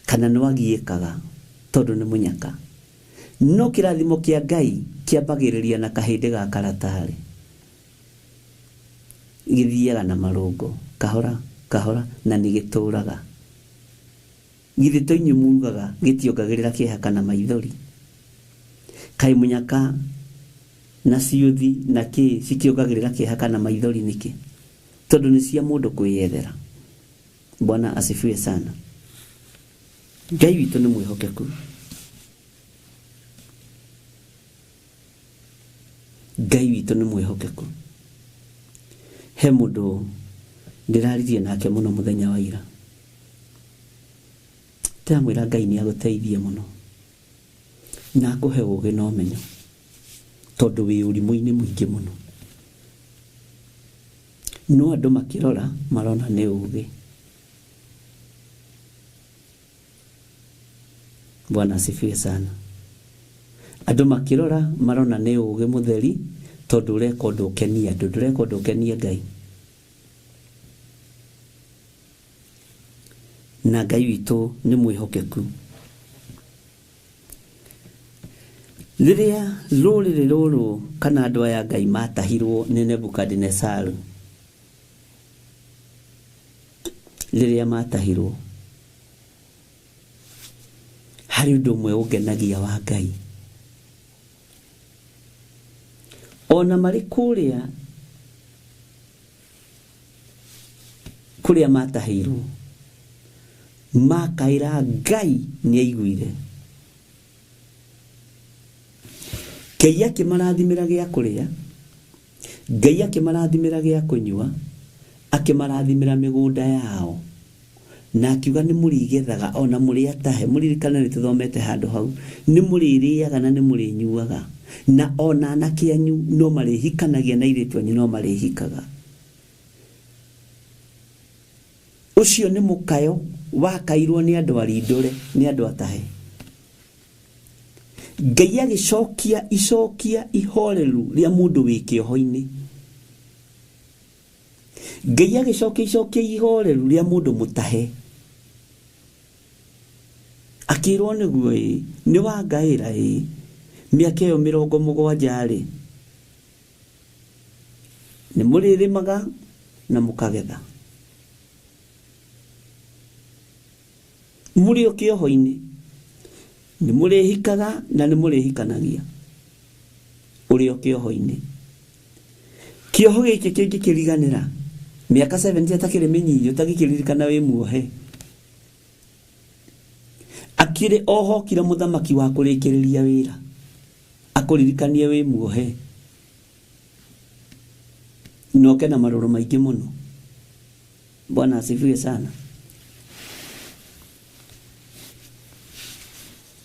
kana no agiĩkaga tondũ nĩ mũnyaka. No kĩrathimo kĩa Ngai kĩambagĩrĩria na kahĩndĩ ga karatarĩ, gĩthiaga na marũngo kahora kahora na nĩ gĩtũraga. Githĩ to inyuĩ mugaga gĩtiongagĩrĩra kĩeha kana maithori? Kaĩ mũnyaka na ciũthi na kĩ cikĩongagĩrĩra kĩeha kana maithori nĩkĩ? Tondũ nĩ cia mũndũ kwĩyethera. Bwana asifiwe sana. Ngai witũ nĩ mwĩhokeku. Ngai witũ nĩ mwĩhokeku. He mũndũ ndĩraririe nake mũno mũthenya wa ira, ndĩramwĩra Ngai nĩ agũteithie mũno na akũhe ũgĩ na ũmenyo, tondũ wĩ ũrimũ-inĩ mũingĩ mũno. No andũ makĩrora marona nĩ ũgĩ. Bwana asifiwe sana. Andũ makĩrora marona nĩ ũgĩ mũtheri, tondũ ũreka ũndũ ũkenie andũ, ndũreka ũndũ ũkenie Ngai. Na Ngai witũ nĩ mwĩhokeku. Rĩrĩa rũrĩrĩ rũrũ kana andũ aya Ngai matahirwo nĩ Nebukadinesaru, rĩrĩa matahirwo, harĩ ũndũ ũmwe ũngenagia wa Ngai. Ona marĩ kũrĩa kũrĩa matahĩirwo, makaĩra Ngai nĩ aiguire. Ngai akĩmarathimĩra gĩa kũrĩa, Ngai akĩmarathimĩra gĩa kũnyua, akĩmarathimĩra mĩgũnda yao, na akiuga nĩ mũrĩgethaga ona mũrĩ atahe. Mũririkane nĩ tũthomete handũ hau, nĩ mũrĩrĩaga na nĩ mũrĩnyuaga, na ona anake anyu no marĩhikanagia na airĩtu anyu no marĩhikaga. Ũcio nĩ mũkayo wakairwo nĩ andũ arindũre, nĩ andũ atahe. Ngai agĩcokia icokia ihoreru rĩa mũndũ wĩ kĩoho-inĩ. Ngai agĩcokia icokia ihoreru rĩa mũndũ mũtahe. Akĩrwo nĩguo ĩ, nĩ wangaĩra ĩ, mĩaka ĩyo 70 rĩ, nĩ mũrĩrĩmaga na mũkagetha. Mũrĩ o kĩoho-inĩ, nĩ mũrĩhikaga na nĩ mũrĩhikanagia. Ũrĩ o kĩoho-inĩ. Kĩoho gĩkĩ kĩngĩkĩriganĩra, mĩaka 70 atakĩrĩ mĩnyinyi, ũtagĩkĩririkana wĩ muohe. Akĩrĩ ohokire mũthamaki wa kũrĩkĩrĩria wĩra, akũririkanie wĩ muohe, na oke na marũrũ maingĩ mũno. Bwana asifiwe sana.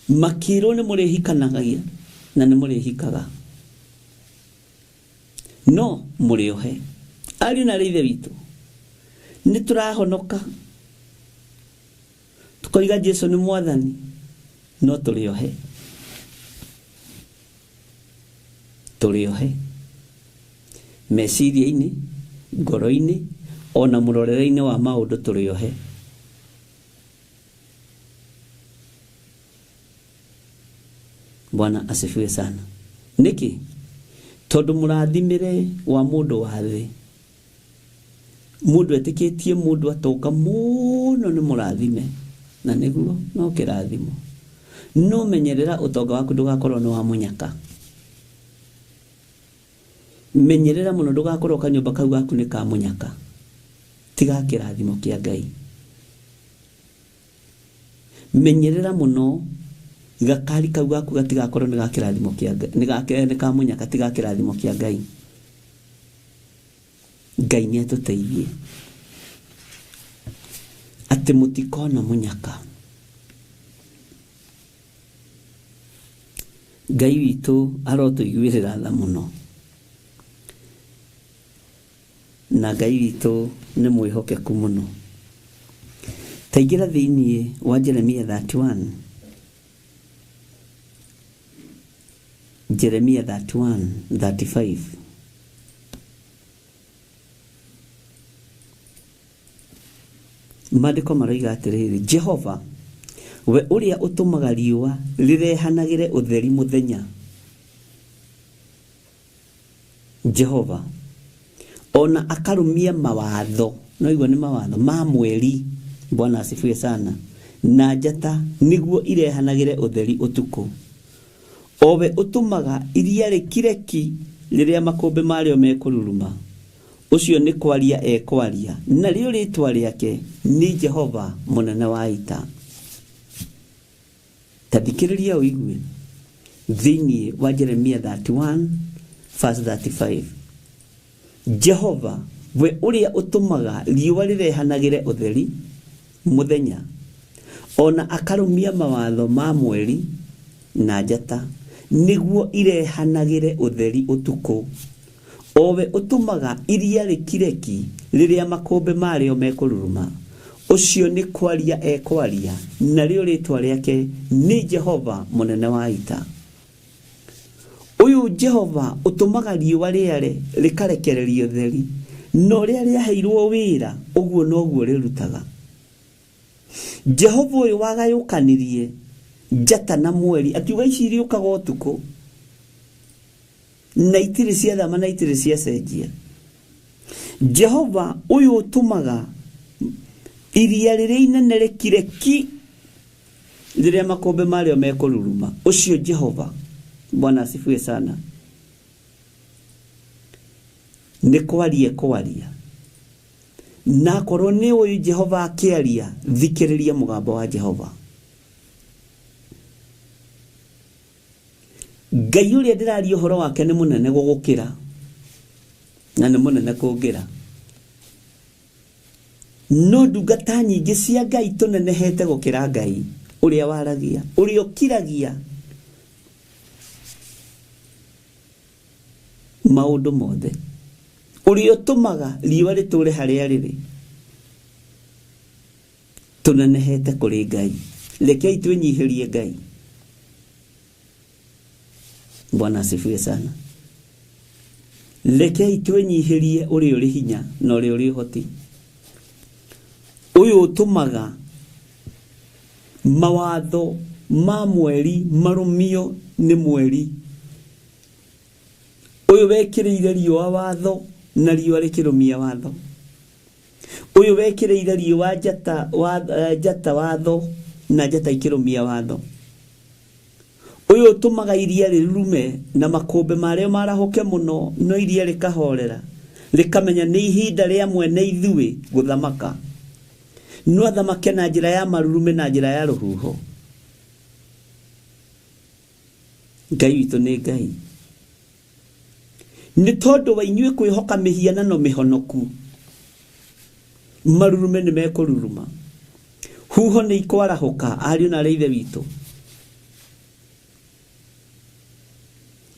Makĩrwo nĩ mũrĩhikanagia na nĩ mũrĩhikaga, no mũrĩ ohe. Ariũ na aarĩ a Ithe witũ, nĩ tũrahonoka tukoiga Jesu nĩ mwathani, no tũrĩ ohe. Tũrĩ ohe meciria-inĩ, ngoro-inĩ, ona mũrorere-inĩ wa maũndũ tũrĩ ohe. Bwana asifiwe sana. Nĩkĩ? Tondũ mũrathimĩre wa mũndũ wa thĩ, mũndũ etĩkĩtie mũndũ atonga mũno nĩ mũrathime, na nĩguo no kĩrathimo. No menyerera ũtonga waku ndũgakorwo nĩ wa mũnyaka. Menyerera mũno ndũgakorwo kanyũmba kau gaku nĩ ka mũnyaka, tiga kĩrathimo kĩa Ngai. Menyerera mũno gakari kau gaku gatigakorwo nĩ ga kĩrathimo kĩa Ngai, nĩ ka mũnyaka, tiga kĩrathimo kĩa Ngai. Ngai nĩ atũteithie. Atĩ mũtikona mũnyaka. Ngai witũ arotũiguĩrĩra tha mũno. Na Ngai witũ nĩ mwĩhokeku mũno. Taingĩra thĩinĩ wa Jeremia 31. Jeremia 31, 35. Maandĩko maroiga atĩrĩrĩ, Jehova we ũrĩa ũtũmaga riũa rĩrehanagĩre ũtheri mũthenya, Jehova ona akarũmia mawatho, no igua nĩ mawatho ma mweri, Bwana asifiwe sana, na njata nĩguo irehanagĩre ũtheri ũtukũ, o we ũtũmaga iria rĩkire ki rĩrĩa makũmbĩ marĩo mekũruruma, ũcio nĩ kwaria ekwaria, narĩo rĩtwa rĩake nĩ Jehova mũnene wa ita. Ta thikĩrĩria ũigue thĩinĩ wa Jeremia 31 verse 35. Jehova we ũrĩa ũtũmaga riũa rĩrehanagĩre ũtheri mũthenya, ona akarũmia mawatho ma mweri na njata nĩguo irehanagĩre ũtheri ũtukũ, o we ũtũmaga iria rĩkire ki rĩrĩa makũmbĩ marĩo mekũruruma, ũcio nĩ kwaria ekwaria, narĩo rĩtwa rĩake nĩ Jehova mũnene wa ita. Ũyũ Jehova ũtũmaga riũa rĩare rĩkarekereria ũtheri, na ũrĩa rĩaheirwo wĩra ũguo noguo rĩrutaga. Jehova ũyũ wagayũkanirie njata na mweri, akiuga ici irĩũkaga ũtukũ na itirĩ ciathama na itirĩ ciacenjia. Jehova ũyũ ũtũmaga iria rĩrĩa inene rĩkire ki rĩrĩa makũmbĩ marĩo mekũruruma, ũcio Jehova, Bwana asifiwe sana, nĩ kwaria kwaria. Na akorwo nĩ ũyũ Jehova akĩaria, thikĩrĩria mũgambo wa Jehova. Ngai ũrĩa ndĩraria ũhoro wake nĩ mũnene gũgũkĩra, na nĩ mũnene kũngĩra. No ndungata nyingĩ cia Ngai tũnenehete gũkĩra Ngai ũrĩa waragia, ũrĩa ũkiragia maũndũ mothe, ũrĩa ũtũmaga riũa rĩtũre harĩa rĩrĩ. Tũnenehete kũrĩ Ngai. Rekei twĩnyihĩrie Ngai. Bwana asifiwe sana. Rekei twĩnyihĩrie ũrĩa ũrĩ hinya na ũrĩa ũrĩ ũhoti. Ũyũ ũtũmaga mawatho ma mweri marũmio nĩ mweri. Ũyũ wekĩrĩire riũa watho na riũa rĩkĩrũmia watho. Ũyũ wekĩrĩire riũa njata watho na njata ikĩrũmia watho. Ũyũ ũtũmaga iria rĩrurume na makũmbĩ marĩo marahũke mũno, no iria rĩkahorera, rĩkamenya nĩ ihinda rĩa mwene ithuĩ gũthamaka. No athamake na njĩra ya marurume na njĩra ya rũhuho. Ngai witũ nĩ Ngai. Nĩ tondũ wa inyuĩ kwĩhoka mĩhianano mĩhonoku, marurume nĩ mekũruruma, huho nĩ ikwarahũka, ariũ na arĩ ithe witũ.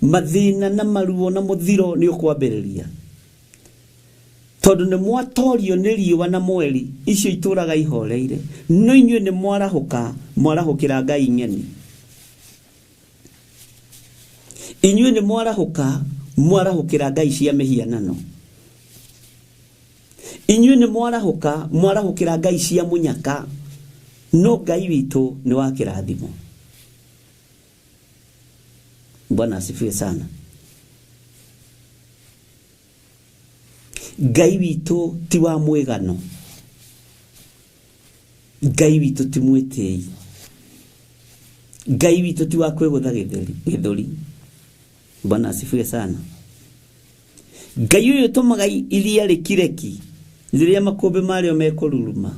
Mathĩna na maruo na mũthiro nĩ ũkwambĩrĩria, tondũ nĩ mwatorio nĩ riũa na mweri, icio itũraga ihoreire, no inyuĩ nĩ mwarahũka, mwarahũkĩra Ngai ng'eni. Inyuĩ nĩ mwarahũka, mwarahũkĩra Ngai cia mĩhianano. Inyuĩ nĩ mwarahũka, mwarahũkĩra Ngai cia mũnyaka, no Ngai witũ nĩ wa kĩrathimo. Bwana asifiwe sana. Ngai witũ ti wa mwĩgano. Ngai witũ ti mwĩtĩi. Ngai witũ ti wa kwĩgũtha gĩthũri. Bwana asifiwe sana. Ngai ũyũ ũtũmaga iria rĩkire ki rĩrĩa makũmbĩ marĩo mekũruruma,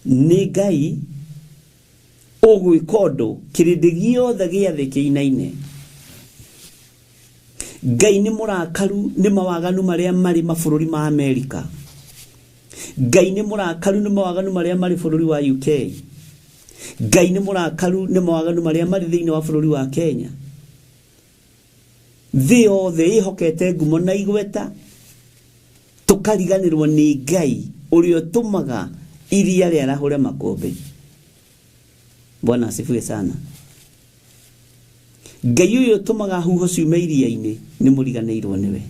nĩ Ngai ũgwĩka ũndũ kĩrĩndĩ gĩothe gĩa thĩ kĩinaine. Ngai nĩ mũrakaru nĩ mawaganu marĩa marĩ mabũrũri ma Amerika. Ngai nĩ mũrakaru nĩ mawaganu marĩa marĩ bũrũri wa UK. Ngai nĩ mũrakaru nĩ mawaganu marĩa marĩ thĩinĩ wa bũrũri wa Kenya. Thĩ yothe ĩhokete ngumo na igweta, tũkariganĩrwo nĩ Ngai ũrĩa ũtũmaga iria rĩarahũre makũmbĩ. Bwana asifiwe sana. Ngai ũyũ ũtũmaga huho ciume iria-inĩ nĩ mũriganĩirwo nĩwe.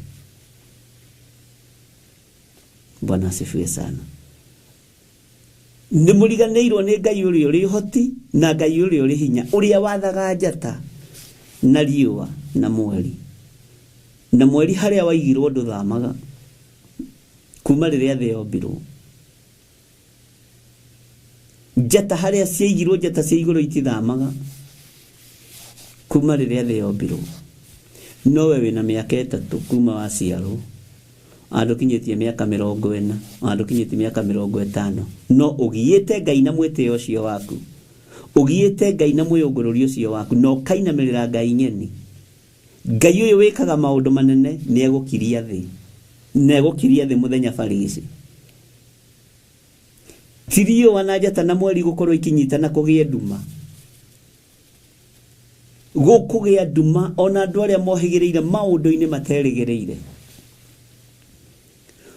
Bwana asifiwe sana. Nĩ mũriganĩirwo nĩ Ngai ũrĩa ũrĩ ũhoti na Ngai ũrĩa ũrĩ hinya, ũrĩa wathaga njata na riũa na mweri. Na mweri harĩa waigirwo ndũthamaga kuma rĩrĩa thĩ yombirwo. Njata harĩa ciaigirwo, njata cia igũrũ itithamaga kuma rĩrĩa thĩ yombirwo. Nowe wĩna mĩaka 3 kuma waciarwo, andũkinyĩtie mĩaka 40, andũkinyĩtie mĩaka 50, no ũgiĩte Ngai na mwĩtĩo ũcio waku, ũgiĩte Ngai na mwĩyũngũrũri ũcio waku, na ũkainamĩrĩra Ngai ng'eni. Ngai ũyũ wĩkaga maũndũ manene nĩ egũkiria thĩ, na egũkiria thĩ mũthenya barigici. Ti riũa na njata na mweri gũkorwo ikinyitana kũgĩe nduma. Gũkũgĩa nduma ona andũ arĩa mohĩgĩrĩire maũndũ-inĩ materĩgĩrĩire.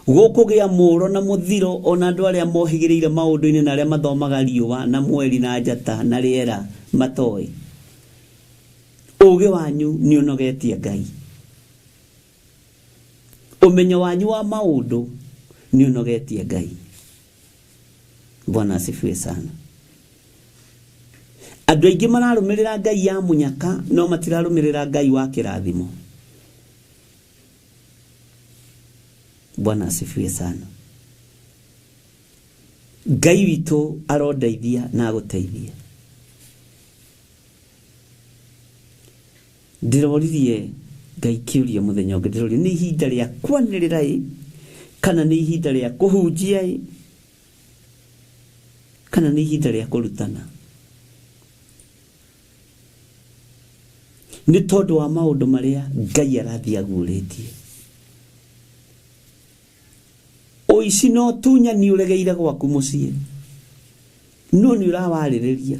Gũkũgĩa mũro na mũthiro ona andũ arĩa mohĩgĩrĩire maũndũ-inĩ na arĩa mathomaga riũa na mweri na njata na rĩera matoĩ. Ũũgĩ wanyu nĩ ũnogetie Ngai. Ũmenyo wanyu wa maũndũ nĩ ũnogetie Ngai. Bwana asifiwe sana. Andũ aingĩ mararũmĩrĩra Ngai ya mũnyaka no matirarũmĩrĩra Ngai wa kĩrathimo. Bwana asifiwe sana. Ngai witũ arondeithia na agũteithie. Ndĩroririe Ngai kĩũria mũthenya ũngĩ, ndĩroririe nĩ ihinda rĩa kwanĩrĩra ĩ, kana nĩ ihinda rĩa kũhunjia ĩ, kana nĩ ihinda rĩa kũrutana. Nĩ tondũ wa maũndũ marĩa Ngai arathiĩ aguũrĩtie. Ũici na ũtunyani ũregeire gwaku mũciĩ, no nĩ ũrawarĩrĩria.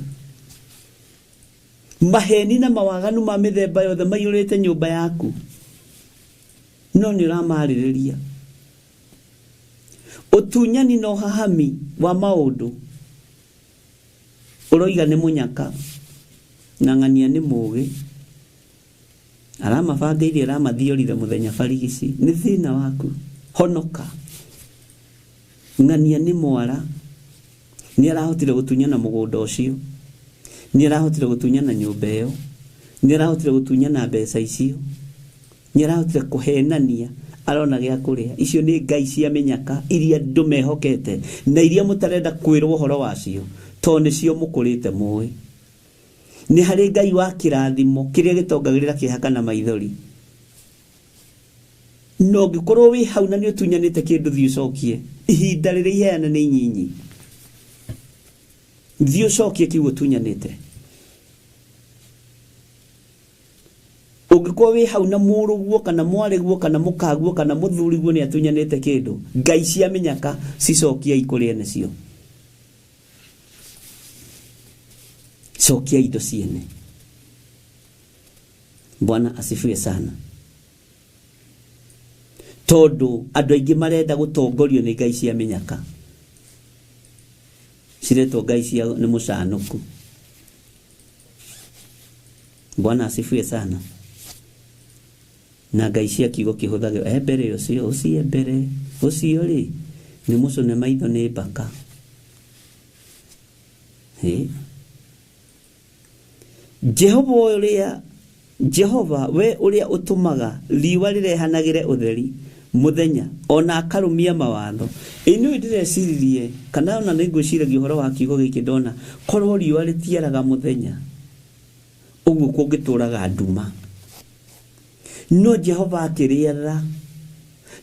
Maheni na mawaganu ma mĩthemba yothe maiyũrĩte nyũmba yaku, no nĩ ũramarĩrĩria. Ũtunyani na ũhahami wa maũndũ ũroiga nĩ mũnyaka na ng'ania nĩ mũũgĩ, aramabangĩire aramathiorire mũthenya barigici. Nĩ thĩna waku, honoka. Ng'ania nĩ mwara, nĩ arahotire gũtunyana mũgũnda ũcio, nĩ arahotire gũtunyana nyũmba ĩyo, nĩ arahotire gũtunyana mbeca icio, nĩ arahotire kũhenania arona gĩa kũrĩa. Icio nĩ ngai cia mĩnyaka iria andũ mehokete na iria mũtarenda kwĩrwo ũhoro wacio tondũ nĩcio mũkũrĩte mũĩ. Nĩ harĩ Ngai wa kĩrathimo kĩrĩa gĩtongagĩrĩra kĩeha kana maithori. No ũngĩkorwo wĩ hau na nĩ ũtunyanĩte kĩndũ, thiĩ ũcokie. Ihinda rĩrĩa iheana nĩ inyinyi, thiĩ ũcokie kĩu ũtunyanĩte. Ũngĩkorwo wĩ hau na mũrũguo kana mwarĩguo kana mũkaguo kana mũthuriguo nĩ atunyanĩte kĩndũ, ngai cia mĩnyaka cicokiei kũrĩ ene cio. Cokia indo ciene. Bwana asifiwe sana. Tondũ andũ aingĩ marenda gũtongorio nĩ ngai cia mĩnyaka, ciretwo ngai cia nĩ mũcanũku. Bwana asifiwe sana. Na ngai cia kiugo kĩhũthagĩrwo mbere ũcio, ũcio mbere ũcio rĩ nĩ mũcũne maitho nĩ mbaka. Jehova ũrĩa, Jehova we ũrĩa ũtũmaga riũa rĩrehanagĩre ũtheri mũthenya ona akarũmia mawatho. Ĩ nĩũĩ ndĩreciririe kana ona nĩ ngwĩciragia ũhoro wa kiugo gĩkĩ, ndona korwo riũa rĩtiaraga mũthenya ũguo kũngĩtũraga nduma. No Jehova akĩrĩatha,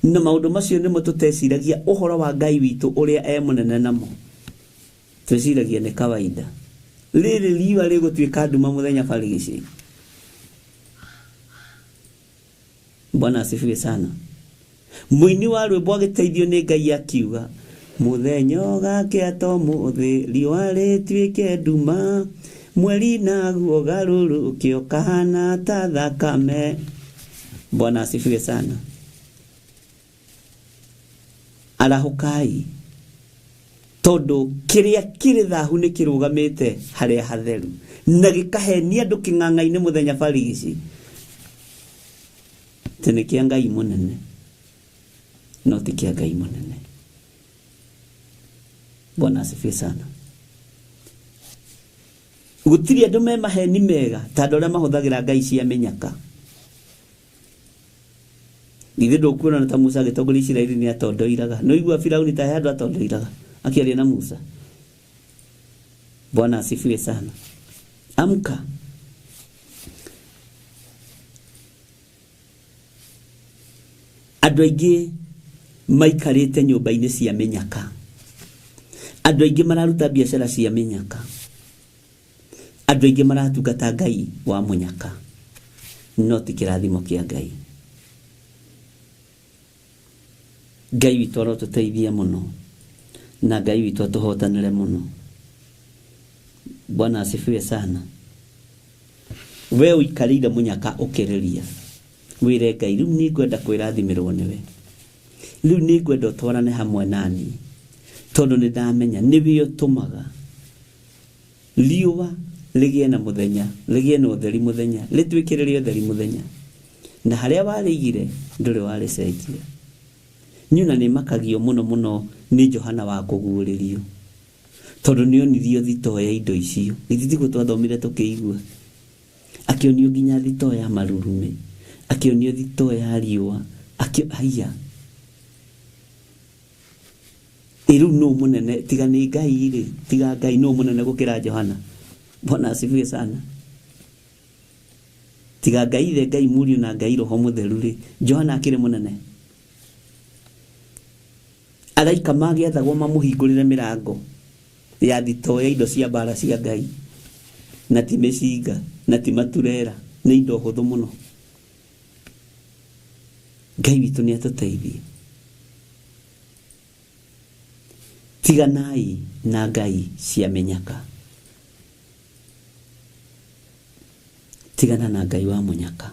na maũndũ macio nĩmo tũteciragia ũhoro wa Ngai witũ ũrĩa e mũnene namo. Twĩciragia nĩ kawaida. Rĩrĩ riũa rĩgũtuĩka nduma mũthenya barigici. Bwana asifiwe sana. Mũini wa rwĩmbo agĩteithio nĩ Ngai akiuga, Mũthenya ũgakĩa ta ũmũthĩ, riũa rĩtuĩke nduma, mweri naguo ũgarũrũke ũkahana ta thakame. Bwana asifiwe sana. Arahũkai, tondũ kĩrĩa kĩrĩ thahu nĩ kĩrũgamĩte harĩa hatheru na gĩkahenia andũ kĩng'ang'a-inĩ mũthenya barigici atĩ nĩ kĩa Ngai mũnene, no ti kĩa Ngai mũnene. Bwana asifiwe sana. Gũtirĩ andũ me maheni mega ta andũ arĩa mahũthagĩra ngai cia mĩnyaka. Githĩ ndũkuona ta Musa agĩtongoria Isiraeli nĩ atondoiraga? Nĩ ũigua Firauni ta he handũ atondoiraga akĩaria na Musa? Bwana asifiwe sana. Amka. Andũ aingĩ maikarĩte nyũmba-inĩ cia mĩnyaka. Andũ aingĩ mararuta biacara cia mĩnyaka. Andũ aingĩ maratungata Ngai wa mũnyaka, no ti kĩrathimo kĩa Ngai. Ngai witũ arotũteithia mũno, na Ngai witũ atũhotanĩre mũno. Bwana asifiwe sana. We ũikarĩire mũnyaka ũkĩrĩria, wĩre Ngai, rĩu nĩ ngwenda kwĩrathimĩrwo nĩwe, rĩu nĩ ngwenda ũtwarane hamwe nani, tondũ nĩ ndamenya nĩwe ũtũmaga riũa rĩgĩe na mũthenya, rĩgĩe na ũtheri mũthenya, rĩtuĩke rĩrĩ ũtheri mũthenya, na harĩa warĩigire ndũrĩ warĩcenjia. Niĩ ona nĩ makagio mũno mũno nĩ Johana wa kũguũrĩrio, tondũ nĩ onirio thitoo ya indo icio. Githĩ tiguo twathomire tũkĩigua? Akĩonio nginya thitoo ya marurumĩ, akĩonio thitoo ya riũa, haiya. Ĩ rĩu nũ mũnene tiga nĩ Ngai rĩ, tiga Ngai nũ mũnene gũkĩra Johana? Bwana asifiwe sana. Tiga Ngai ithe, Ngai Mũriũ na Ngai Roho Mũtheru rĩ, Johana akĩrĩ mũnene? Araika magĩathagwo mamũhingũrĩre mĩrango ya thitoo ya indo cia mbara cia Ngai, na ti mĩcinga na ti maturera, nĩ indo hũthũ mũno. Ngai witũ nĩ atũteithie. Tiganai na ngai cia mĩnyaka, tigana na Ngai wa mũnyaka.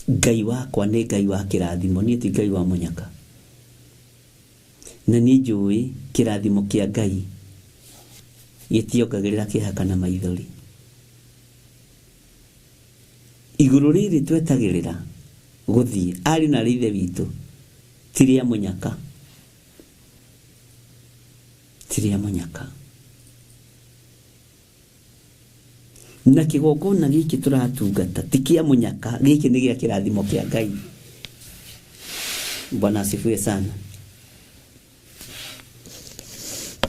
Ngai wakwa nĩ Ngai wa kĩrathimo, niĩ ti Ngai wa mũnyaka. Na niĩ njũĩ kĩrathimo kĩa Ngai gĩtiongagĩrĩra kĩeha kana maithori. Igũrũ rĩrĩ twetagĩrĩra gũthiĩ, ariũ na aarĩ a Ithe witũ, ti rĩa mũnyaka, ti rĩa mũnyaka. Na kĩgongona gĩkĩ tũratungata ti kĩa mũnyaka, gĩkĩ nĩ gĩa kĩrathimo kĩa Ngai. Bwana asifiwe sana.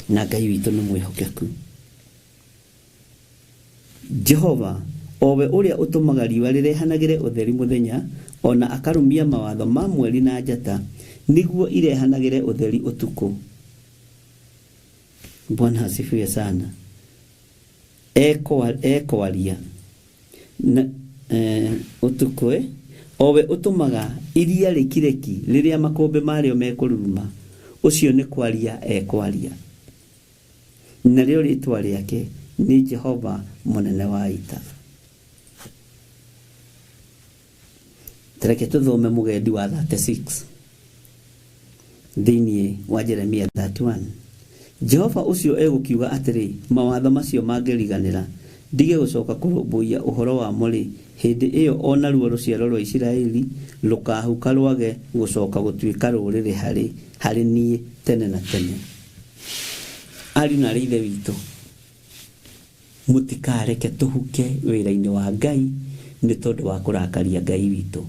Na Ngai witũ nĩ mwĩhokeku. Jehova, o we ũrĩa ũtũmaga riũa rĩrehanagĩre ũtheri mũthenya, o na akarũmia mawatho ma mweri na njata, nĩguo irehanagĩre ũtheri ũtukũ. Bwana asifiwe sana. Ekwaria na ũtukũ, o we ũtũmaga iria rĩkireki rĩrĩa makũmbĩ marĩo mekũruruma, ũcio nĩ kwaria ekwaria. Narĩo rĩtwa rĩake nĩ Jehova mũnene wa ita. Tareke tũthome mũgendi wa 36 thĩinĩ wa Jeremia 31. Jehova ũcio egũkiuga atĩrĩ, mawatho macio mangĩriganĩra, ndige gũcoka kũrũmbũiya ũhoro wamo rĩ, hĩndĩ ĩyo o naruo rũciaro rwa Isiraeli rũkahuka rwage gũcoka gũtuĩka rũrĩrĩ harĩ niĩ tene na tene. Ariũ na aarĩ a Ithe witũ, mũtikareke tũhuke wĩra-inĩ wa Ngai nĩ tondũ wa kũrakaria Ngai witũ.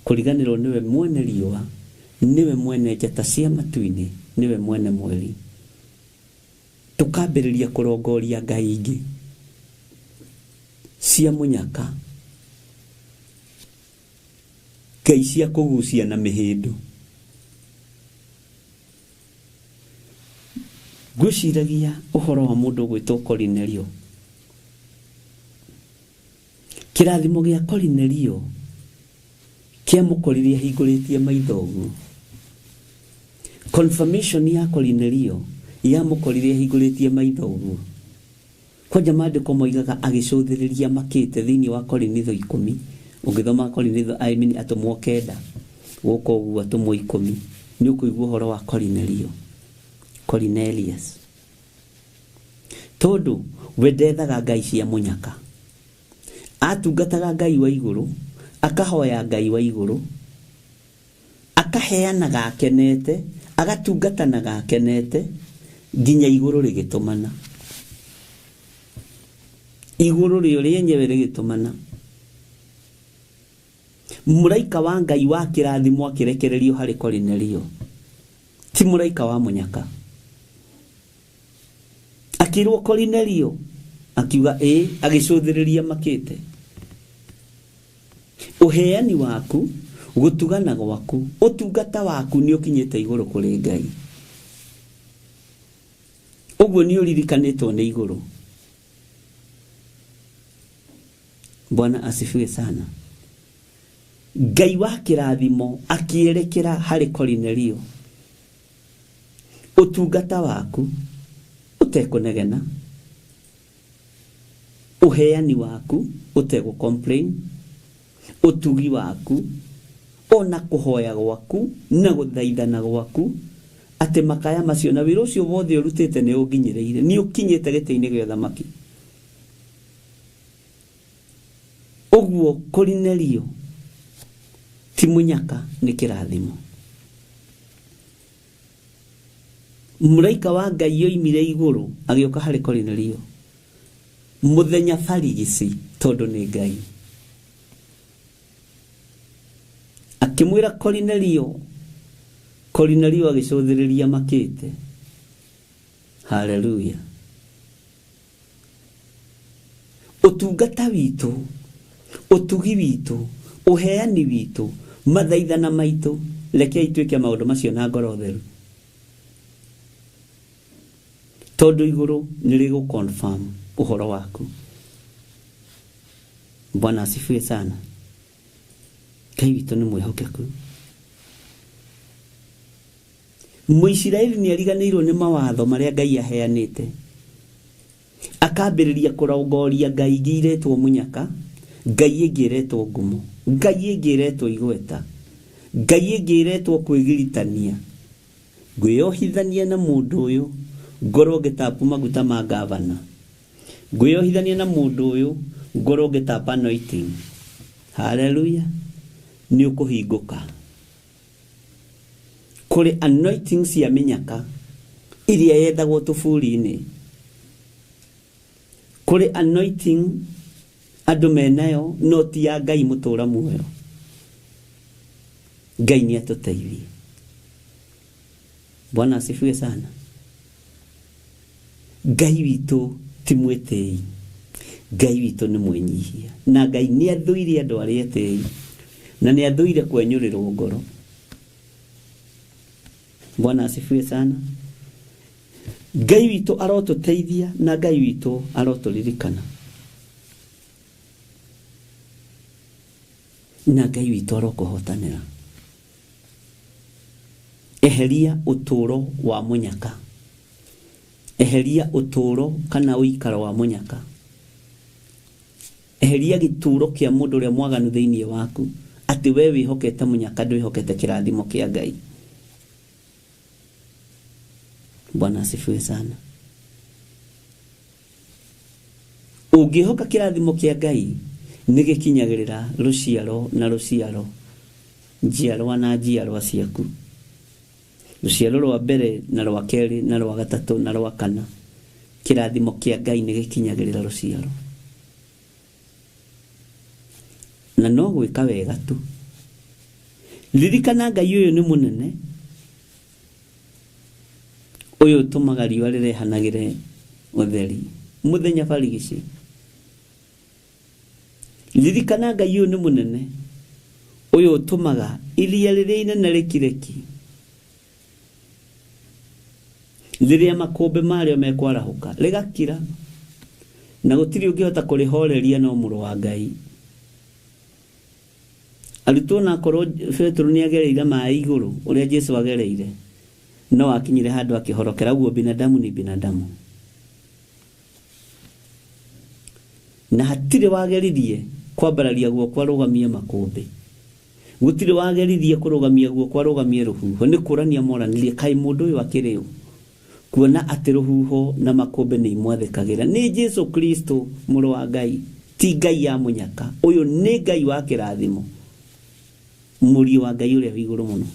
Kũriganĩrwo nĩwe mwene riũa, nĩwe mwene njata cia matu-inĩ, nĩwe mwene mweri. Tũkambĩrĩria kũrongoria ngai ingĩ cia mũnyaka, ngai cia kũgucia na mĩhĩndo. Ngwĩciragia ũhoro wa mũndũ ũgwĩtwo Korinelio. Kĩrathimo gĩa Korinelio kĩamũkoririe ahingũrĩtie maitho ũguo. Confirmation ya Korinelio yamũkorire ahingũrĩtie maitho ũguo. Kwanja maandĩko moigaga agĩcũthĩrĩria makĩte thĩinĩ wa Korinitho 10. Ũngĩthoma Korinitho, I mean atũmwo 9 gũkũ ũguo, atũmwo 10, nĩ ũkũigua ũhoro wa Korinelio, Cornelius. Tondũ we ndethaga ngai cia mũnyaka, atungataga Ngai wa igũrũ, akahoya Ngai wa igũrũ, akaheanaga akenete, agatungatanaga akenete, nginya igũrũ rĩgĩtũmana. Igũrũ rĩo rĩenyewe rĩgĩtũmana. Mũraika wa Ngai wa kĩrathimo akĩrekererio harĩ Korinelio, ti mũraika wa mũnyaka. Akĩrwo Korinelio, akiuga ĩĩ, agĩcũthĩrĩria makĩte. Ũheani waku, gũtugana gwaku, ũtungata waku nĩ ũkinyĩte igũrũ kũrĩ Ngai. Ũguo nĩ ũririkanĩtwo nĩ igũrũ. Bwana asifiwe sana. Ngai wa kĩrathimo akĩerekera harĩ Korinelio. Ũtungata waku ũtekũnegena, ũheani waku ũtegũ complain, ũtugi waku ona kũhoya gwaku na gũthaithana gwaku, atĩ makaya macio na wĩra ũcio wothe ũrutĩte nĩ ũnginyĩrĩire, nĩ ũkinyĩte gĩtĩ-inĩ gĩa ũthamaki. Ũguo Korinelio ti mũnyaka, nĩ kĩrathimo. Mũraika wa Ngai oimire igũrũ agĩũka harĩ Korinelio mũthenya barigici, tondũ nĩ Ngai. Akĩmwĩra Korinelio, Korinelio agĩcũthĩrĩria makĩte. Haleluya. Ũtungata witũ, ũtugi witũ, ũheani witũ, mathaithana maitũ, rekei twĩke maũndũ macio na ngoro theru, tondũ igũrũ nĩ rĩgũ confirm ũhoro waku. Bwana asifiwe sana. Ngai witũ nĩ mwĩhokeku. Mũisiraeli nĩ ariganĩirwo nĩ mawatho marĩa Ngai aheanĩte, akambĩrĩria kũrongoria ngai ingĩ iretwo mũnyaka, ngai ĩngĩ ĩretwo ngumo, ngai ĩngĩ ĩretwo igweta, ngai ĩngĩ ĩretwo kwĩgiritania. Ngwĩyohithania na mũndũ ũyũ ngorwo ngĩtapu maguta ma gavana, ngwĩyohithania na mũndũ ũyũ ngorwo ngĩtapa anointing. Haleluya. Nĩ ũkũhingũka kũrĩ anointing cia mĩnyaka iria yethagwo tũburi-inĩ, kũrĩ anointing andũ menayo no ti ya Ngai mũtũra muoyo. Ngai nĩ atũteithie. Bwana asifiwe sana. Ngai witũ ti mwĩtĩi, Ngai witũ nĩ mwĩnyihia, na Ngai nĩ athũire andũ arĩa etĩi, na nĩ athũire kwenyũrĩrwo ngoro. Bwana asifiwe sana. Ngai witũ arotũteithia na Ngai witũ arotũririkana, na Ngai witũ arokũhotanĩra. Eheria ũtũũro wa mũnyaka, eheria ũtũũro kana ũikaro wa mũnyaka, eheria gĩtũũro kĩa mũndũ ũrĩa mwaganu thĩinĩ waku, atĩ we wĩhokete mũnyaka, ndwĩhokete kĩrathimo kĩa Ngai. Bwana asifiwe sana. Ũngĩhoka kĩrathimo kĩa Ngai nĩ gĩkinyagĩrĩra rũciaro na rũciaro, njiarwa na njiarwa ciaku, rũciaro rwa mbere na rwa kerĩ na rwa gatatũ na rwa kana. Kĩrathimo kĩa Ngai nĩ gĩkinyagĩrĩra rũciaro, na no gwĩka wega tu. Ririkana Ngai ũyũ nĩ mũnene, ũyũ ũtũmaga riũa rĩrehanagĩre ũtheri mũthenya barigici. Ririkana Ngai ũyũ nĩ mũnene, ũyũ ũtũmaga iria rĩrĩa inene rĩkireki rĩrĩa makũmbĩ marĩo mekwarahũka, rĩgakira, na gũtirĩ ũngĩhota kũrĩhoreria no mũrũ wa Ngai. Arutwo, na akorwo Petero nĩ agereire maĩ igũrũ ũrĩa Jesu agereire, No akinyire handũ akĩhorokera. Ũguo binadamu ni binadamu, na hatirĩ wageririe kwambararia guoko arũgamie makũmbĩ, gũtirĩ wageririe kũrũgamia guoko arũgamie rũhuho. Nĩ kũrania moranirie, kaĩ mũndũ ũyũ akĩrĩ ũ, kuona atĩ rũhuho na makũmbĩ nĩ imwathĩkagĩra. Nĩ Jesu Kristo mũrũ wa Ngai, ti Ngai ya mũnyaka. Ũyũ nĩ Ngai wa kĩrathimo, mũriũ wa Ngai ũrĩa wĩ igũrũ mũno.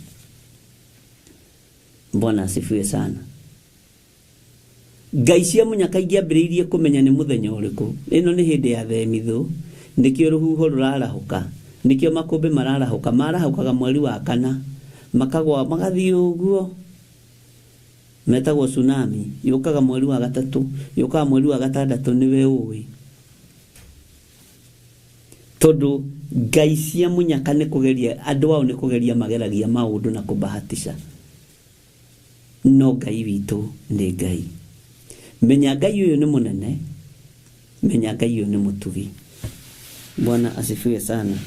Bwana asifiwe sana. Ngai cia mũnyaka ingĩambĩrĩirie kũmenya nĩ mũthenya ũrĩkũ. Ĩno nĩ hĩndĩ ya themithũ, nĩkĩo rũhuho rũrarahũka, nĩkĩo makũmbĩ mararahũka. Marahũkaga mweri wa kana, makagwa magathiĩ ũguo, metagwo tsunami. Yũkaga mweri wa gatatũ, yũkaga mweri wa gatandatũ, nĩwe ũĩ. Tondũ Ngai cia mũnyaka nĩ kũgeria andũ ao, nĩ kũgeria mageragia maũndũ na kũbahatisha. No Ngai witũ nĩ Ngai. Menya Ngai ũyũ nĩ mũnene, menya Ngai ũyũ nĩ mũtugi. Bwana asifiwe sana.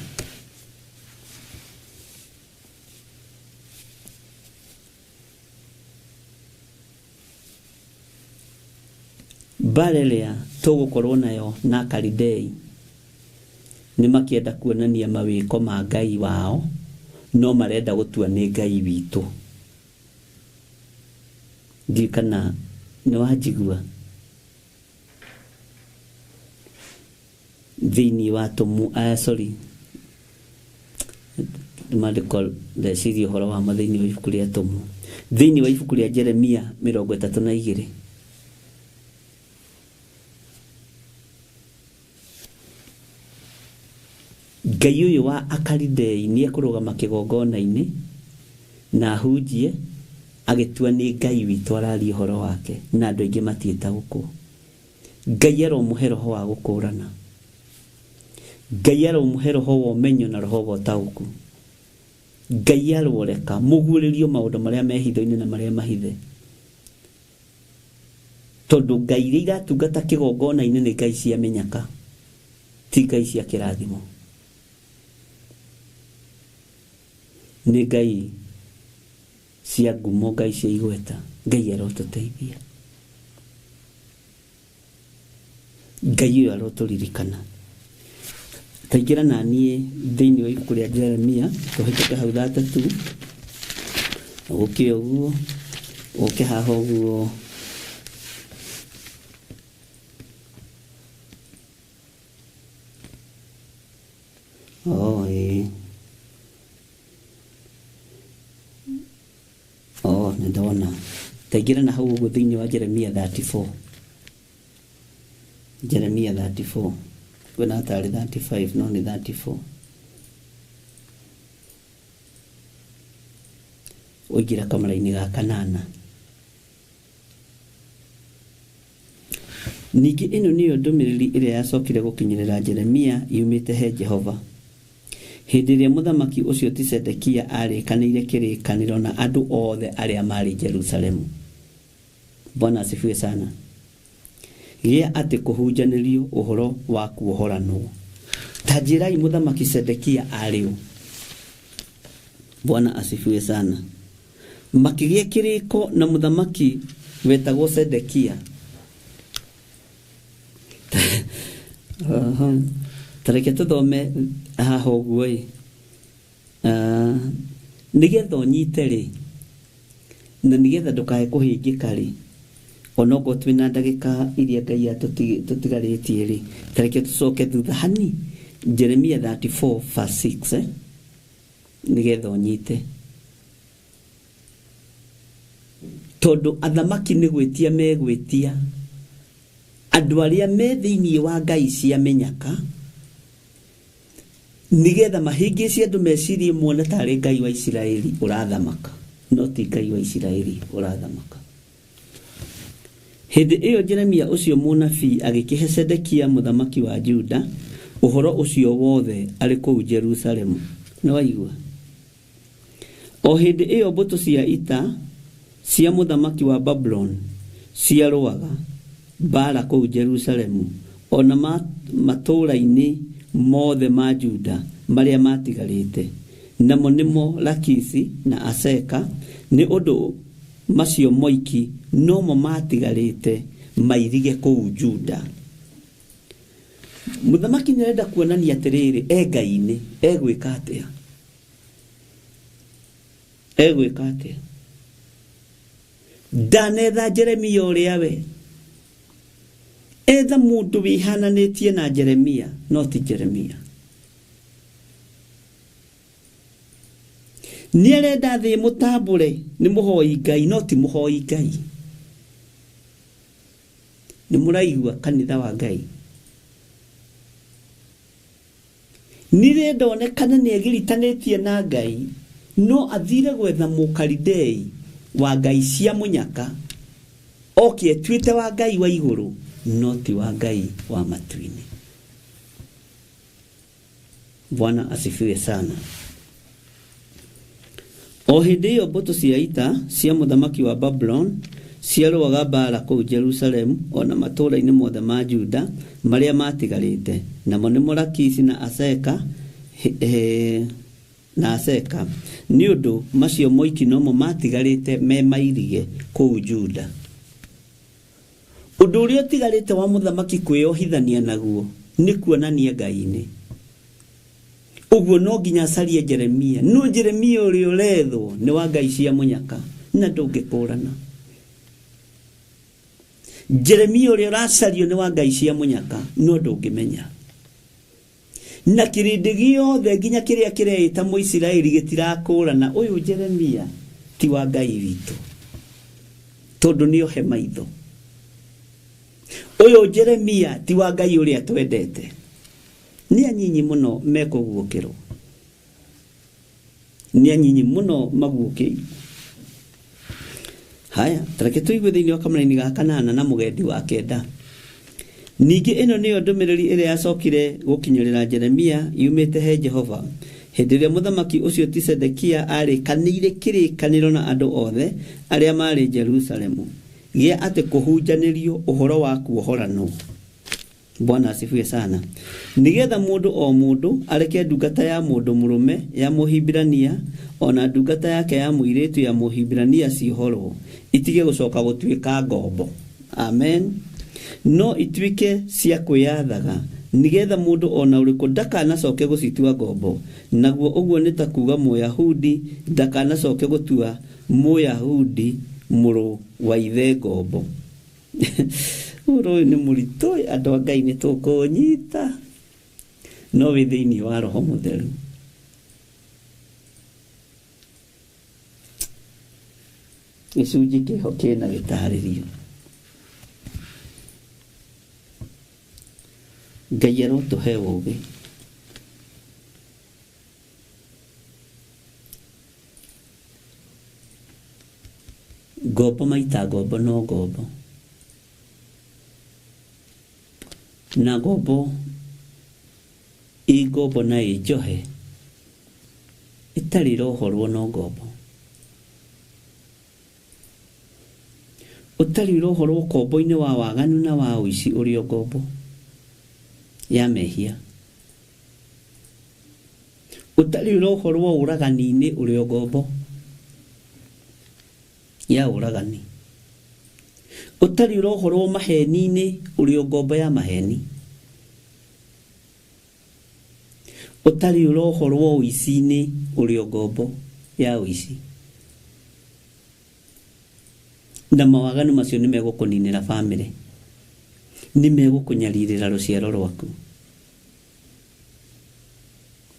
Mbara ĩrĩa tũgũkorwo nayo na Kalidei nĩ makĩenda kuonania mawĩko ma Ngai wao, no marenda gũtua nĩ Ngai witũ. Ndiũĩ kana nĩ wanjigua. Thĩinĩ wa tũmu, sorry, maandĩko ndeciria ũhoro wamo thĩinĩ wa ibuku rĩa tũmu, thĩinĩ wa ibuku rĩa Jeremia 32. Ngai ũyũ wa Akalidei nĩ ekũrũgama kĩgongona-inĩ na ahunjie agĩtua nĩ Ngai witũ araria ũhoro wake, na andũ aingĩ matiĩtaũkwo. Ngai aromũhe roho wa gũkũrana, Ngai aromũhe roho wa ũmenyo na roho wa ũtaũku. Ngai aroreka mũguũrĩrio maũndũ marĩa me hitho-inĩ na marĩa mahithe, tondũ Ngai iria iratungata kĩgongona-inĩ nĩ Ngai cia mĩnyaka, ti Ngai cia kĩrathimo. Nĩ Ngai cia ngumo, Ngai cia igweta. Ngai arotũteithia, Ngai ũyũ arotũririkana. Taingĩra na niĩ thĩinĩ wa ibuku rĩa Jeremia, tũhĩtũke hau 32, ũke ũguo, ũke haha ũguo. Oh, ĩĩ. Oh, nĩ ndona. Taingĩra na hau ũguo thĩinĩ wa Jeremia 34. Jeremia 34. Kwĩna tarĩ 35 no nĩ 34. Ũingĩra kamara-inĩ ga kanana. Ningĩ ĩno nĩyo ndũmĩrĩri ĩrĩa yacokire gũkinyĩrĩra Jeremia yumĩte he Jehova. Hĩndĩ ĩrĩa mũthamaki ũcio ti Sedekia arĩkanĩire kĩrĩkanĩro na andũ othe arĩa maarĩ Jerusalemu. Bwana asifiwe sana. Gĩa atĩ kũhunjanĩrio ũhoro wa kuohoranwo. Ta njĩrai mũthamaki Sedekia arĩ ũ? Bwana asifiwe sana. Makĩgĩa kĩrĩko na mũthamaki wetagwo Sedekia. Ta reke tũthome haha ũguo ĩ. Nĩgetha ũnyite rĩ, na nĩgetha ndũkae kũhĩngĩka rĩ, onokorwo twĩna ndagĩka iria Ngai atũtigarĩtie rĩ, ta reke tũcoke thutha hani, Jeremia 34 verse 6, nĩgetha ũnyite. Tondũ athamaki nĩ gwĩtia megwĩtia andũ arĩa me thĩinĩ wa Ngai cia mĩnyaka, nĩgetha mahĩngĩce andũ mecirie muone tarĩ Ngai wa Isiraeli ũrathamaka, no ti Ngai wa Isiraeli ũrathamaka. Hĩndĩ ĩyo Jeremia ũcio mũnabii agĩkĩhe Sedekia mũthamaki wa Juda ũhoro ũcio wothe arĩ kũu Jerusalemu. Nĩ waigua? O hĩndĩ ĩyo mbũtũ cia ita cia mũthamaki wa Babuloni ciarũaga mbara kũu Jerusalemu, ona matũũra-inĩ mothe ma Juda marĩa matigarĩte, namo nĩmo Lakisi na Aseka, nĩ ũndũ macio moiki nomo matigarĩte mairige kũu Juda. Mũthamaki nĩarenda kuonania atĩrĩrĩ, e Ngai-inĩ, egwĩka atĩa? Egwĩka atĩa? Ndanetha Jeremia ũrĩa we, etha mũndũ wĩhananĩtie na Jeremia, no ti Jeremia. Nĩarenda thĩ mũtambũre nĩ mũhoi Ngai, no ti mũhoi Ngai. Nĩ mũraigua kanitha wa Ngai. Nĩrenda onekane nĩegiritanĩtie na Ngai, no athire gwetha mũkalidei wa Ngai cia mũnyaka, oke etuĩte wa Ngai wa igũrũ, no ti wa Ngai wa matu-inĩ. Bwana asifiwe sana. O hĩndĩ ĩyo mbũtũ cia ita cia mũthamaki wa Babuloni ciarũaga mbaara kũu Jerusalemu o na matũũra-inĩ mothe ma Juda marĩa maatigarĩte, namo nĩmo Lakisi na Aseka na Aseka, nĩ ũndũ macio moiki nomo maatigarĩte me mairige kũu Juda. Ũndũ ũrĩa ũtigarĩte wa mũthamaki kwĩyohithania naguo nĩ kuonania Ngai-inĩ. Ũguo no nginya acarie Jeremia. No Jeremia ũrĩa ũrethwo nĩ wa Ngai cia mũnyaka na ndũngĩkũrana. Jeremia ũrĩa ũracario nĩ wa Ngai cia mũnyaka no ndũngĩmenya. Na kĩrĩndĩ gĩothe nginya kĩrĩa kĩreĩta Mũisiraeli gĩtirakũrana, ũyũ Jeremia ti wa Ngai witũ, tondũ nĩohe maitho. Ũyũ Jeremia ti wa Ngai ũrĩa twendete. Nĩ anyinyi mũno mekũguũkĩrwo, nĩ anyinyi mũno maguũkĩirwo. Haya, tareke tũigue thĩinĩ wa kamũraini ga kanana na mũgendi wa kenda. Ningĩ ĩno nĩyo ndũmĩrĩri ĩrĩa yacokire gũkinyĩrĩra Jeremia yumĩte he Jehova hĩndĩ ĩrĩa mũthamaki ũcio ti Sedekia arĩkanĩire kĩrĩkanĩro na andũ othe arĩa maarĩ Jerusalemu, gĩa atĩ kũhunjanĩrio ũhoro wa kuohoranwo. Bwana asifiwe sana. Nigetha mũndũ o mũndũ areke ndungata ya mũndũ mũrũme ya Mũhibirania ona ndungata yake ya mũirĩtu ya Mũhibirania ciohorwo, itige gũcoka gũtuĩka ngombo. Amen. No ituĩke cia kwĩyathaga, nigetha mũndũ ona ũrĩkũ ndakanacoke gũcitua ngombo. Naguo ũguo nĩ ta kuga Mũyahudi ndakanacoke gũtua Mũyahudi mũrũ wa ithe ngombo. Ũhoro ũyũ nĩ mũritũ, andũ a Ngai nĩ tũkũnyita, no wĩ thĩinĩ wa Roho Mũtheru. Gĩcunjĩ kĩho kĩna gĩtarĩrio. Ngai arotũhe ũũgĩ. Ngombo maita ngombo no ngombo. Na ngombo ĩ ngombo na ĩ njohe ĩtarĩ ĩrohorwo no ngombo. Ũtarĩ ũrohorwo ũkombo-inĩ wa waganu na wa ũici ũrĩ o ngombo ya mehia. Ũtarĩ ũrohorwo ũragani-inĩ ũrĩ o ngombo ya ũragani. Ũtarĩ ũrohorwo maheni-inĩ ũrĩ o ngombo ya maheni. Ũtarĩ ũrohorwo ũici-inĩ ũrĩ o ngombo ya ũici. Na mawaganu macio nĩ megũkũninĩra bamĩrĩ, nĩ megũkũnyarirĩra rũciaro rwaku,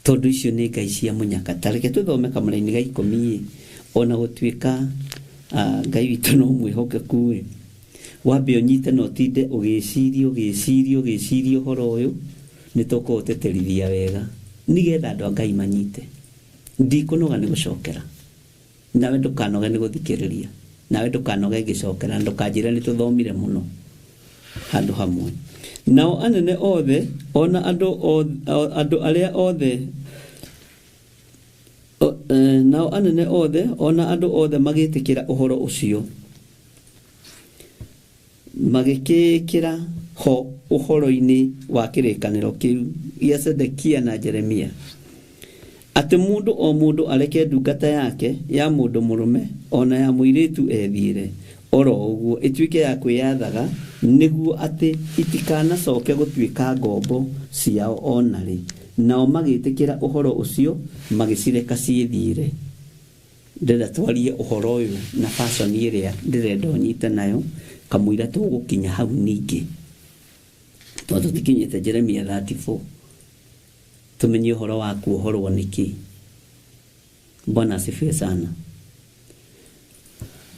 tondũ icio nĩ Ngai cia mũnyaka. Ta reke tũthome kamũraini ga 10, ona gũtuĩka Ngai witũ no mwĩhokeku ĩ, wambe ũnyite na ũtinde ũgĩciria ũgĩciria ũgĩciria ũhoro ũyũ, nĩ tũkũũtĩtĩrithia wega nĩgetha andũ a Ngai manyite. Ndikũnoga nĩ gũcokera, nawe ndũkanoge nĩ gũthikĩrĩria, nawe ndũkanoge ngĩcokera, ndũkanjĩre nĩ tũthomire mũno handũ hamwe. Nao anene othe ona andũ arĩa othe nao anene othe ona andũ othe magĩtĩkĩra ũhoro ũcio, magĩkĩĩkĩra ho ũhoro-inĩ wa kĩrĩkanĩro kĩu gĩa Sedekia na Jeremia. Atĩ mũndũ o mũndũ areke ndungata yake ya mũndũ mũrũme ona ya mũirĩtu ethiĩre oro ũguo, ĩtuĩke ya kwĩyathaga, nĩguo atĩ itikanacoke gũtuĩka ngombo ciao o na rĩ. Nao magĩĩtĩkĩra ũhoro ũcio, magĩcireka ciĩthiĩre. Ndĩrenda twarie ũhoro ũyũ na fashion ĩrĩa ndĩrenda ũnyite nayo, kamũira tũgũkinya hau ningĩ, tondũ tũtikinyĩte Jeremia 34 tumenye ũhoro wa kuohorwo nĩkĩ. Bwana asifiwe sana.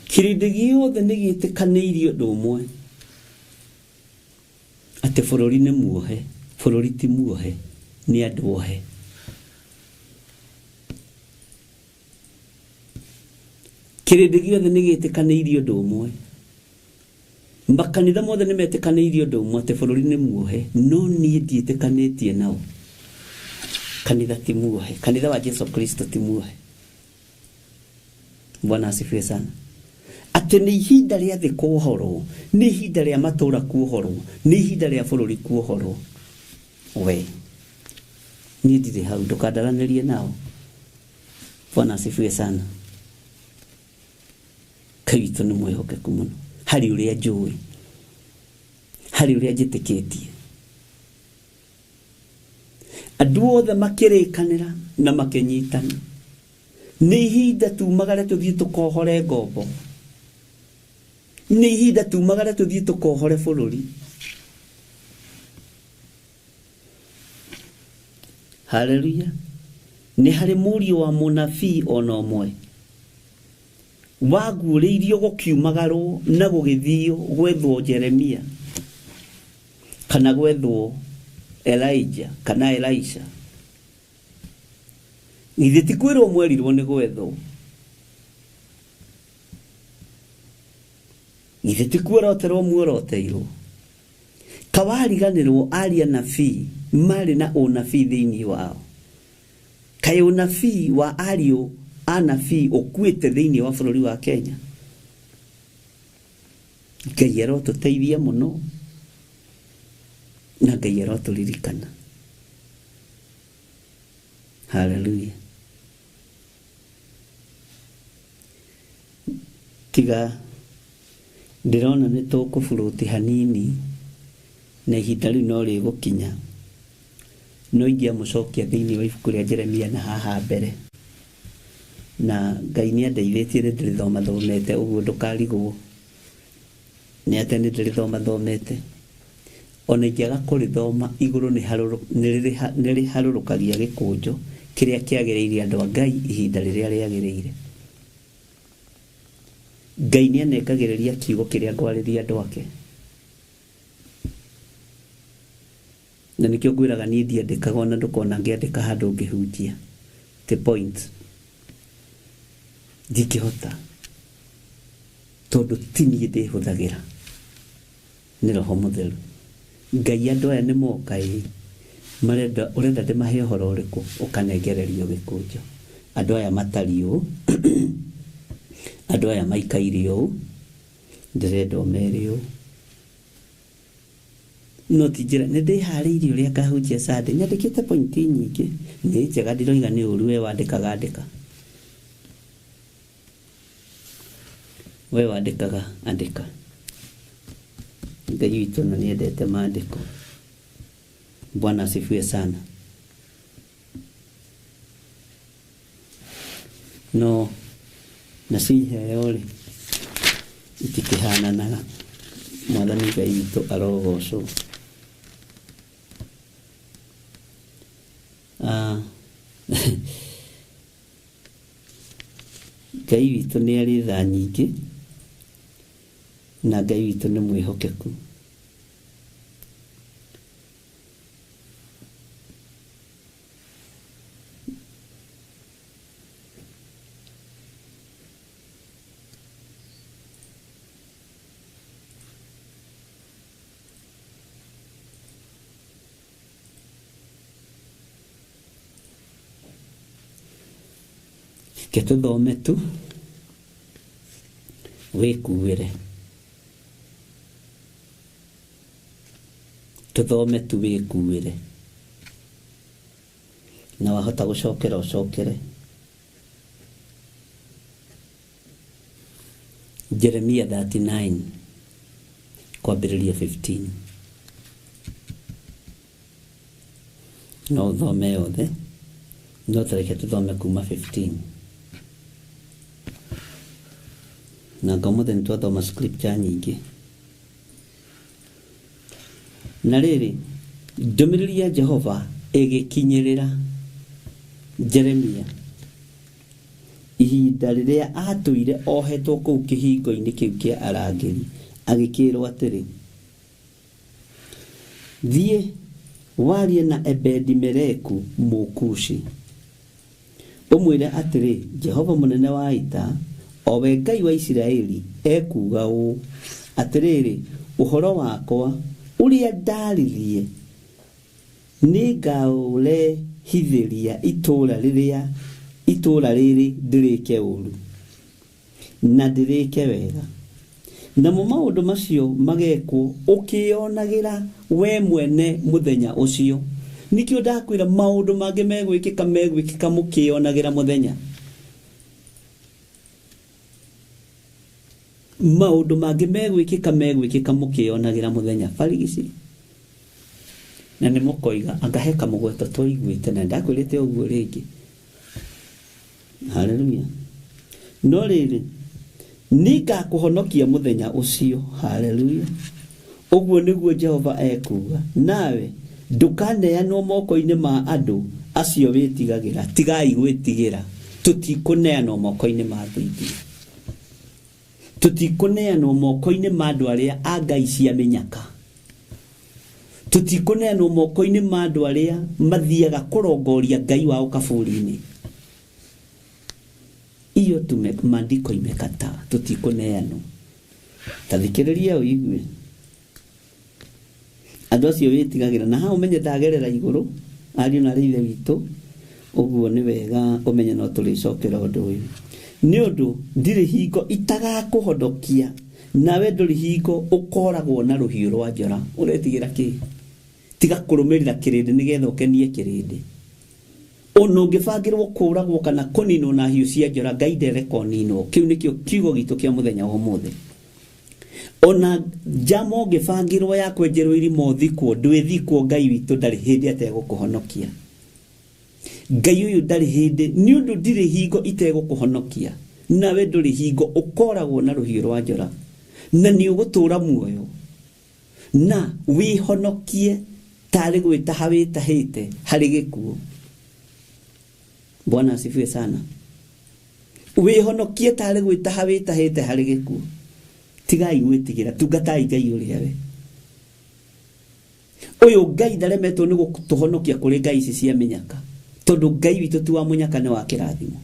Kĩrĩndĩ gĩothe nĩ gĩtĩkanĩirie ũndũ ũmwe, atĩ bũrũri nĩ muohe. Bũrũri ti muohe, nĩ andũ ohe. Kĩrĩndĩ gĩothe nĩ gĩtĩkanĩirie ũndũ ũmwe, makanitha mothe nĩ metĩkanĩirie ũndũ ũmwe atĩ bũrũri nĩ muohe, no niĩ ndiĩtĩkanĩtie nao. Kanitha ti muohe, kanitha wa Jesu Kristo ti muohe. Bwana asifiwe sana. Atĩ nĩ ihinda rĩa thĩ kuohorwo, nĩ ihinda rĩa matũũra kuohorwo, nĩ ihinda rĩa bũrũri kuohorwo. We niĩ ndirĩ hau, ndũkandaranĩrie nao. Bwana asifiwe sana. Ngai witũ nĩ mwĩhokeku mũno harĩ ũrĩa njũĩ, harĩ ũrĩa njĩtĩkĩtie. Andũ othe makĩrĩkanĩra na makĩnyitana, nĩ ihinda tumagare tũthiĩ tũkohore ngombo, nĩ ihinda tumagare tũthiĩ tũkohore bũrũri. Haleluya. Nĩ harĩ mũriũ wa mũnabii ona ũmwe waguũrĩirio gũkiumagarwo na gũgĩthio gwethwo Jeremia kana gwethwo Elijah kana Elisha. Githĩ ti kwĩrwo mwerirwo nĩ gwethwo? Githĩ ti kuoroterwo muoroteirwo? Kawariganĩrwo aria nabii marĩ na ũnabii thĩinĩ wao. Kaĩ ũnabii wa ariũ a nabii ũkuĩte thĩinĩ wa bũrũri wa Kenya? Ngai arotũteithia mũno na Ngai arotũririkana. Haleluya. Tiga ndĩrona nĩ tũkũburuti hanini na ihinda rĩu no rĩgũkinya, no ingĩamũcokia thĩinĩ wa ibuku rĩa Jeremia na haha mbere, na Ngai nĩ andeithĩtie nĩ ndĩrĩthoma thomete ũguo ndũkarigwo nĩ atĩ nĩ ndĩrĩthoma thomete. Ona ingĩaga kũrĩthoma igũrũ nĩ rĩharũrũkagia gĩkũnjo kĩrĩa kĩagĩrĩire andũ a Ngai ihinda rĩrĩa rĩagĩrĩire. Ngai nĩ anengagĩrĩria kiugo kĩrĩa ngwarĩria andũ ake, na nĩkĩo ngwĩraga niĩ ndiandĩkaga ona ndũkona ngĩandĩka handũ ngĩhunjia the point ndingĩhota, tondũ ti niĩ ndĩhũthagĩra, nĩ Roho Mũtheru. Ngai andũ aya nĩ moka ĩ, marenda ũrenda ndĩmahe ũhoro ũrĩkũ, ũkanengererio gĩkũnjo. Andũ aya matariĩ ũũ, andũ aya maikaire ũũ, ndĩrenda ũmere ũũ. No ti njĩra, nĩ ndĩharĩirie ũrĩa ngahunjia Sunday, nyandĩkĩte pointi nyingĩ, nĩ njega ndiroiga nĩ ũru, we wandĩkaga andĩka. We wandĩkaga andĩka. Ngai witũ na nĩendete maandĩko. Bwana asifiwe sana. No nacio iheo rĩ itikĩhananaga. Mwathani Ngai witũ arogocwo. Ngai witũ nĩ arĩ tha nyingĩ na Ngai witũ nĩ mwĩhokeku. Reke tũthome tu wĩkuĩre, tũthome tu wĩkuĩre. Na wahota gũcokera ũcokere. Jeremia 39 kwambĩrĩria 15. No ũthome yothe, no tareke tũthome kuma 15. Na ngomothe nĩ twathoma scripture nyingĩ. Na rĩrĩ, ndũmĩrĩri ya Jehova ĩgĩkinyĩrĩra Jeremia ihinda rĩrĩa atũire ohetwo kũu kĩhingo-inĩ kĩu kĩa arangĩri, agĩkĩrwo atĩrĩ, thiĩ warie na Ebedi-Meleku Mũkushi, ũmwĩre atĩrĩ, Jehova mũnene wa ita, o we Ngai wa Isiraeli, ekuuga ũũ, atĩrĩrĩ, ũhoro wakwa ũrĩa ndaririe nĩngaũrehithĩria itũũra rĩrĩ ndĩrĩke ũũru na ndĩrĩke wega, namo maũndũ macio magekwo ũkĩonagĩra we mwene mũthenya ũcio. Nĩkĩo ndakwĩra maũndũ mangĩ megwĩkĩka megwĩkĩka mũkĩonagĩra mũthenya. Maũndũ mangĩ megwĩkĩka megwĩkĩka mũkĩonagĩra mũthenya. Barigici. Na nĩ mũkoiga anga he kamũgweto twaiguĩte na ndakwĩrĩte ũguo rĩngĩ. Haleluya. No rĩrĩ, nĩngakũhonokia mũthenya ũcio. Haleluya. Ũguo nĩguo Jehova ekuuga, nawe ndũkaneanwo moko-inĩ ma andũ acio wĩtigagĩra. Tigai gwĩtigĩra, tũtikũneanwo moko-inĩ ma thũ ingĩ, tũtikũneanwo moko-inĩ ma andũ arĩa a ngai cia mĩnyaka, tũtikũneanwo moko-inĩ ma andũ arĩa mathiaga kũrongoria ngai wao kaburi-inĩ. Iyo tume maandiko imekataa, tũtikũneanwo. Tathikĩrĩria ũigue andũ acio wĩtigagĩra, na ha ũmenye ndagerera igũrũ ariũ na arĩ ithe witũ, ũguo nĩ wega ũmenye no tũrĩcokera ũndũ ũyũ. Nĩ ũndũ ndirĩ hingo itagakũhonokia, nawe ndũrĩ hingo ũkoragwo na rũhiũ rwa njora. Ũretigĩra kĩ? Tiga kũrũmĩrĩra kĩrĩndĩ nĩgetha ũkenie kĩrĩndĩ. Ona ũngĩbangĩrwo kũragwo kana kũninwo na hiũ cia njora, Ngai ndereka ũninwo. Kĩu nĩkĩo kiugo gitũ kĩa mũthenya wa ũmũthĩ. Ona njama ũngĩbangĩrwo ya kwenjerwo irima ũthikwo, ndwĩthikwo, Ngai witũ ndarĩ hĩndĩ ategũkũhonokia. Ngai ũyũ ndarĩ hĩndĩ, nĩ ũndũ ndirĩ hingo itegũkũhonokia, nawe ndũrĩ hingo ũkoragwo na rũhiũ rwa njora, na nĩ ũgũtũũra muoyo na wĩhonokie tarĩ gwĩtaha wĩtahĩte harĩ gĩkuũ. Bwana asifiwe sana. Wĩhonokie tarĩ gwĩtaha wĩtahĩte harĩ gĩkuũ. Tigai gwĩtigĩra, tungatai Ngai ũrĩa we. Ũyũ Ngai ndaremetwo nĩ gũtũhonokia kũrĩ ngai ici cia mĩnyaka, tondũ Ngai witũ ti wa mũnyaka, nĩ wa kĩrathimo.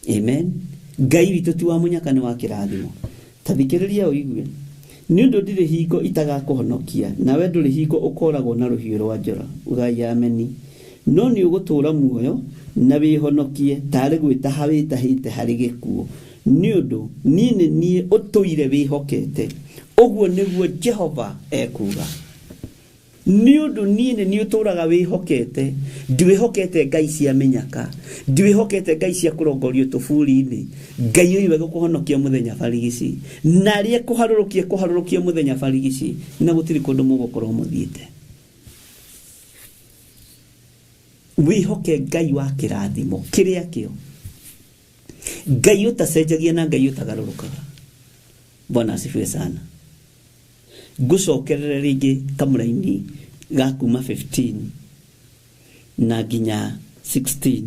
Amen. Ngai witũ ti wa mũnyaka, nĩ wa kĩrathimo. Tathikĩrĩria ũigue. Nĩ ũndũ ndirĩ hingo itagakũhonokia, nawe ndũrĩ hingo ũkoragwo na rũhiũ rwa njora. Ugai ameni. No nĩ ũgũtũũra muoyo na wĩhonokie tarĩ gwĩtaha wĩtahĩte harĩ gĩkuũ, nĩ ũndũ niĩ nĩ niĩ ũtũire wĩhokete. Ũguo nĩguo Jehova ekuuga. Nĩ ũndũ niĩ nĩ niĩ ũtũũraga wĩhokete, ndiwĩhokete ngai cia mĩnyaka, ndiwĩhokete ngai cia kũrongorio tũburi-inĩ. Ngai ũyũ egũkũhonokia mũthenya barigici, na arĩa ekũharũrũkia kũharũrũkia mũthenya barigici, na gũtirĩ kũndũ mũgũkorwo mũthiĩte. Wĩhoke Ngai wa kĩrathimo kĩrĩa kĩo, Ngai ũtacenjagia na Ngai ũtagarũrũkaga. Bwana asifiwe sana. Ngũcokerere rĩngĩ kamũraini ga kuma 15 na nginya 16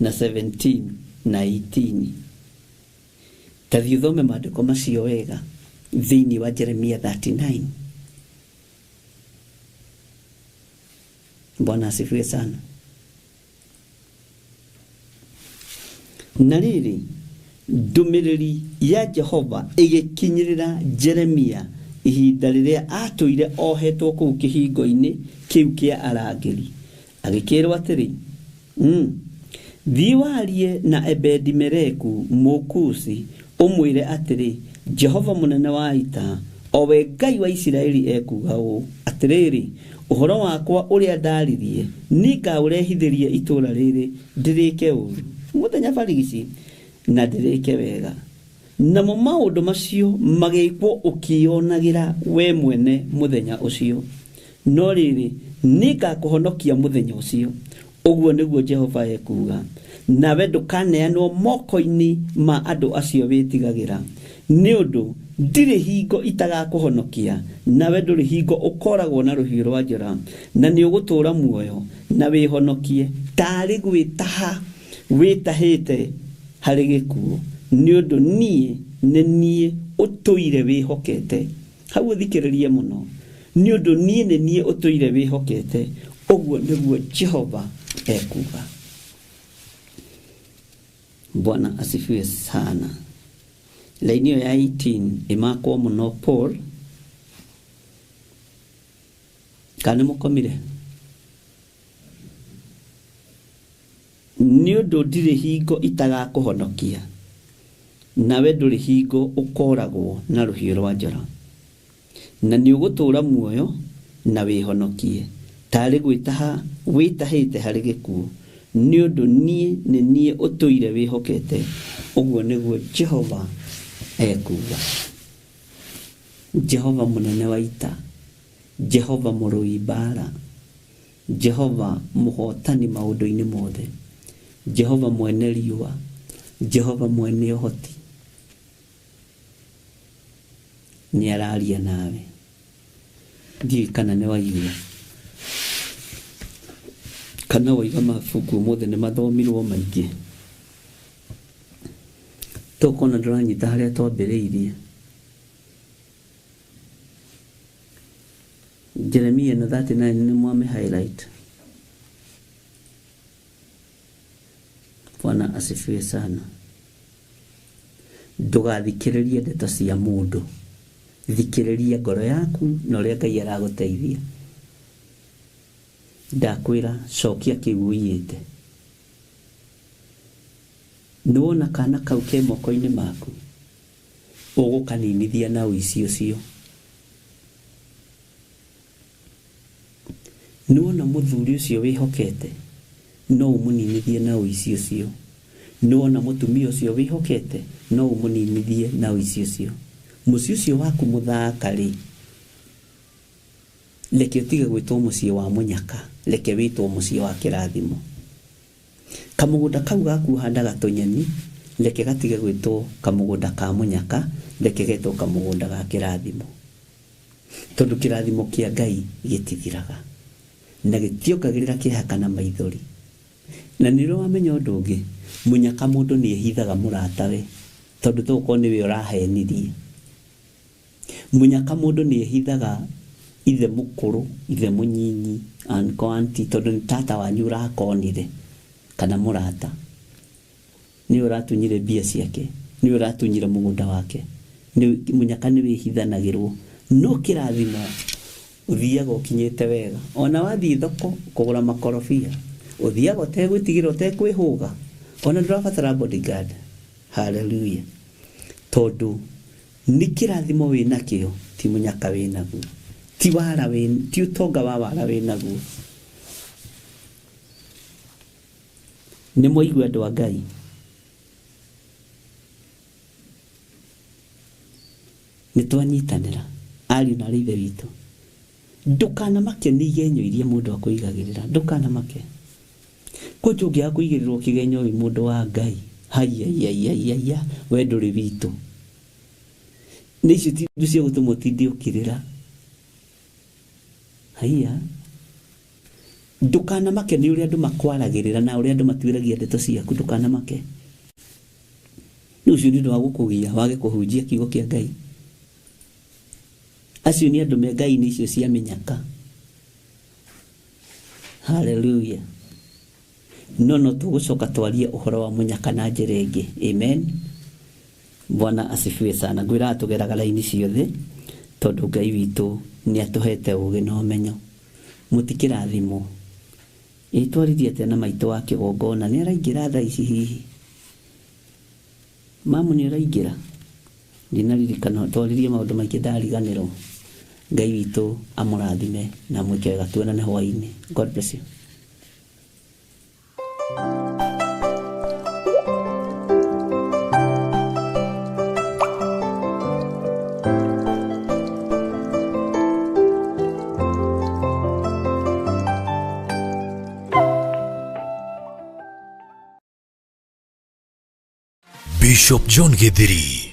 na 17 na 18. Tathiĩ ũthome maandĩko macio wega thĩinĩ wa Jeremia 39. Bwana asifiwe sana. Na rĩrĩ, ndũmĩrĩri ya Jehova ĩgĩkinyĩrĩra Jeremia ihinda rĩrĩa atũire ohetwo kũu kĩhingo-inĩ kĩu kĩa arangĩri, agĩkĩrwo atĩrĩ, thiĩ warie na Ebedi-Meleku Mũkushi, ũmwĩre atĩrĩ, Jehova mũnene wa ita, o we Ngai wa Isiraeli ekuuga ũũ, atĩrĩrĩ, Ũhoro wakwa ũrĩa ndaririe nĩngaũrehithĩria itũũra rĩrĩ ndĩrĩke ũũru mũthenya barigici na ndĩrĩke wega. Namo maũndũ macio magĩkwo ũkĩonagĩra we mwene mũthenya ũcio. No rĩrĩ, nĩngakũhonokia mũthenya ũcio, ũguo nĩguo Jehova ekuuga, nawe ndũkaneanwo moko-inĩ ma andũ acio wĩtigagĩra. Nĩ ũndũ ndirĩ hingo itagakũhonokia, nawe ndũrĩ hingo ũkoragwo na rũhiũ rwa njora, na nĩ ũgũtũũra muoyo na wĩhonokie taarĩ gwĩtaha wĩtahĩte harĩ gĩkuũ. Nĩ ũndũ niĩ nĩ niĩ ũtũire wĩhokete. Hau ũthikĩrĩrie mũno. Nĩ ũndũ niĩ nĩ niĩ ũtũire wĩhokete, ũguo nĩguo Jehova ekuuga. Bwana asifiwe sana. Laini ĩyo ya 18 ĩmakwo mũno Paul. Kana nĩ mũkomire? Nĩ ũndũ ndirĩ hingo itagakũhonokia, nawe ndũrĩ hingo ũkoragwo na rũhiũ rwa njora, na nĩ ũgũtũũra muoyo na wĩhonokie taarĩ gwĩtaha wĩtahĩte harĩ gĩkuũ. Nĩ ũndũ niĩ nĩ niĩ ũtũire wĩhokete, ũguo nĩguo Jehova ekuuga. Jehova mũnene wa ita, Jehova mũrũi mbaara, Jehova mũhotani maũndũ-inĩ mothe, Jehova mwene riũa, Jehova mwene ũhoti, nĩ araria nawe. Ndiũĩ kana nĩ waigua kana waiga mabuku ũmũthĩ nĩ mathomirwo maingĩ. Tũkona ndũranyita harĩa twambĩrĩirie. Jeremia na 39 nĩ mwame highlight. Bwana asifiwe sana. Ndũgathikĩrĩrie ndeto cia mũndũ, thikĩrĩria ngoro yaku na ũrĩa Ngai aragũteithia. Ndakwĩra cokia kĩu ũiyĩte. Nĩwona kana kau ke moko-inĩ maku, ũgũkaninithia na ũici ũcio. Nĩwona mũthuri ũcio wĩhokete, no ũmũninithie na ũici ũcio. Nĩwona mũtumia ũcio wĩhokete, no ũmũninithie na ũici ũcio. Mũciĩ ũcio waku mũthaka rĩ, reke ũtige gwĩtwo mũciĩ wa mũnyaka, reke wĩtwo mũciĩ wa kĩrathimo. Kamũgũnda kau gaku ũhandaga tũnyeni, reke gatige gwĩtwo kamũgũnda ka mũnyaka, reke getwo kamũgũnda ga kĩrathimo. Tondũ kĩrathimo kĩa Ngai gĩtithiraga na gĩtiongagĩrĩra kĩeha kana maithori. Na nĩ ũrĩ wamenya ũndũ ũngĩ, mũnyaka mũndũ nĩ ehithaga mũratawe, tondũ tũgũkorwo nĩwe ũrahenirie. Mũnyaka mũndũ nĩ ehithaga ithe mũkũrũ, ithe mũnyinyi, uncle, auntie, tondũ nĩ tata wanyu ũrakonire kana mũrata. Nĩwe ũratunyire mbia ciake, nĩwe ũratunyire mũgũnda wake. Mũnyaka nĩ wĩhithanagĩrwo, no kĩrathimo ũthiaga ũkinyĩte wega. Ona wathiĩ thoko kũgũra makorobia, ũthiaga ũtegwĩtigĩra, ũtekwĩhũga, ona ndũrabatara bodyguard. Hallelujah. Tondũ nĩ kĩrathimo wĩnakĩo, ti mũnyaka wĩnaguo, ti wara wĩ, ti ũtonga wa wara wĩnaguo. Nĩ mwaigua andũ a Ngai? Nĩ twanyitanĩra ariũ na arĩ ithe witũ. Ndũkanamake nĩ igenyo iria mũndũ akũigagĩrĩra, ndũkanamake. Kwanza ũngĩaga kũigĩrĩrwo kĩgenyo wĩ mũndũ wa Ngai, haiya, we ndũrĩ witũ. Nĩ icio ti indo cia gũtũma ũtinde ũkĩrĩra. Haiya. Ndũkanamake nĩ ũrĩa andũ makwaragĩrĩra na ũrĩa andũ matuĩragia ndeto ciaku, ndũkanamake. Nĩ ũcio nĩ ũndũ wa gũkũgia wage kũhunjia kiugo kĩa Ngai. Acio nĩ andũ me Ngai-inĩ icio cia mĩnyaka. Hallelujah. No no tũgũcoka twarie ũhoro wa mũnyaka na njĩra ĩngĩ. Amen. Bwana asifiwe sana. Ngwĩraga tũgeraga raini ciothe tondũ Ngai witũ nĩ atũhete ũũgĩ na ũmenyo. Mũtikĩrathimwo. Ĩ twaririe atĩa na maitũ wa kĩgongona? Nĩ araingĩra thaa ici hihi? Mamu nĩ ũraingĩra? Ndinaririkana, twaririe maũndũ maingĩ ndariganĩrwo. Ngai witũ amũrathime na amwĩke wega. Tuonane hwaĩ-inĩ. God bless you. Bishop John Githiri.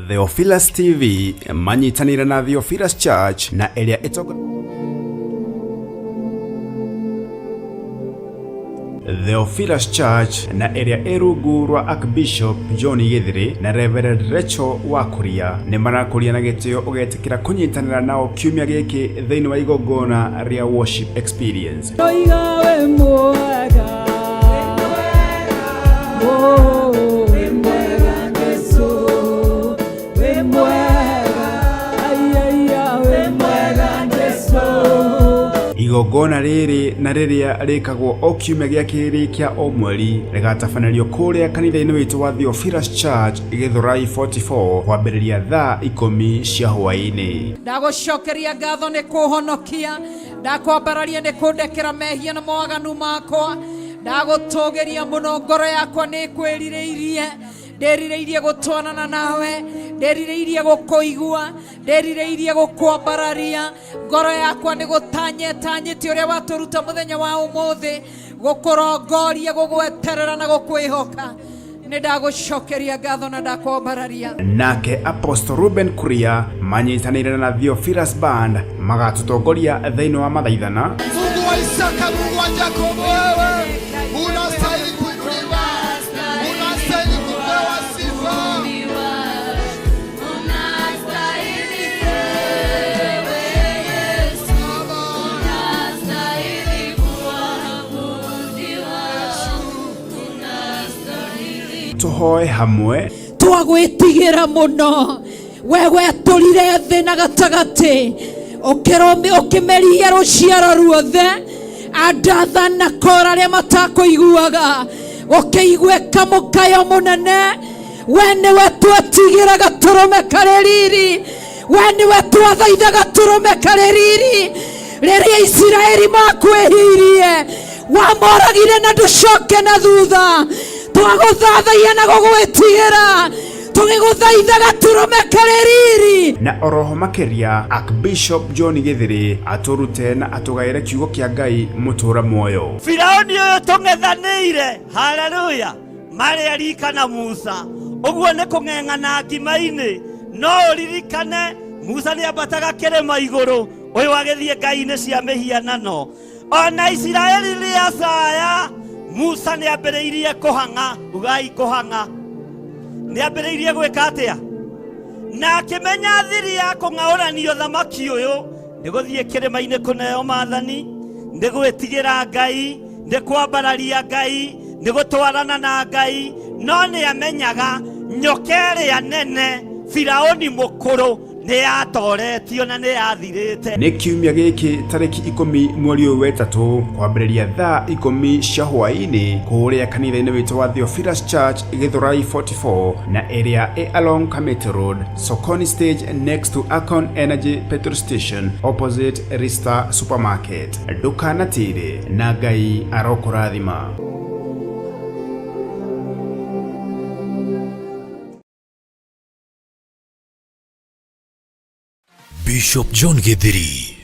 Theophilus TV manyitanĩire na Theophilus Church na ĩrĩa ĩtongo Theophilus Church na ĩrĩa ĩ rungu rwa Archbishop John Githiri na Reverend Rachel Wakuria nĩ marakũria na gĩtĩo ũgetĩkĩra kũnyitanĩra nao kiumia gĩkĩ thĩinĩ wa igongona rĩa worship experience. Ndoiga wĩ mwega. Oh, wĩ mwega Jesũ, wĩ mwega. Ai, ai, ai, wĩ mwega Jesũ. Igongona rĩrĩ na rĩrĩa rĩkagwo o kiumia gĩa kerĩ kĩa o mweri rĩgatabanĩrio kũrĩa kanitha-inĩ witũ wa Theophilus Church Gĩthũrai 44 kwambĩrĩria thaa 10 cia hwaĩ-inĩ. Ndagũcokeria ngatho nĩ kũhonokia, ndakwambararia nĩ kũndekera mehia na mawaganu makwa, ndagũtũgĩria mũno, ngoro yakwa nĩ kwĩrirĩirie, ndĩrirĩirie gũtwarana nawe, ndĩrirĩirie gũkũigua, ndĩrirĩirie gũkwambararia, ngoro yakwa nĩ gũtanyetanyĩte ũrĩa watũruta mũthenya wa ũmũthĩ, gũkũrongoria, gũgweterera na gũkwĩhoka. Nĩ ndagũcokeria ngatho na ndakwambararia. Nake Apostle Ruben Kuria manyitanĩire na Theophilus Band magatũtongoria thĩinĩ wa mathaithana. Mungu wa Isaka, Mungu wa Yakobo, wewe unastahili kuinuliwa, unastahili kupewa sifa. Tũhoe hamwe. Twagwĩtigĩra mũno, we wetũrire thĩ na gatagatĩ, ũkĩmeria rũciaro ruothe, Adatha na Kora arĩa matakũiguaga, ũkĩiguĩka mũkayo mũnene. We nĩwe twetigĩra gatũrũme karĩ riri, we nĩwe twathaitha gatũrũme karĩ riri. Rĩrĩa Isiraeli makwĩhirie, wamoragire na ndũcoke na thutha. Twagũthathaia na gũgwĩtigĩra, tũgĩgũthaitha gatũrũme karĩ riri. Na oroho makĩria Archbishop John Githiri atũrute na atũgaĩre kiugo kĩa Ngai mũtũra muoyo. Firauni ũyũ tũng'ethanĩire, haleluya, marĩ Arika na Musa, ũguo nĩ kũng'eng'ana ngima-inĩ. No ũririkane Musa nĩ ambataga kĩrĩma igũrũ, ũyũ agĩthiĩ ngai-inĩ cia mĩhianano. Ona Isiraeli rĩacaya, Musa nĩ ambĩrĩirie kũhang'a, ugai kũhang'a. Nĩ ambĩrĩirie gwĩka atĩa? Na akĩmenya thiri ya kũng'aũranio thamaki ũyũ nĩ gũthiĩ kĩrĩma-inĩ kũneo maathani, nĩ gwĩtigĩra Ngai, nĩ kwambararia Ngai, nĩ gũtwarana na Ngai. No nĩ amenyaga nyoka ĩrĩa nene Firaũni mũkũrũ nĩ yatoretio na nĩ yathirĩte. Nĩ kiumia gĩkĩ tarĩki 10 mweri ũyũ wetatũ kwambĩrĩria thaa 10 cia hwaĩ-inĩ kũrĩa kanitha-inĩ witũ wa Theophilus Church Gĩthũrai 44 na ĩrĩa ĩ along Kamiti Road, Sokoni Stage next to Akon Energy Petrol Station opposite Rista Supermarket. Ndũkanatĩre na Ngai arokũrathima. Bishop John Githiri.